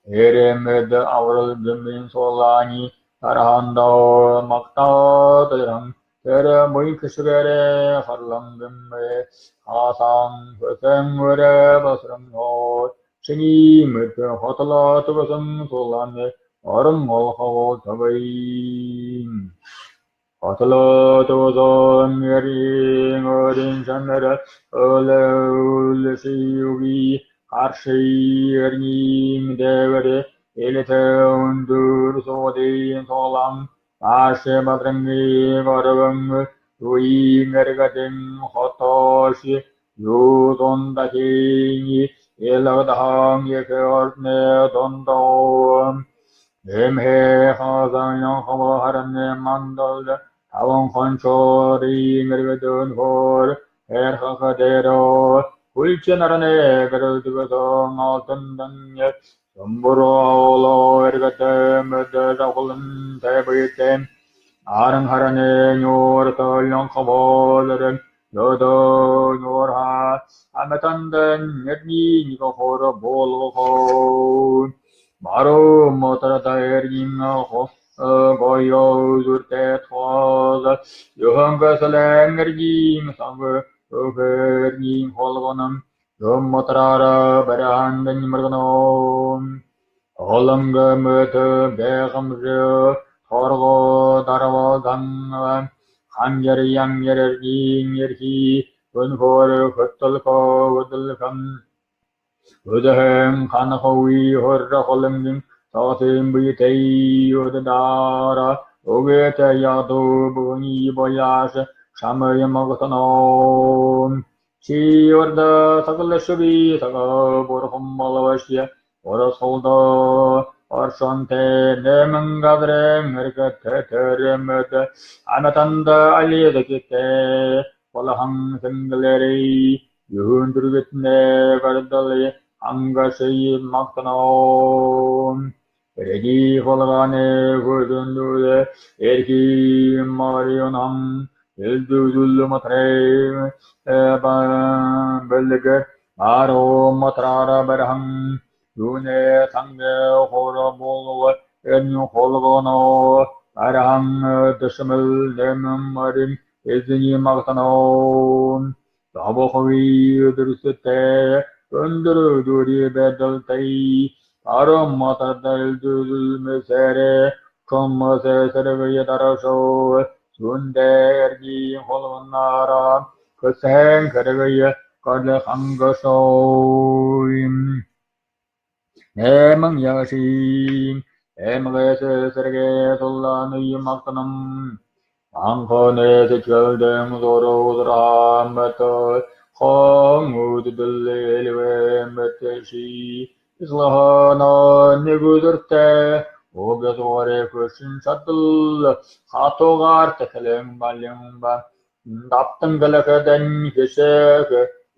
Эрэмэд абарал гэмын суглаани тарһандаа магтаа талирһан, тэрэ буян хэшэгээрээ харлан гэмээ хаасан, хүсэн үрэ басаран хоо. Шинии мэтэ хотолоо түгэсэн суглаанай орон олохо болтогой. Хотолоо түгэсэн эрьен өөрын шанар өлөөлши үгы, харши эрьен дээгүүр элитэ үндэр сугтын суглаан, Аша бадарангы горбон үеын эргэдэн хотоошье, юусэн дахин илгадаһан ехэ ордоной дондоо. Эмхи хаасан Лёнхобо һаранай мандалда табан хоншоорын эргэдэ үнэхөөр һайрхаха дээрээ, хүлшэ наранай гэрэл түгэсэн алтан дангир Сумбур уулын эргэдэ мэдэ жабхалан тайбытай. Аран һаранай нюурта Лёнхобо лэрэн ёдо нюурһаа амитандань нэрни нэгэ хора болгохо. Баруун моторотой эрьен хо-, э, гоё зүртэй тхоол. Юһэн гэсэлэн эрьен саг, үхэр эрьен холгоном. Юм мотороороо бариһандань мэргэнэ. Олон гэмтэ гайхамшаг торгон дарбалдан, хангир янгир эрьен эрхи үнэхөөр хүтэлхэ хүдэлхэм. Үдэһэн ханахагүй һурра холонгин соосын бэетэй үдэ дара үгытэй ядуу бүгэни боляаш шамайе магтана. Ши урда саглашагүй сага бурхан болбошье, урасхалда оршонтой нэмэн газарай эрхэтэй тэрэмэд амитанда али зохидтой болоһон сэнгэлээрээ юһэн түргэтнай гордолой хангашые магтана. Эрхи хулгана хүсэндөө эрхи мари унан элдүүл матарай бэлгэ аруу матараараа бариһан юунэй сангай хора болоо эрнэ хулгана бариһан дэшэмэл нэмэн мари эзэниие магтана. Тобохогүй дүрсэтэй, үндэр дүүри байдалтай, аруу матарта элдүүл мэсээрээ, шумуу сэргэеэ дарашоо, шүндэ эрхи хулганаараа хүсэһэн хэрэгые гарган хангашоо. Нэмэн ягшын эмгэй сэрэгэй тулаанай магтанам. Анханай сэдьхэлдэнь зурагдаһан мэтэ хон үдэдэл эльбээ мэтэ ши. Ислахана нэгэ үдэртэ угсаһан хүшэн шадал хатуугаар тэхэлэн балин ба. Дабтан гэлэхэдэнь хэшээх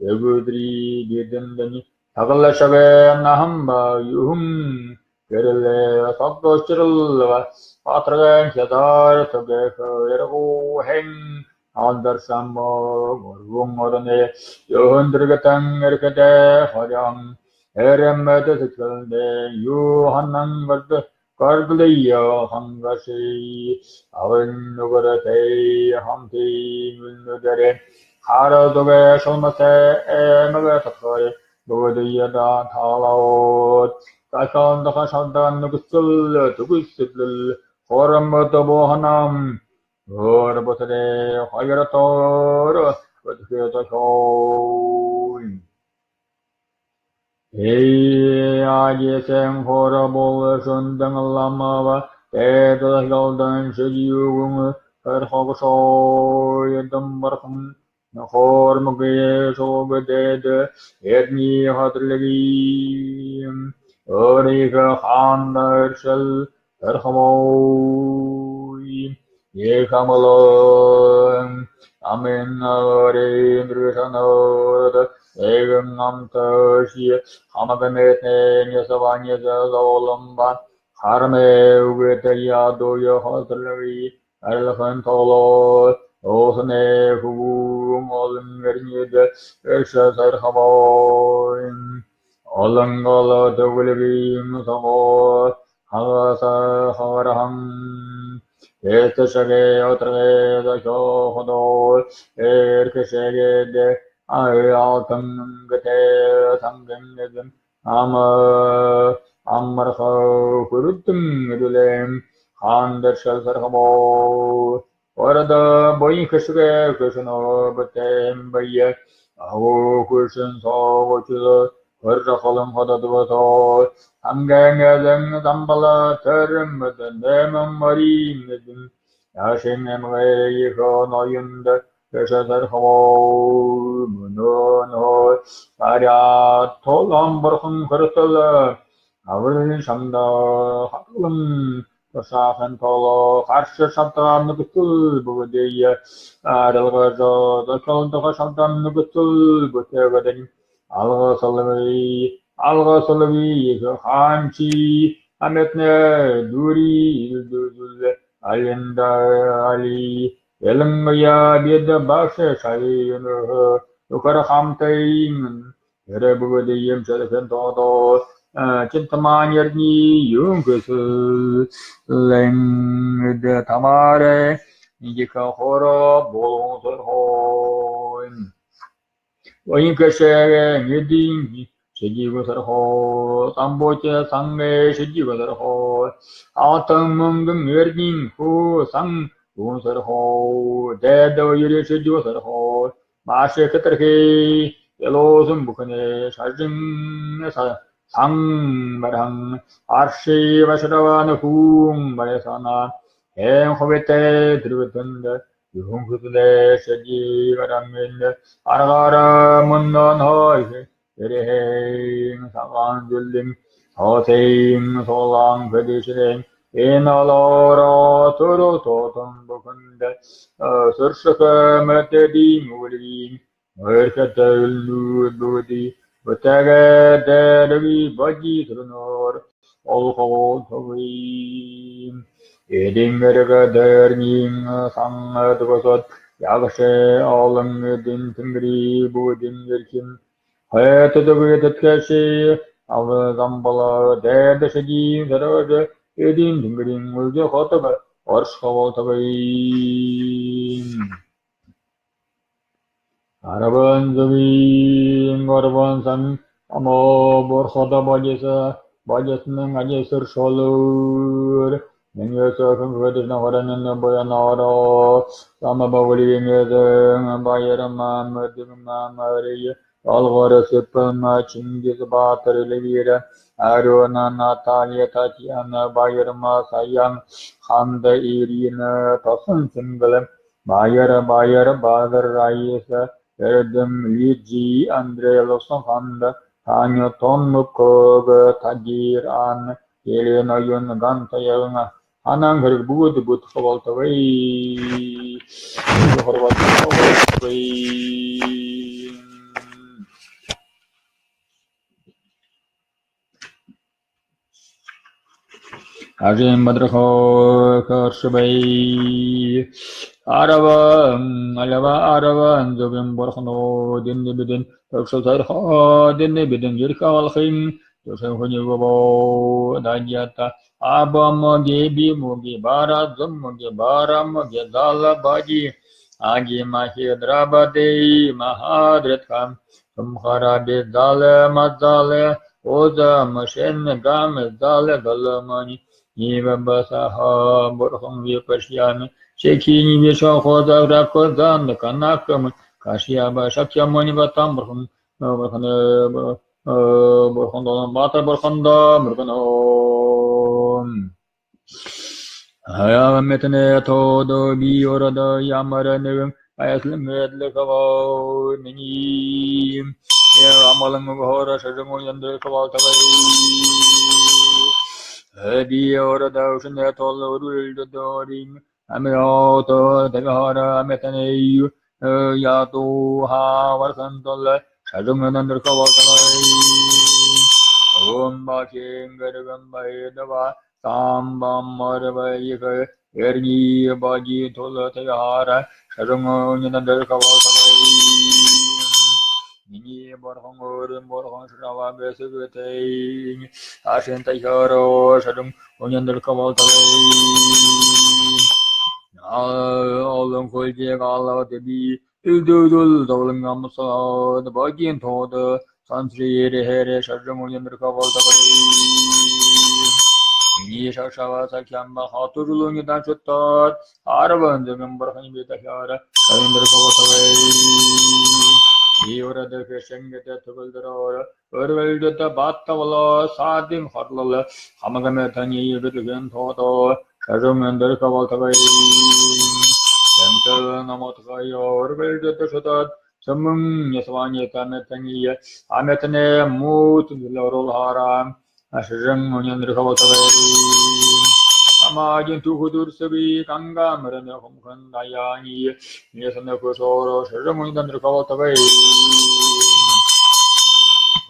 үдэрэй бидэндэнь таглашагүй наһан ба юһэн гэрэл согто учирал ба батаргын хизаар түгэхэ эргүүһэн алдаршан ба гурбан ороной юһэн түргэтэн эрхэтэй хорёон эрэмэд сэдьхэлдэнь юу һанан гардаг гордолой хангашые. Абын үгэртэй хамтын үнэдэрэй хара зүгэй шалмасай эмгэ татхари бүгдые дааталаад, тахалдаха шалдан нүгэсэл түгэс сэдьхэл хурам дабаһанам. Өөр бусадай хоёр тоор бүтэхэ зохёо. Ээ, Адисай хора бол шүндэн лама ба, тэдэ зохёолдонь шэдьюугэн сэрхэгшэ, эдэн бархан хормогой шугы дээдэ эрни хатарлигы. Өөрынгөө хаанда эршэл тэрхэмөө. Ехэ амгалан амин өөрын дүргэшэнүүд эгээн амташье хамаг амитанай няса ба няса золомба хармай үгытэй ядуу ёһо сэрлэгые арилгахын тула уһанай хүбүүн олон эрниидэ эршэ сэрхэбэ. Олон гол түгэлгын соогоо хагаса хагарһан эсэшэгэй отаргай зохёоходоо эрхэ шэгэдэ алтан үнгэтэй сангын эзэн ама амарха хүрэтэн эдэлэн хаанда эршэ сэрхэбэ. Ородо буян хэшэгэй хүшэнөөр бүтээн бэе агуу хүшэн соогуушье хэр жахалан хододобо тоо. Сангын эзэн замбала тэрэмэд нэмэн морин эзэн яшин эмгэй ехэ ноёндо хэшэ сэрхэбэ. Мүнөө нөөхи баряад тулаан бурхан хүрэтэлөө абарин шамда хатаглан тушаахын тула харша шабтагаа нүгэсэл бүгэдые арилгажа, зохёолдохо шабтагаа нүгэсэл бүтээгэдэнь алгасалби, алгасалби, ехэ хаанши амитанай дүүри элдүүл алинда али. Илангаяа бидэ багша шаби нүхэ үхэр хамтын тэрэ бүгэдые эмшэлхын тоодо, э, чинтамаан эрни юун хүсэлэн эдэ тамаарай ехэ хора болон сэрхөө. Уян хэшэгэй эдын шэдьюугэн сэрхөө, замбуутин сангай шэдьюугэн сэрхөө, алтан мүнгэн эрниин хуу сан гүн сэрхөө, дээдэ үерэй шэдьюугэн сэрхөө, баашаа хэтэрхы илуусан бүхэнэй шажан са-, сан бариһан арши башарабана хүн барисана. Хэн хубитай түргэтэндэ юһэн хүсэлээ шэди гарамын аргаараа мүнөөнһөө ерэһэн сагаан жэлдэнь Тосын сулаан хэдышэрэн энэ олоороо түрэл тоотон бүхэндэ, э, сэршэхэ мэтэдын үлгын Эрхэтэ эльнүүд бүгэдые бүтээгээ дээрэ Бади түрэнөөр олохо болтогой. Эдэн эргэ дээрэнь сан дэгөөсэд ягша олон эдэн тэнгэри бүгэдын эрхим хойто дэгөөдэд хэшээ абал замбала дээдэ шэдиин сэрээжэ эдэн тэнгэриин үлзы хотог оршохо болтогой. Арбан зүгын арбан сангын ама бурхада Бадиса, Бадисанай адисар шолуур. Минии соохон хэдышье хоронин баянаараа Самба Бүлэгэй эзэн Баярма, Мэдэгма, Мария, Олгор, Сэпэлма, Чингис баатар, Эльвира, Арюна, Наталья, Татьяна, Баярма, Саян, Ханда, Ирина, Тосон, Сэнгэлэн, Баяр, Баяр, Базар, Раиса, Эрдэм, Лиджи, Андрей, Лусан, Ханда, Таня, Тон, Нүкөг, Тагир, Анна, Елена, Юн, Ганта, Ягна, Ханан, Хэрэг, бүгэдэ бүтхэ болтогой. Хорбот болтогой. Ажын бадарха хөөрэшэбэ. Арбан, альва арбан зүгын бурханууд, эндэ бидэн түбшэл сойрхоод, эндэ бидэн ерэхэ болохын, түшэн хүнэй үгөө дадяата. Аба мүгэ, би мүгэ, бара зон мүгэ, бара мүгэ, зала Бади, Аги Махи Драбади Махадритхан, Тумхара Бидзалэ Мадзалэ, Уза Мушен Гамзалэ Галамани, Ива Басаха Бурхан Випашьяна, Шекини Вишохоза Ракозан Канакам, Кашьяба Шакьямуни Батам Бурхан, Бурхан, Бурхан Долон Баатар Бурханда мэргэнэ. Аяга мэтэнэ тоодо би орондо ямар нэгэн айхалан эдлэхэ бол минии амгалан үгөөр шажан унядан дэрхэ болтогой. Би орондо үшэнэй тооло үргэлжэдөөд, амиото табихаар мэтэнэй ядуу хабархан тооло шажан унядан дэрхэ болтогой. Омба хингэргэн байдаа Самба морьбо ехэ эрни Бади тооло табихаар шажан унядан дэрхэ болтогой. Минии бурхан, өөрын бурхан Ширава бэшэ гэхэтэй, ашын тахяараа шажан унядан дэрхэ болтогой. Олон хөлжэг алаад би элдүүрэл зоболон амсаад, Бадиин тоодо сансэрээ ерэхээр шажан унядан дэрхэ болтогой. Минии шагшаба Сакьямба хатуу жэл унядан шүтөөд, арбан зүгын бурханай би тахяараа шажан дэрхэ болтогой. Би орондо хэшэнгэтэ түгэлдэрөөр үргэлжэдөөд, бата болоо саадын хорлол хамаг мэтэниие бэдэрхын тоодо шажан унядан дэрхэ болтогой. Эмтэл номотхоёо үргэлжэдөөд шүтөөд, сэмэн нясванита мэтэниие, а мэтэнэй муутан зэлэ оруулхаараа шажан унядан дэрхэ болтогой. Хамаагийн түүхэ дүүрсэбэ, Ганга морин хумхан даяниие нясана хүсөөрөө шажан унядан дэрхэ болтогой.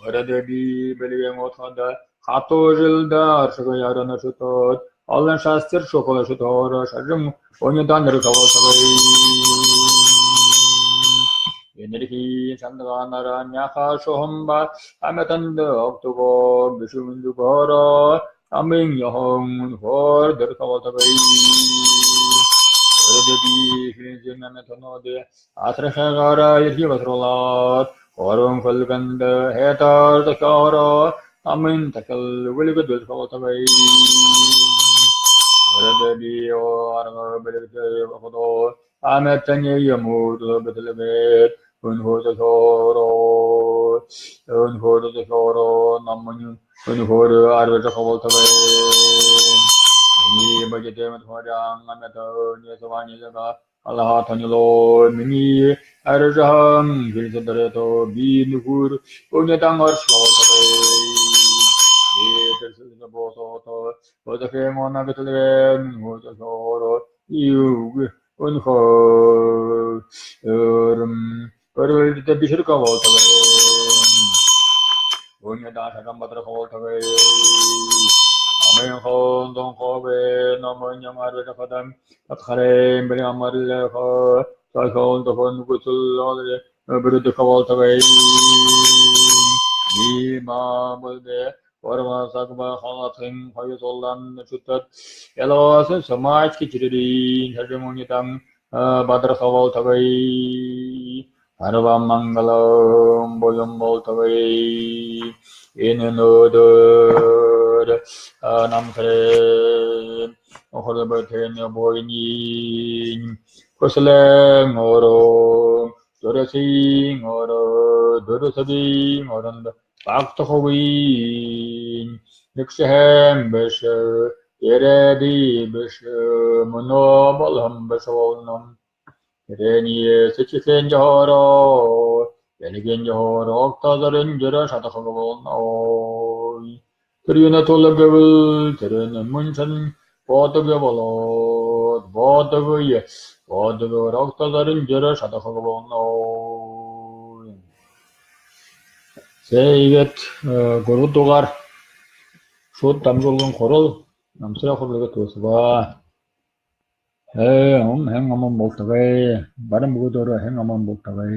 Орондо би бэлигэй модходо хатуу жэлдэ аршагай арана шүтөөд, олон шастэр шухала шүтөөрөө шажан унядан дэрхэ болтогой. Энэрхы шандаганаараа мяха шуһан ба а мэтэн дэ огтугой бэшүүн зүгөөрөө амын ёһоон үнэхөөр дэрхэ болтогой. Орондо би хилэнзын а мэтэнүүдые асархыгаараа эрхи басаруулаад, гурбан хүлгэндэ хэтэр тахяараа амын тахил үгылгэ дэрхэ болтогой. Орондо би арга бэлигтэй болоходоо, а мэтэниие муутал бэдэлгээд, үнэхөөр тахяараа, үнэхөөр тахяараа намынь үнэхөөр арбажархи болтогой. Минии бэшэ тэмэд хуряан а мэтэн нясваниие зага алаха тонилоо. Минии арбажархан хилсэ дээрэ тоо би нүхөөр унядан оршохо болтогой. Боосоото бодохын оног тэлгэн үзэхөөрөө юуг үнхөө өрөм өрөлдө бишэрхэ болтогой. Үнэ даашаган бадарха болтогой. Амын хон донхоогой номын ямар бэдэ хадан татхарын бэлэн амарлаха сахион дохон гүсэл оле бүрдэхэ болтогой. Има бэлдэ Ормосог ба халасын хоёр солдан шүтэд ялгасан сумаачки чирэрин шажин үнитан бадарха болтогой. Сарва мангалан болон болтогой. Энэ нүдэр намсрын хурбатын бойнин хүсэлэн орон, дүрсийн орон, дүрсэбын орондо багтахагүй. Нэгшэһэн бэшэ, ерээдүй бэшэ, мүнөө болоһон бэшэ болоно. Тэрэниие сэдьхэлэйнь ёһоороо, бэлигынь ёһоороо огто зорин жэрэ шадахагүй болоно. Тэрэ юунэй түлөө гэбэл, тэрэнь мүншэн бодогүй болоод, бодогүй, бодогүй огто зорин жэрэ шадахагүй болоно. Зэ, иигээд гурбадугаар шууд дамжуулгын хурал, намсарай хурал иигээд дуусаба. Ээ, һайн аман болтогой. Баран бүгэдөөрөө һайн аман болтогой.